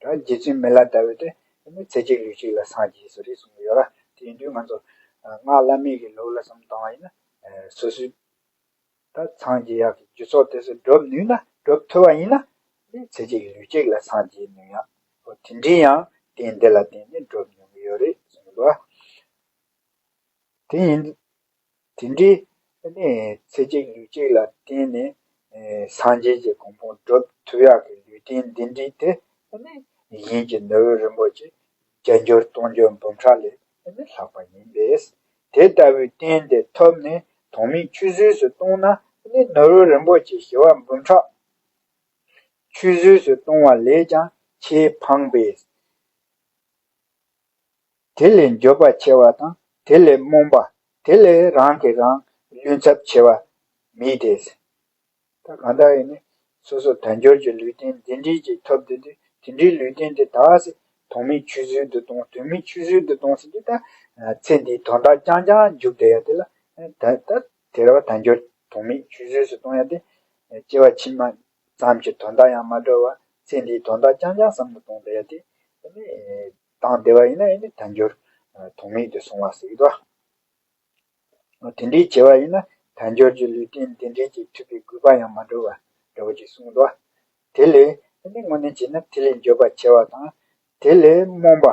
ད་རྗེ་བཙུན་མི་ལ་ལྟ་བུ་དེ་ནི་ཚེ་གཅིག་ལུས་གཅིག་ལ་སངས་རྒྱས་སུ་རེད་གསུངས་ཡོད་ར། དེ་ཡིན་དུས་ང་ཚོ་སྔགས་བླ་མེད་ཀྱི་ལུགས་ལ་བསམ་བཏང་བ་ཡིན་ན་སོ་སོའི་ད་སངས་རྒྱས་ཡག་གི་རྒྱུ་ཚོགས་དེ་ཚོ་སྒྲུབ་ནུས་ན་སྒྲུབ་ཐུབ་པ་ཡིན་ན་ནི་ཚེ་གཅིག་ལུས་གཅིག་ལ་སངས་རྒྱས་ནུས་ཡག་འོ་དེ་འདྲའི་ཡང་རྟེན་འདི་ལ་བརྟེན་ནས་སྒྲུབ་མྱོང་གི་ཡོད་རེད་གསུངས་འདུག་དེ་ཡིན། དེ་འདྲའི་ནི་ཚེ་གཅིག་ལུས་གཅིག་ལ་བརྟེན་ནས་སངས་རྒྱས་ཀྱི་གོ་འཕང་སྒྲུབ་ཐུབ་ཡག་གི་ལུས་རྟེན་འདི་འདྲའི་དེ་ནི་གཞན་གྱི་ནོར་བུ་རིན་པོ་ཆེ་བརྒྱ་འགྱུར་སྟོང་འགྱུར་འབུམ་ཕྲག་ལས་ནི་ལྷག་པ་ཡིན་པས། དེ་ལྟ་བུའི་རྟེན་དེ་ཐོབ་ནས་དོན་མེད་ཆུད་ཟོས་སུ་གཏོང་ན་ནི་ནོར་བུ་རིན་པོ་ཆེ་ཞི་བ་འབུམ་ཕྲག་ཆུད་ཟོས་སུ་གཏོང་བ་ལས་ཀྱང་ཆེས་ཕངས་པས། དེ་ལས་འགྱོད་པ་ཆེ་བ་དང་དེ་ལས་རྨོངས་པ་དེ་ལས་རང་གིས་རང་བསླུ་འཚབ་ཆེ་བ་མེད་དེ། ད་གང་ལྟར་ཡིན་ནི་སོ་སོ་དལ་འབྱོར་གྱི་ལུས་རྟེན་འདི་འདྲའི་ཅིག་ཐོབ་བསྡད་དུས་དེ་འདྲའི་ལུས་རྟེན་དེ་ད་སི་དོན་མེད་ཆུད་ཟོས་སུ་གཏོང་དོན་མེད་ཆུད་ཟོས་སུ་གཏོང་ཟེར་དུས་ད་ཚེ་འདིའི་དོན་དག་རྐྱང་རྐྱང་རྒྱུག་བསྡད་ཡ་དེ་ལ་ད་ད་དེ་ར་བ་དལ་འབྱོར་དོན་མེད་ཆུད་ཟོས་སུ་གཏོང་ཡ་དེ་སྐྱེ་བ་ཕྱི་མ་ཙམ་གྱི་དོན་དག་ཡང་མ་འགྲོ་བ་ཚེ་འདིའི་དོན་དག་རྐྱང་རྐྱང་བསམ་བློ་གཏོང་བསྡད་ཡ་དེ་ནི་བཏང་བསྡད་པ་ཡིན་ན་ཡིན་ནི་དལ་འབྱོར་དོན་མེད་དུ་སོང་བ་ཟེར་གི་འདུག་དེ་འདྲའི་བྱས་པ་ཡིན་ན་དལ་འབྱོར་གྱི་ལུས་རྟེན་དེ་འདྲའི་ཅིག་ཐོབ་པའི་དགོས་པ་ཡང་མ་འགྲོ་བ་འདྲ་བོ་ཅིག་གསུངས་འདུག་དེ་ལས་ཨ་ནི་དངོས་གནས་བྱས་ན་དེ་ལས་འགྱོད་པ་ཆེ་བ་དང་དེ་ལས་རྨོངས་པ་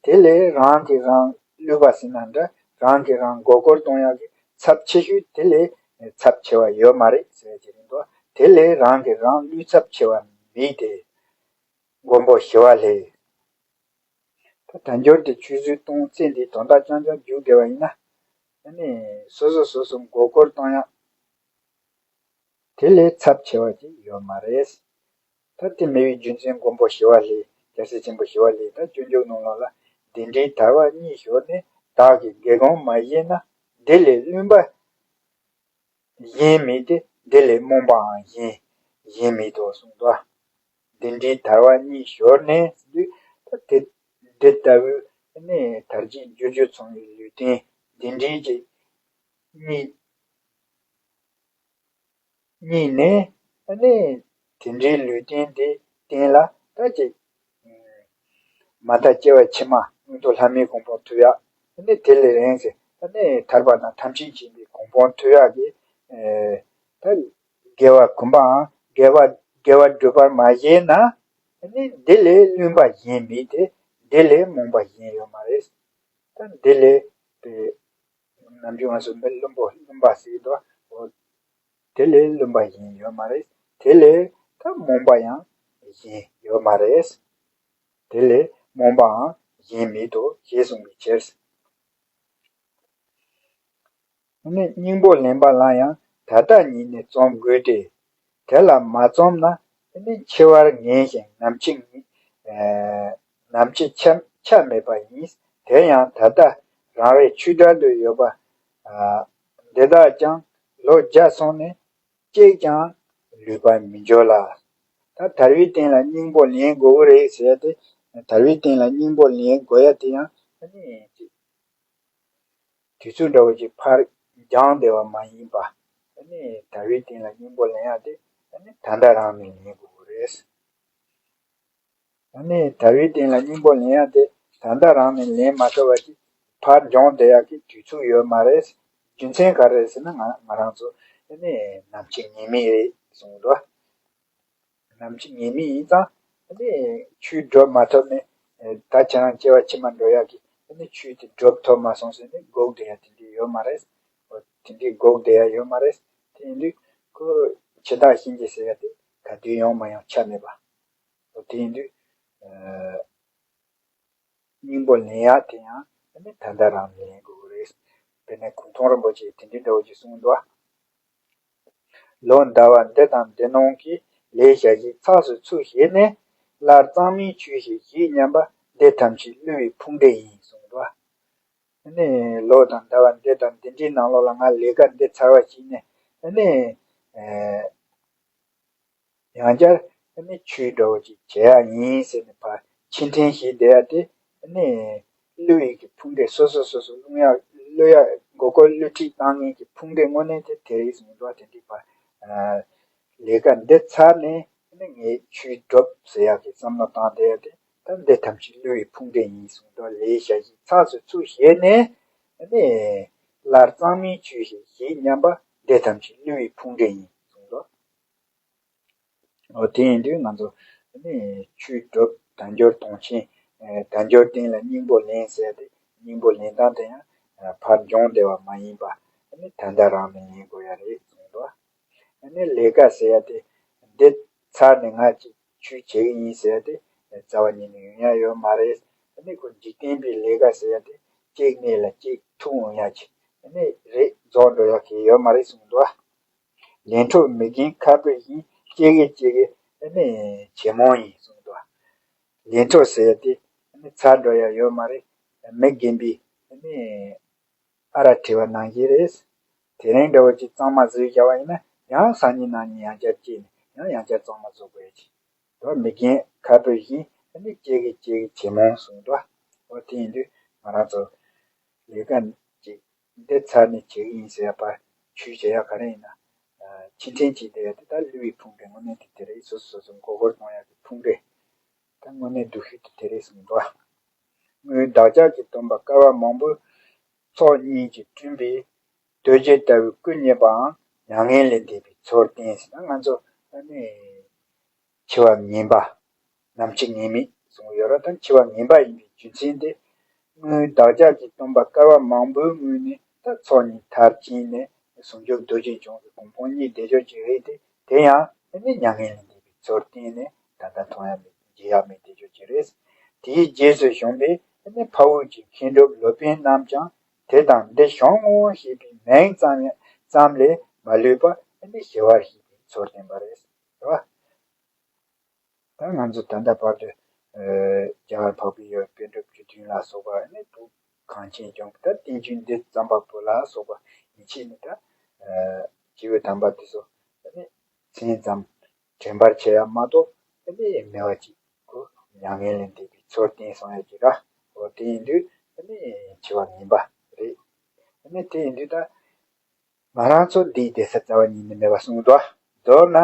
དེ་ལས་རང་གིས་རང་བསླུས་པ་ཟེར་ན་འདྲ་རང་གིས་རང་མགོ་སྐོར་གཏོང་ཡག་གི་ཚབས་ཆེ་ཤོས་དེ་ལས་ཚབས་ཆེ་བ་ཡོད་མ་རེད་ཟེར་གྱི་རེད་འདུག་དེ་ལས་རང་གིས་རང་བསླུས་ཚབས་ཆེ་བ་མེད་དེ། མགོན་པོ་ཞི་བ་ལྷས། ད་དལ་འབྱོར་དེ་ཆུད་ཟོས་གཏོང་ཚེ་འདིའི་དོན་དག་རྐྱང་རྐྱང་རྒྱུག་བསྡད་པ་ཡིན་ན། ཨ་ནི་སོ་སོ་སོ་སོ་མགོ་སྐོར་གཏོང་ཡག་དེ་ལས་ཚབས་ཆེ་བ་ཅིག་ཡོད་མ་རེད། ད་དེ་མེད་པའི་རྒྱུ་མཚན་མགོན་པོ་ཞི་བ་ལྷས་རྒྱལ་སྲས་ཆེན་པོ་ཞི་བ་ལྷས་ད་སྤྱོད་འཇུག་ནང་ལོགས་ལ་འདི་འདྲའི་དལ་བ་གཉིས་ཤོར་ནས་བདག་གིས་དགེ་སྒོམ་མ་བཞེས་ན་འདི་ལས་བླུན་པ་གཞན་མེད་དེ་འདི་ལས་རྨོངས་པའང་གཞན་གཞན་མེད་དོ་གསུངས་ཏོ། འདི་འདྲའི་དལ་བ་གཉིས་ཤོར་ནས་ཟེར་དུས་ད་དེ་འདི་ལྟ་བུའི་ནི་དལ་གྱིས་འགྱུར་རྒྱུ་མཚུངས་པའི་ལུས་རྟེན་འདི་འདྲའི་ཅིག་གཉིས་གཉིས་ནས་ནི་དེ་འདྲའི་ལུས་རྟེན་དེ་རྟེན་ལ་ད་ཅིག་མ་མཐའ་སྐྱེ་བ་ཕྱི་མ་མངོན་མཐོ་ལྷ་མིའི་གོ་འཕང་ཐོབ་ཡག་ནི་དེ་ལས་རིང་ཟེར་ནི་ཐར་པ་དང་ཐམས་ཅད་མཁྱེན་པའི་གོ་འཕང་ཐོབ་ཡག་གི་ད་དགེ་བ་གོམས་པའང་དགེ་བ་དགེ་བ་སྒྲུབ་པར་མ་བྱས་ན་ནི་འདི་ལས་བླུན་པ་གཞན་མེད་དེ་འདི་ལས་རྨོངས་པ་གཞན་ཡོད་མ་རེད། ད་འདི་ལས་དེ་ནམ་རྒྱུན་ང་ཚོ་མི་བླུན་པོ་བླུན་པ་ཟེར་གྱི་འདུག་འོ་དེ་ལས་བླུན་པ་གཞན་ཡོད་མ་རེད། དེ་ལས་ད་རྨོངས་པ་ཡང་གཞན་ཡོད་མ་རེད། དེ་ལས་རྨོངས་པའང་གཞན་མེད་དོ་ཞེས་གསུངས་པའི་ཕྱིར། སྙིང་པོ་ལེན་པ་ལ་ཡང་ད་ལྟ་ཉིད་ནས་བརྩོན་དགོས་ཏེ། དེ་ལ་མ་བརྩོན་ན་འཆི་བར་ངེས་ཤིང་ནམ་འཆི་ངེས། ནམ་འཆི་ཆ་ཆ་མེད་པ་ཡིན། དེ་ཡང་ད་ལྟ་རང་རེ་ཆོས་གྲལ་དུ་ཡོད་པ་འདི་དག་ཀྱང་ལོ་བརྒྱ་སོང་ནས་གཅིག་ཀྱང་ལུས་པར་མི་འགྱུར་ལ། ད་དལ་བའི་རྟེན་ལ་སྙིང་པོ་ལེན་དགོས་ཀྱི་རེད་ཟེར་ཏེ་དལ་བའི་རྟེན་ལ་སྙིང་པོ་ལེན་དགོས་ཡ་དེ་ཡང་ཨ་ནི་དུས་ཚོད་འདྲ་བོ་ཅིག་ཕར་འགྱངས་བསྡད་པ་མ་ཡིན་པ། ཨ་ནི་དལ་བའི་རྟེན་ལ་སྙིང་པོ་ལེན་ཡ་དེ་ཨ་ནི་ད་ལྟ་རང་ནས་ལེན་དགོས་ཀྱི་རེད། ཨ་ནི་དལ་བའི་རྟེན་ལ་སྙིང་པོ་ལེན་ཡ་དེ་ད་ལྟ་རང་ནས་ལེན་མ་ཐུབ་པ་ཅིག་ཕར་འགྱངས་བསྡད་ཡག་གི་དུས་ཚོད་ཡོད་མ་རེད། རྒྱུ་མཚན་ག་རེ་རེད་ཟེར་ན་ང་ང་རང་ཚོ་ཨ་ནི་ནམ་འཆི་ངེས་མེད་རེད་གསུངས་འདུག་ནམ་འཆི་ངེས་མེད་ཡིན་ཙང་ཨ་ནི་ཆོས་སྒྲུབ་མ་ཐུབ་ནས་ད་ཁྱེད་རང་སྐྱེ་བ་ཕྱི་མ་འགྲོ་ཡག་གི་ཨ་ནི་ཆོས་དེ་སྒྲུབ་ཐུབ་མ་སོང་ཟེར་ནས་སྒུག་བསྡད་ཡ་དེ་འདྲ་ཡོད་མ་རེད། དེ་འདྲའི་འགོག་བསྡད་ཡ་ཡོད་མ་རེད། དེ་ཡིན་དུས་ཁོ་འཆི་བདག་གཤིན་རྗེ་ཟེར་ཡ་དེ་ག་དུས་ཡོང་མ་ཡོང་ཆ་མེད་པ། འོ་དེ་ཡིན་དུས་ཨ། སྙིང་པོ་ལེན་ཡག་དེ་ཡང་ཨ་ནི་ད་ལྟ་རང་ལེན་དགོས་ཀྱི་རེད། དཔེར་ན་གུང་ཐང་རིན་པོ་ཆེས་དེ་འདྲའི་འདྲ་བོ་ཅིག་གསུངས་འདུག་ལོ་ཟླ་བ་འདི་དང་འདི་ནང་གི་ལས་བྱ་བྱེད་ཚགས་སུ་ཚུད་བྱས་ནས། སླར་གཙང་མའི་ཆོས་ཤིག་བཞེས་སྙམ་པ་འདི་ཐམས་ཅད་བསླུ་བའི་ཕུང་འདྲེ་ཡིན་གསུངས་འདུག་ཨ་ནི་ལོ་དང་ཟླ་བ་འདི་དང་འདི་འདྲའི་ནང་ལོགས་ལ་ང་ལས་ཀ་འདི་ཚར་བ་བྱས་ནས་ཨ་ནི། ཡང་བསྐྱར་ཨ་ནི་ཆོས་འདྲ་བོ་ཅིག་བྱེད་ཡག་ཡིན་ཟེར་ནས་ཕར་ཕྱིར་འཐེན་བྱས་བསྡད་ཡ་དེ་ཨ་ནི་བསླུ་བའི་གི་ཕུང་འདྲེ། སོ་སོ་སོ་སོ་བསླུ་ཡག་བསླུ་ཡག་མགོ་སྐོར་བསླུ་བྲིད་བཏང་མཁན་གྱི་ཕུང་འདྲེ་དངོས་གནས་དེ་དེ་རེད་གསུངས་འདུག་དེ་འདྲའི་ཕར་ལས་ཀ་འདི་ཚར་ནས་ཨ་ནི་ངས་ཆོས་སྒྲུབ་ཟེར་ཡག་གི་བསམ་བློ་བཏང་བསྡད་ཡ་དེ་ད་འདི་ཐམས་ཅད་བསླུ་བའི་ཕུང་འདྲེ་ཡིན་གསུངས་འདུག་ལས་བྱ་བྱེད་ཚགས་སུ་ཚུད་བྱས་ནས་ཨ་ནི་སླར་གཙང་མའི་ཆོས་ཤིག་བཞེས་སྙམ་པ་འདི་ཐམས་ཅད་བསླུ་བའི་ཕུང་འདྲེ་ཡིན་གསུངས་འདུག་འོ་དེ་ཡིན་དུས་ང་ཚོ་ནི་ཆོས་སྒྲུབ་དལ་འབྱོར་དོན་ཆེན། དལ་འབྱོར་བསྟན་ལ་སྙིང་པོ་ལེན་ཟེར་ཏེ་སྙིང་པོ་ལེན་སྟངས་དེ་ཡང་ཕར་འབྱུང་བསྡད་པ་མ་ཡིན་པ་ནི་ད་ལྟ་རང་ནས་ལེན་དགོས་ཡ་རེད་གསུངས་འདུག་ནི་ལས་ཀ་ཟེར་ཡ་དེ་འདི་ཚར་ནས་ང་ཅིག་ཆོས་བྱེད་ཀྱི་ཡིན་ཟེར་ཡ་དེ་རྩ་བ་ཉིད་ནས་ཡོང་ཡ་ཡོད་མ་རེད། ནི་ཁོ་འཇིག་རྟེན་པའི་ལས་ཀ་ཟེར་ཡ་དེ་གཅིག་གནས་ལ་གཅིག་ཐུག་འོང་ཡ་ཅིག་ནི་རེད། རྫོགས་འགྲོ་ཡ་གི་ཡོད་མ་རེད་གསུངས་འདུག་ལན་གྲོགས་མི་རྒན་ཁ་སྤྲོད་བཞིན། སྐྱེ་གི་སྐྱེ་གི་ཨ་ནི་ཇེ་མང་ཡིན་གསུངས་འདུག་ལན་གྲོགས་ཟེར་ཡ་དེ་ཨ་ནི་ཚར་འགྲོ་ཡ་ཡོད་མ་རེད། མི་རྒན་པའི་ཨ་ནི་ཨ་རག་བྲིས་པ་ནང་བཞིན་རེད། དེ་རིང་འདྲ་བོ་ཅིག་གཙང་མ་བཟོས་བཞག་པ་ཡིན་ན་ཡང་སང་ཉིན་གནངས་ཉིན་ཡང་བསྐྱར་སྐྱེས་ནས་ཡང་ཡང་བསྐྱར་གཙང་མ་བཟོ་དགོས་ཡ་ཅིག་འདུག་མི་རྒན་ཁ་སྤྲོད་བཞིན་ཨ་ནི་སྐྱེ་གི་སྐྱེ་གི་ཇེ་མང་གསུངས་འདུག་འོ་དེ་ཡིན་དུས་ང་རང་ཚོ་ལས་ཀ་ཅིག་འདི་ཚར་ནས་བྱེད་ཀྱི་ཡིན་ཟེར་ཡ་པ་ཆོས་བྱེད་ཡ་ག་རེ་ཡིན་ན། ཕྱིར་འཐེན་བྱས་བསྡད་ཡ་དེ་ད་བསླུ་བའི་ཕུང་འདྲེ་དངོས་གནས་དེ་དེ་རེད། སོ་སོ་སོ་སོ་མགོ་སྐོར་གཏོང་ཡ་གི་ཕུང་འདྲེ། ད་དངོས་གནས་སྡུག་ཤོས་དེ་དེ་རེད་གསུངས་འདུག་སྔོན་བདག་ཅག་གི་སྟོན་པ་བསྐལ་པ་མང་པོའི་ཚོགས་གཉིས་ཀྱིས་བསྐྲུན་པའི་རྡོ་རྗེ་ལྟ་བུའི་སྐུ་བརྙེས་པའང་མྱ་ངན་ལས་འདས་པའི་ཚུལ་བསྟན་ཟེར་ན་ང་ཚོ་ཨ་ནི། འཆི་བ་ངན་པ། ནམ་འཆི་ངེས་མེད་གསུངས་ཡོད་ར། ད་འཆི་བ་ངན་པ་ཡིན་པའི་རྒྱུ་མཚན་དེ། སྔོན་བདག་ཅག་གི་སྟོན་པ་བསྐལ་པ་མང་པོའི་སྔོན་ནས་ད་ཚོགས་གཉིས་མཐར་ཕྱིན་ནས་ཟུང་འཇུག་རྡོ་རྗེ་འཆང་གི་གོ་འཕང་བརྙེས་བསྡད་ཆོག་ཅིག་རེད་དེ། དེ་ཡང་ཨ་ནི་མྱ་ངན་ལས་འདས་པའི་ཚུལ་བསྟན་ནས་ད་ལྟ་མཐོང་ཡ་མེད་མཇལ་ཡ་མེད་བསྡད་ཆོག་ཅིག་རེད། དེའི་རྗེས་སུ་བྱོན་པའི་ཨ་ནི་འཕགས་པོ་ཆེ་མཁས་གྲུབ་སློབ་དཔོན་རྣམས་ཀྱང་དེ་དང་འདི་བྱུང་ངོ་ཞེས་པའི་མིང་ཙམ་ཡང་ཙམ་ལས་མ་ལུས་པ་ཨ་ནི་ཞི་བར་གཤེགས་པའི་ཚུལ་བསྟན་པ་རེད། རེད་བ། ད་ང་ཚོ་ད་ལྟ་བར་དུ་ཨ་རྒྱ་གར་འཕགས་པའི་ཡུལ་པཎ་གྲུབ་བཅུ་བདུན་ལ་སོགས་པ་ནི་འདུག་གངས་ཅན་ལྗོངས་ཀྱི་ད་བསྟན་བཅོས་འདི་ཙམ་པ་པོ་ལ་སོགས་པ་ཡིན་ཕྱིན་ནི་ད་ཨ་སྐྱེས་བུ་དམ་པ་དེ་ཚོ་ནི་མཚན་ཙམ་དྲན་པར་བྱེད་ཡ་མ་གཏོགས་ནི་མེད་པ་ཅིག་གོ། མྱ་ངན་ལས་འདས་པའི་ཚུལ་བསྟན་སོང་ཡ་ཅིག་ར། འོ་དེ་ཡིན་དུས་ནི་འཆི་བ་ངན་པ་རེད། ནི་དེ་ཡིན་དུས་ད་ང་རང་ཚོ་འདིའི་བསྡད་ས་རྩ་བ་ཉིད་ནས་མེད་པ་གསུངས་འདུག་མདོར་ན།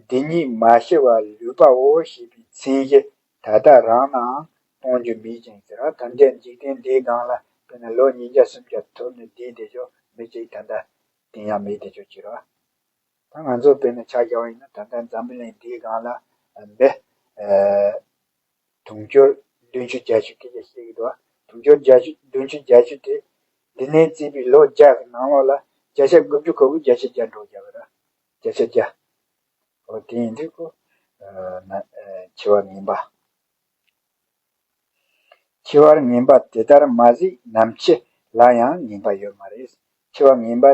འདི་ཉིད་མ་ཤི་བར་ལུས་པའོ་ཞེས་པའི་མཚན་གཞི་ད་ལྟ་རང་ནའང་གཏོང་རྒྱུ་མེད་ཅིང་ཟེར་བ། ད་ལྟའི་འཇིག་རྟེན་འདིའི་སྒང་ལ་དཔེར་ན་ལོ་ཉིས་བརྒྱ་སུམ་བརྒྱ་ཐུབ་ནས་བསྡད་བསྡད་ཆོག་མི་གཅིག་ད་ལྟ་བསྟན་ཡ་མེད་བསྡད་ཆོག་ཅིག་རེད་བ། ད་ང་ཚོ་དཔེར་ན་ཆ་བཞག་པ་ཡིན་ན་ད་ལྟ་འཛམ་བུ་གླིང་འདིའི་སྒང་ལ་མི་ཨ། དུང་ཕྱུར་བདུན་ཅུ་བརྒྱད་ཅུ་སྐད་ཆ་བཤད་ཀྱི་འདུག་བ། དུང་ཕྱུར་བརྒྱད་ཅུ་བདུན་ཅུ་བརྒྱད་ཅུ་དེ་འདི་ནས་བརྩིས་པའི་ལོ་བརྒྱ་གི་ནང་ལོགས་ལ་བརྒྱ་ཆ་དགུ་བཅུ་གོ་དགུ་བརྒྱ་ཆ་བརྒྱ་འགྲོ་རྒྱག་གི་ར། བརྒྱ་ཆ་བརྒྱ། འོ་དེ་ཡིན་དུས་ཁོ་ན་འཆི་བ་ངན་པ། འཆི་བར་ངན་པ་དེ་ལྟར་མ་གཟིགས་ནམ་འཆི་ལ་ཡང་ངན་པ་ཡོད་མ་རེད། འཆི་བ་ངན་པ་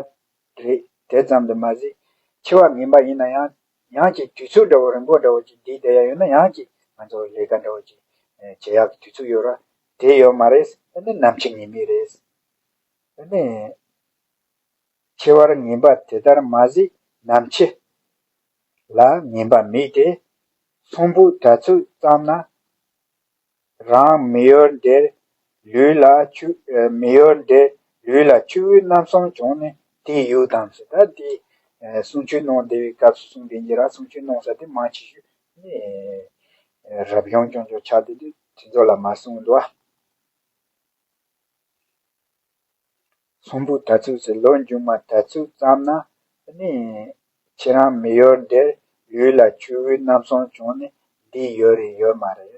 རེད་དེ་ཙམ་དུ་མ་གཟིགས། འཆི་བ་ངན་པ་ཡིན་ན་ཡང་ཡང་ཅིག་དུས་ཚོད་འདྲ་བོ་རིང་པོ་འདྲ་བོ་ཅིག་བསྡད་བསྡད་ཡ་ཡོད་ན་ཡང་ཅིག་ང་ཚོ་ལས་ཀ་འདྲ་བོ་ཅིག་བྱེད་ཡག་གི་དུས་ཚོད་ཡོད་ར། དེ་ཡོད་མ་རེད། ཨ་ནི་ནམ་འཆི་ངེས་མེད་རེད། ཨ་ནི་འཆི་བར་ངན་པ་དེ་ལྟར་མ་གཟིགས་ནམ་འཆི་ལ་ངན་པ་མེད་དེ། གསོན་པོ་དྲག་ཚུགས་ཙམ་ན། རང་མི་ཡུལ་འདིར་ལུས་ལ་ཆུ། མི་ཡུལ་འདིར་ལུས་ལ་ཆུ་བོའི་རྣམ་གསུམ་བྱུང་ནས་དེའི་ཡུལ་དང་ཟེར། ད་དེ་གསུང་ཆོས་གནང་བསྡད་པའི་སྐབས་སུ་གསུངས་པའི་འགྱུར་ར། གསུང་ཆོས་གནང་ས་དེ་མང་ཆེ་ཤོས་ནི་རབ་བྱུང་སྐྱོན་བརྗོད་ཆགས་བསྡད་དུས་དེ་ཚོ་ལ་མ་གསུངས་འདུག་བ། གསོན་པོ་དྲག་ཚུགས་ཟེར་ལོ་མཇུག་མ་དྲག་ཚུགས་ཙམ་ན་ནི་ཁྱེད་རང་མི་ཡུལ་འདིར་ལུས་ལ་ཆུ་བོའི་རྣམ་གསུམ་བྱུང་ནས་འདི་ཡོད་རེད་ཡོད་མ་རེད།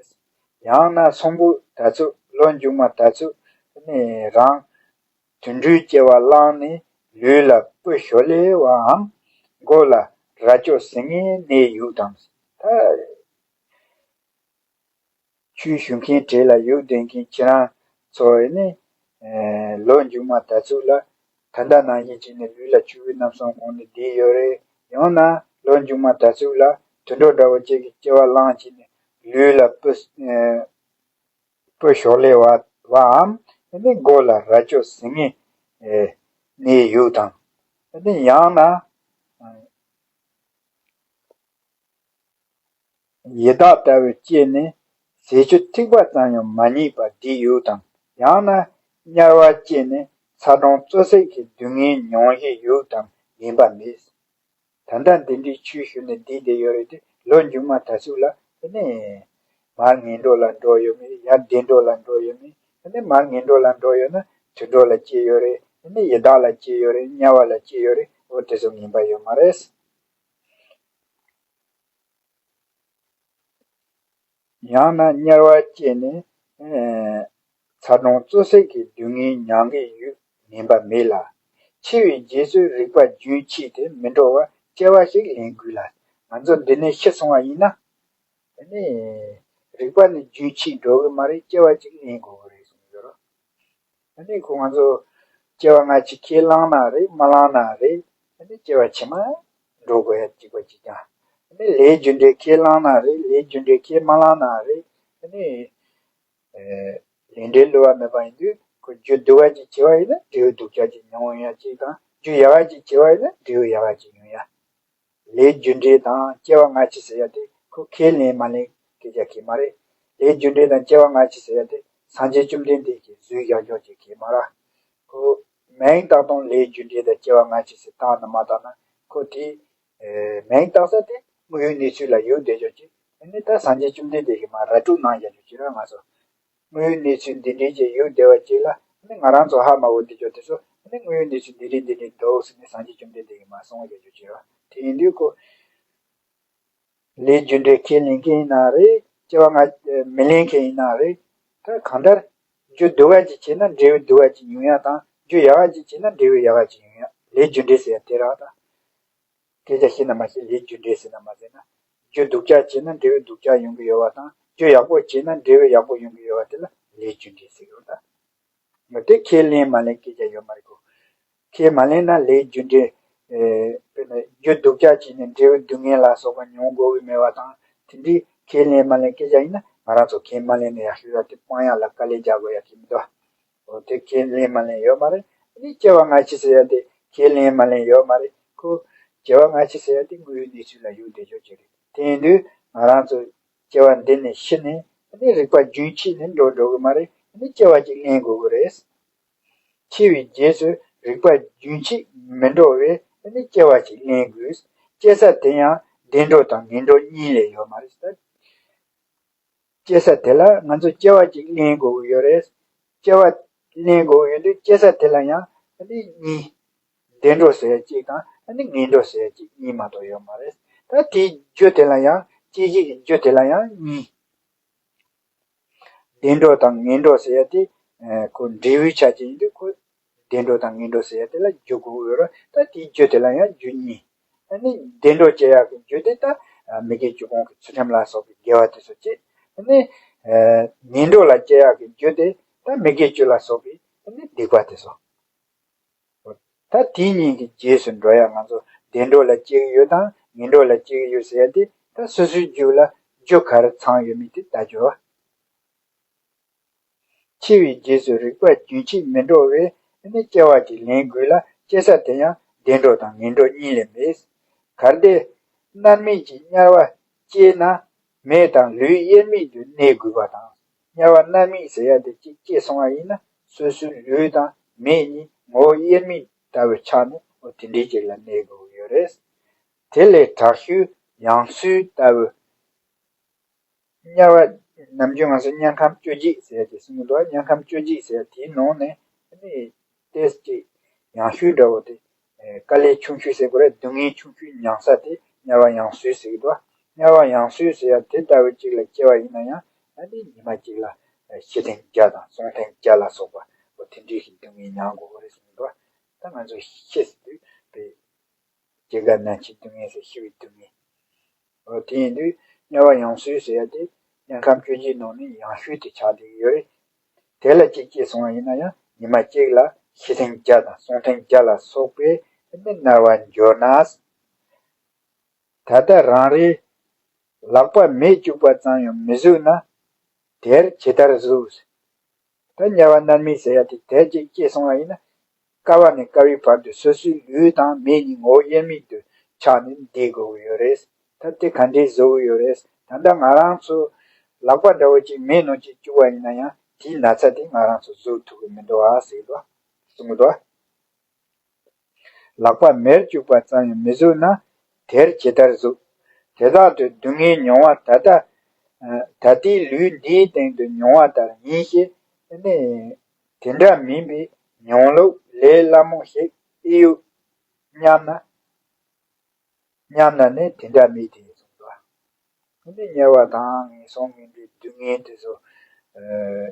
ཡང་ན་གསོན་པོ་དྲག་ཚུགས་ལོ་མཇུག་མ་དྲག་ཚུགས་ནི་རང་ དུད་འགྲོའི་སྐྱེ་བ་བླངས་ནས་ལུས་ལ་སྤུ་ཞོ་ལེ་བའམ་མགོ་ལ་རྭ་ཅོ་ཟིན་ངེས་གནས་ཡུག་དང་། ད་ཆོས་ཞུ་མཁན་གྲས་ལ་ཡུག་བསྡད་མཁན་ཁྱེད་རང་ཚོ་ནི་ལོ་མཇུག་མ་ད་ཚོད་ལ་ད་ལྟ་ནང་བཞིན་བྱས་ནས་ལུས་ལ་ཆུ་བོའི་རྣམ་གསུམ་གོང་ནས་བསྡད་ཡོད་རེད། ཡང་ན་ལོ་མཇུག་མ་ད་ཚོད་ལ་དུད་འགྲོ་འདྲ་བོ་ཅིག་གི་སྐྱེ་བ་བླངས་བྱས་ནས་ལུས་ལ་སྤུ་སྤུ་ཞོག་ལེ་བ་བའམ་ནི་མགོ་ལ་རྭ་ཅོ་ཟིན་ངེས་གནས་ཡུག་དང་། ནི་ཡང་ན་ཡི་དྭགས་ལྟ་བུ་སྐྱེས་ནས་ཟས་ཆུ་ཐིགས་པ་ཙམ་ཡང་མ་རྙེད་པར་བསྡད་ཡུག་དང་། ཡང་ན་དམྱལ་བ་སྐྱེས་ནས་ཚ་གྲང་བཙོ་བསྲེག་གི་སྡུག་བསྔལ་མྱོང་བཞིན་ཡུག་དང་ངན་པ་མེད། ད་ལྟ་འདི་འདྲའི་ཆོས་ཞུ་ནས་བསྡད་བསྡད་ཡོད་རེད་དེ། ལོ་མཇུག་མ་ད་ཚོད་ལ་ཨ་ནི་མར་ངན་འགྲོ་ལ་འགྲོ་ཡོད་མེད། ཡར་བདེ་འགྲོ་ལ་འགྲོ་ཡོད་མེད། ཨ་ནི་མར་ངན་འགྲོ་ལ་འགྲོ་ཡོད་ན་དུད་འགྲོ་ལ་སྐྱེས་ཡོད་རེད། ཨ་ནི་ཡི་དྭགས་ལ་སྐྱེས་ཡོད་རེད། དམྱལ་བ་ལ་སྐྱེས་ཡོད་རེད། འོ་དེ་ཚོ་ངན་པ་ཡོད་མ་རེད། ཡང་ན་དམྱལ་བ་སྐྱེས་ནས་ཚ་གྲང་བཙོ་བསྲེག་གི་སྡུག་བསྔལ་མྱང་གི་ཡུག་ངན་པ་མེད་ལ། འཆི་བའི་རྗེས་སུ་རིག་པ་རྒྱུན་ཆད་དེ་མི་འགྲོ་བར་སྐྱེ་བ་ཞིག་ལེན་དགོས་ལ། ང་ཚོ་འདི་ནས་ཤི་སོང་བ་ཡིན་ན། ཨ་ནི་རིག་པ་ནི་རྒྱུན་ཆད་འགྲོ་གི་མ་རེད། སྐྱེ་བ་ཅིག་ལེན་དགོས་གི་རེད་གསུངས་ཡོད་རོ། ཨ་ནི་ཁོ་ང་ཚོ་སྐྱེ་བ་སྔ་ཕྱི་ཁས་བླངས་ན་རེད། མ་བླངས་ན་རེད། ཨ་ནི་སྐྱེ་བ་ཕྱི་མ་འགྲོ་དགོས་ཡ་གཅིག་པ་གཅིག་རྐྱང་། ཨ་ནི་ལས་རྒྱུ་འབྲས་ཁས་བླངས་ན་རེད། ལས་རྒྱུ་འབྲས་ཁས་མ་བླངས་ན་རེད། ཨ་ནི་ལས་འབྲས་བསླུ་བ་མེད་པ་ཡིན་དུས་ཁོ་རྒྱུ་སྡུག་པ་ཅིག་བྱས་པ་ཡིན་ན་འབྲས་བུ་སྡུག་ཅག་ཅིག་མྱོང་ཡ་གཅིག་དང་། རྒྱུ་ཡག་པ་ཅིག་བྱས་པ་ཡིན་ན་འབྲས་བུ་ཡག་པ་ཅིག་མྱོང་ཡ། ལས་རྒྱུ་འབྲས་དང་སྐྱེ་བ་སྔ་ཕྱི་ཟེར་ཡ་དེ་ཁོ་ཁས་ལེན་མ་ལེན་སྐད་ཆ་གང་ཡང་མ་རེད། ལས་རྒྱུ་འབྲས་དང་སྐྱེ་བ་སྔ་ཕྱི་ཟེར་ཡ་དེ་སངས་རྒྱས་བཅོམ་ལྡན་འདས་ཀྱིས་བཟོས་བཞག་ཆོག་ཅིག་གང་ཡང་མ་རེད། ཁོ་མིང་བཏགས་སྟངས་ལས་རྒྱུ་འབྲས་དང་སྐྱེ་བ་སྔ་ཕྱི་ཟེར་བཏགས་ན་མ་བཏགས་ན་ཁོ་དེ་མིང་བཏགས་ས་དེ་དངོས་ཡོད་གནས་ཚུལ་ལ་ཡོད་བསྡད་ཆོག་ཅིག་ཨ་ནི་ད་སངས་རྒྱས་བཅོམ་ལྡན་འདས་ཀྱིས་མར་ར་སྤྲོད་གནང་བཞག་ཆོག་ཅིག་ར་ང་ཚོ། དངོས་ཡོད་གནས་ཚུལ་འདི་འདྲའི་ཅིག་ཡོད་བསྡད་པ་ཅིག་ལ་ནི་ང་རང་ཚོ་ཧ་མ་གོ་བསྡད་ཆོག་དེ་ཚོ་ནི་དངོས་ཡོད་གནས་ཚུལ་འདི་འདྲའི་འདི་འདྲའི་འདུག་ཟེར་ནས་སངས་རྒྱས་བཅོམ་ལྡན་འདས་ཀྱིས་མར་གསུངས་བཞག་ཆོག་ཅིག་ར། དེ་ཡིན་དུས་ཁོ་ལས་རྒྱུ་འབྲས་ཁས་ལེན་མཁན་ཡིན་ན་རེད། སྐྱེ་བ་སྔ་མི་ལེན་མཁན་ཡིན་ན་རེད། ད་གང་ལྟར་རྒྱུ་སྡུག་པ་ཅིག་བྱས་ན་འབྲས་བུ་སྡུག་པ་ཅིག་མྱོང་ཡ་དང་རྒྱུ་ཡག་པ་ཅིག་བྱས་ན་འབྲས་བུ་ཡག་པ་ཅིག་མྱོང་ཡ། ལས་རྒྱུ་འབྲས་ཟེར་ཡ་དེ་ར་ད། སྐད་ཆ་བཤད་ན་མ་བཤད། ལས་རྒྱུ་འབྲས་ཟེར་ན་མ་ཟེར་ན། རྒྱུ་སྡུག་ཅག་བྱས་ན་འབྲས་བུ་སྡུག་ཅག་ཡོང་གི་ཡོད་པ་དང་། རྒྱུ་ཡག་པོ་བྱས་ན་འབྲས་བུ་ཡག་པོ་ཡོང་གི་ཡོད་པ་དེ་ལ་ལས་རྒྱུ་འབྲས་ཟེར་གི་ཡོད་ད། ང་དེ་ཁས་ལེན་མ་ལེན་སྐད་ཆ་ཡོད་མ་རེད་གོ། ཁས་མ་ལེན་ན་ལས་རྒྱུ་འབྲས། ཨེ། དཔེར་ན་རྒྱུ་སྡུག་ཅག་བྱས་ནས་འབྲས་བུ་སྡུག་བསྔལ་ལ་སོགས་པ་མྱོང་དགོས་ཀྱི་མེད་པ་དང་། དེ་འདྲའི་ཁས་ལེན་མ་ལེན་སྐད་ཆ་ཡིན་ན་ང་རང་ཚོ་ཁས་མ་ལེན་ན་ཡག་ཤོས་ར། དེ་སྤང་ཡག་ལ་དཀའ་ལས་རྒྱག་དགོས་ཡག་གི་མི་འདུག་འོ་དེ་ཁས་ལེན་མ་ལེན་ཡོད་མ་རེད། ཨ་ནི་སྐྱེ་བ་སྔ་ཕྱི་ཟེར་ཡ་དེ་ཁས་ལེན་མ་ལེན་ཡོད་མ་རེད་ཁོ། སྐྱེ་བ་སྔ་ཕྱི་ཟེར་ཡ་དེ་དངོས་ཡོད་གནས་ཚུལ་ལ་ཡོད་བསྡད་ཆོག་ཅིག་རེད། དེ་ཡིན་དུས་ང་རང་ཚོ་སྐྱེ་བ་འདི་ནས་ཤི་ནས་ཨ་ནི་རིག་པ་རྒྱུན་ཆད་ནས་འགྲོ་འགྲོ་གི་མ་རེད། ཨ་ནི་སྐྱེ་བ་ཅིག་ལེན་དགོས་ཀྱི་རེད། འཆི་བའི་རྗེས་སུ་རིག་པ་རྒྱུན་ཆད་མི་འགྲོ་བས་ཨ་ནི་སྐྱེ་བ་ཅིག་ལེན་དགོས། སྐྱེ་ས་དེ་ཡང་བདེ་འགྲོ་དང་ངན་འགྲོ་གཉིས་ལས་ཡོད་མ་རེད། སྐྱེ་ས་དེ་ལ་ང་ཚོ་སྐྱེ་བ་ཅིག་ལེན་དགོས་ཀྱི་ཡོད་རེད། སྐྱེ་བ་ལེན་དགོས་ཀྱི་ཡོད་དུས་སྐྱེ་ས་དེ་ལ་ཡང་ཨ་ནི་གཉིས། བདེ་འགྲོ་ཟེར་ཡ་གཅིག་དང་ཨ་ནི་ངན་འགྲོ་ཟེར་ཡ་གཅིག་གཉིས་མ་གཏོགས་ཡོད་མ་རེད། ད་དེའི་རྒྱུ་དེ་ལ་ཡང་སྐྱེ་གཞི་གི་རྒྱུ་དེ་ལ་ཡང་གཉིས། བདེ་འགྲོ་དང་ངན་འགྲོ་ཟེར་ཡ་དེ་ཁོ་འབྲས་བུའི་ཆ་ཅན་ཡིན་དུས་ཁོ། བདེ་འགྲོ་དང་ངན་འགྲོ་ཟེར་ཡ་དེ་ལ་རྒྱུ་དགོས་ཡོད་རེད། ད་དེའི་རྒྱུ་དེ་ལ་ཡང་རྒྱུ་གཉིས། ཨ་ནི་བདེ་འགྲོ་སྐྱེ་ཡག་གི་རྒྱུ་དེ་ད་མི་དགེ་བཅུ་སྤོང་གི་ཚུལ་ཁྲིམས་ལ་སོགས་པའི་དགེ་བ་དེ་ཚོ་བྱེད། ཨ་ནི་ངན་འགྲོ་ལ་སྐྱེ་ཡག་གི་རྒྱུ་དེ་ད་མི་དགེ་བཅུ་ལ་སོགས་པའི་ཨ་ནི་སྡིག་པ་དེ་ཚོ། ད་དེ་གཉིས་ཀྱི་རྗེས་སུ་འགྲོ་ཡག་ང་ཚོ་བདེ་འགྲོ་ལ་སྐྱེ་གི་ཡོད་དང་ངན་འགྲོ་ལ་སྐྱེ་གི་ཡོད་ཟེར་ཡ་དེ་ད་སོ་སོའི་རྒྱུད་ལ་རྒྱུ་ག་རེ་ཚང་ཡོད་མེད་དེ་ལྟ་རྒྱུ། འཆི་བའི་རྗེས་སུ་རིག་པ་རྒྱུན་ཆད་མི་འགྲོ་བས་ནི་སྐྱེ་བ་ཅིག་ལེན་དགོས་ལ་སྐྱེ་ས་དེ་ཡང་བདེ་འགྲོ་དང་ངན་འགྲོ་གཉིས་ལས་མེད། གལ་ཏེ་མནར་མེད་ཀྱི་དམྱལ་བ་སྐྱེས་ན་མེ་དང་ལུད་དབྱེར་མེད་དུ་གནས་དགོས་པ་དང་། དམྱལ་བ་མནར་མེད་ཟེར་ཡ་དེ་གཅིག་སྐྱེས་སོང་བ་ཡིན་ན་སོ་སོའི་ལུད་དང་མེ་གཉིས་ངོ་བོ་དབྱེར་མེད་ལྟ་བུ་ཆགས་ནས་འོ་དེ་འདྲའི་ཅིག་ལ་གནས་དགོས་ཀྱི་ཡོད་རེད། དེ་ལས་དྲག་ཤོས་ཡང་སོས་ལྟ་བུ། དམྱལ་བ་ནམ་རྒྱུན་ང་ཚོ་དམྱལ་ཁམས་བཅོ་བརྒྱད་ཟེར་ཡ་དེ་གསུང་གི་འདུག་དམྱལ་ཁམས་བཅོ་བརྒྱད་ཟེར་ཡ་དེའི་ནང་ནས་ནི་ཏོག་ཙམ་ཡང་ཤོས་འདྲ་བོ་དེ། དཀའ་ལས་ཆུང་ཤོས་ཟེར་དགོས་རེད། སྡུག་བསྔལ་ཆུང་ཤོས་མྱང་ས་དེ་དམྱལ་བ་ཡང་སོས་ཟེར་གི་འདུག་དམྱལ་བ་ཡང་སོས་ཟེར་ཡ་དེ་ལྟ་བུ་གཅིག་ལ་སྐྱེ་བ་ཡིན་ན་ཡང་ཨ་ནི་ཉི་མ་གཅིག་ལ་ཤི་ཐེངས་བརྒྱ་དང་གསོན་ཐེངས་བརྒྱ་ལ་སོགས་པ་འོ་ དེ་འདྲའི་ཞིག་སྡུག་བསྔལ་མྱང་དགོས་པ་རེད་གསུངས་འདུག་ད་ང་ཚོ་ཤི་ཟེར་དུས་པའི་སྐྱེ་རྒ་ན་འཆིའི་སྡུག་བསྔལ་ཟེར། ཤི་བའི་སྡུག་བསྔལ། འོ་དེ་ཡིན་དུས་དམྱལ་བ་ཡོངས་སུལ་ཟེར་ཡ་དེ་དམྱལ་ཁམས་བཅུ་བཞིའི་ནང་ནས་ཡང་ཤུལ་དུ་ཆགས་བསྡད་ཀྱི་ཡོད་རེད། དེ་ལ་གཅིག་སྐྱེས་སོང་བ་ཡིན་ན་ཡང་ཉི་མ་གཅིག་ལ་ཤི་ཐེངས་བརྒྱ་དང་གསོན་ཐེངས་བརྒྱ་ལ་སོགས་པའི་ནི་མནར་བར་འགྱུར་ན། ད་ལྟ་རང་རེའི་ལག་པ་མེས་བཅུག་པ་ཙམ་ཡང་མི་བཟོད་ན། དེར་ཇི་ལྟར་གཟིགས། ད་དམྱལ་བ་མནར་མེད་ཟེར་ཡ་དེ་དེར་གཅིག་སྐྱེས་སོང་བ་ཡིན་ན། དཀའ་བ་ནས་དཀའ་བའི་བར་དུ་སོ་སོའི་ལུས་དང་མེ་གཉིས་ངོ་བོ་དབྱེར་མེད་དུ་ཆགས་ནས་བསྡད་དགོས་ཀྱི་ཡོད་རེད། ད་དེ་ག་འདྲས་བཟོ་གི་ཡོད་རེད། ད་ལྟ་ང་རང་ཚོ་ལག་པ་འདྲ་བོ་ཅིག་མེ་ནང་ཅིག་བཅུག་པ་ཡིན་ན་ཡང་དེའི་ན་ཚ་དེ་ང་རང་ཚོ་བཟོད་ཐུབ་ཀྱི་མི་འདུག་ཨ་ཟེར་གི་འདུག་གསུང་གི་འདུག་ལག་པ་མེར་བཅུག་པ་ཙམ་ཡང་མི་བཟོད་ན། དེར་ཇི་ལྟར་གཟིགས། དེ་དག་ཏུ་སྡུག་བསྔལ་མྱོང་བ་ད་ལྟ། ད་ལྟའི་ལུས་འདིའི་སྟེང་དུ་མྱོང་བ་ལྟར་ཡིན་ཞེས་ནི། དེ་འདྲ་མིན་པའི་མྱོང་ལུགས་ལས་སླ་མོ་ཞིག་ཨེ་ཡོད་སྙམ་ན། སྙམ་ན་ནི་དེ་འདྲ་མེད་དེ་གསུངས་སོ། འདི་དམྱལ་བ་དང་ངན་སོང་མིན་པའི་སྡུག་བསྔལ་དེ་ཚོ།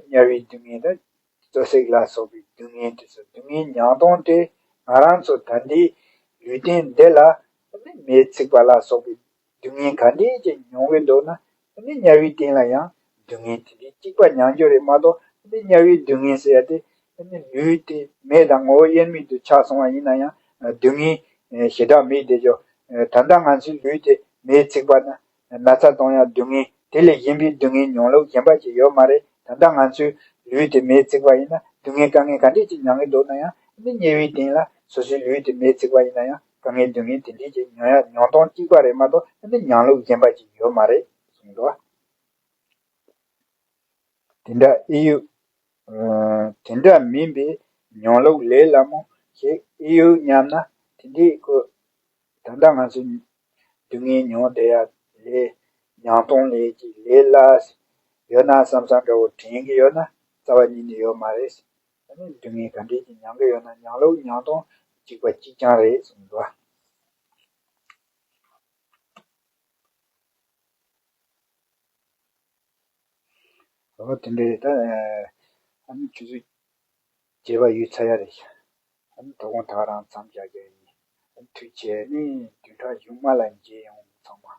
དམྱལ་བའི་སྡུག་བསྔལ་དང་། བཙོ་བསྲེག་ལ་སོགས་པའི་སྡུག་བསྔལ་དེ་ཚོ། སྡུག་བསྔལ་མྱོང་སྟངས་དེ་ང་རང་ཚོ་ད་ལྟའི་ལུས་རྟེན་འདི་ལ་མེས་ཚིག་པ་ལ་སོགས་པའི་སྡུག་བསྔལ་ག་འདྲས་ཅིག་མྱོང་གི་འདུག་ན། དམྱལ་བའི་རྟེན་ལ་ཡང་སྡུག་བསྔལ་དེ་འདྲའི་གཅིག་པ་མྱོང་རྒྱུ་རེད་མ་གཏོགས། དམྱལ་བའི་སྡུག་བསྔལ་ཟེར་ཡ་དེ་ལུས་དེ་མེ་དང་ངོ་བོ་དབྱེར་མེད་དུ་ཆགས་སོང་བ་ཡིན་ན་ཡང་སྡུག་བསྔལ་ཞེ་དྲག་མེད་དེ་ཅོ། ད་ལྟ་ང་ཚོའི་ལུས་དེ་མེས་ཚིག་པ་ན་ན་ཚ་གཏོང་ཡ་སྡུག་བསྔལ། དེ་ལས་གཞན་པའི་སྡུག་བསྔལ་མྱོང་ལུགས་གཞན་པ་ཅིག་ཡོད་མ་རེད། ད་ལྟ་ང་ཚོའི་ལུས་དེ་མེས་ཚིག་པ་ཡིན་ན་སྡུག་བསྔལ་དཀའ་ངལ་ག་འདྲས་ཅིག་མྱོང་གི་འདུག་ན་ཡང་། དམྱལ་བའི་རྟེན་ལ་སོ་སོའི་ལུས་དེ་མེས་ཚིག་པ་ཡིན་ན་ཡང་དཀའ་ངལ་སྡུག་བསྔལ་དེ་འདྲས་ཅིག་མྱོང་ཡ་མྱོང་སྟངས་གཅིག་པ་རེད་མ་གཏོགས། མྱོང་ལུགས་གཞན་པ་ཅིག་ཡོད་མ་རེད་གསུངས་འདུག་དེ་འདྲ་ཨེ་ཡོད། ཨ། དེ་འདྲ་མིན་པའི་མྱོང་ལུགས་ལས་སླ་མོ་ཞིག་ཨེ་ཡོད་སྙམ་ན། དེ་འདྲའི་ཁོ། ད་ལྟ་ང་ཚོ་སྡུག་བསྔལ་མྱོང་བསྡད་ཡ་ལས། མྱོང་སྟངས་ལས་ཀྱི་ལས་སླ་ཡོད་ན་བསམ་བསམ་འདྲ་བོ་དྲན་གྱི་ཡོད་ན། རྩ་བ་ཉིད་ནས་ཡོད་མ་རེད། ཨ་ནི་སྡུག་བསྔལ་ག་འདྲས་ཀྱི་མྱོང་གི་ཡོད་ན་མྱོང་ལུགས་མྱོང་སྟངས་གཅིག་པ་གཅིག་རྐྱང་རེད་གསུངས་འདུག་འོ་དེ་འདྲའི་ད། ཨ་ནི་ཆུ་ཚོད་བརྒྱད་པ་ཡོལ་ཚར་ཡ་རེད། ཨ་ནི་དོ་དགོང་ད་རང་མཚམས་བཞག་རྒྱུ་ཡིན། ཨ་ནི་ཐུགས་རྗེ་ཆེ། ཨ་ནི་བདུན་ཕྲག་གཞུག་མ་ལ་མཇལ་ཡོང་ཚང་མ།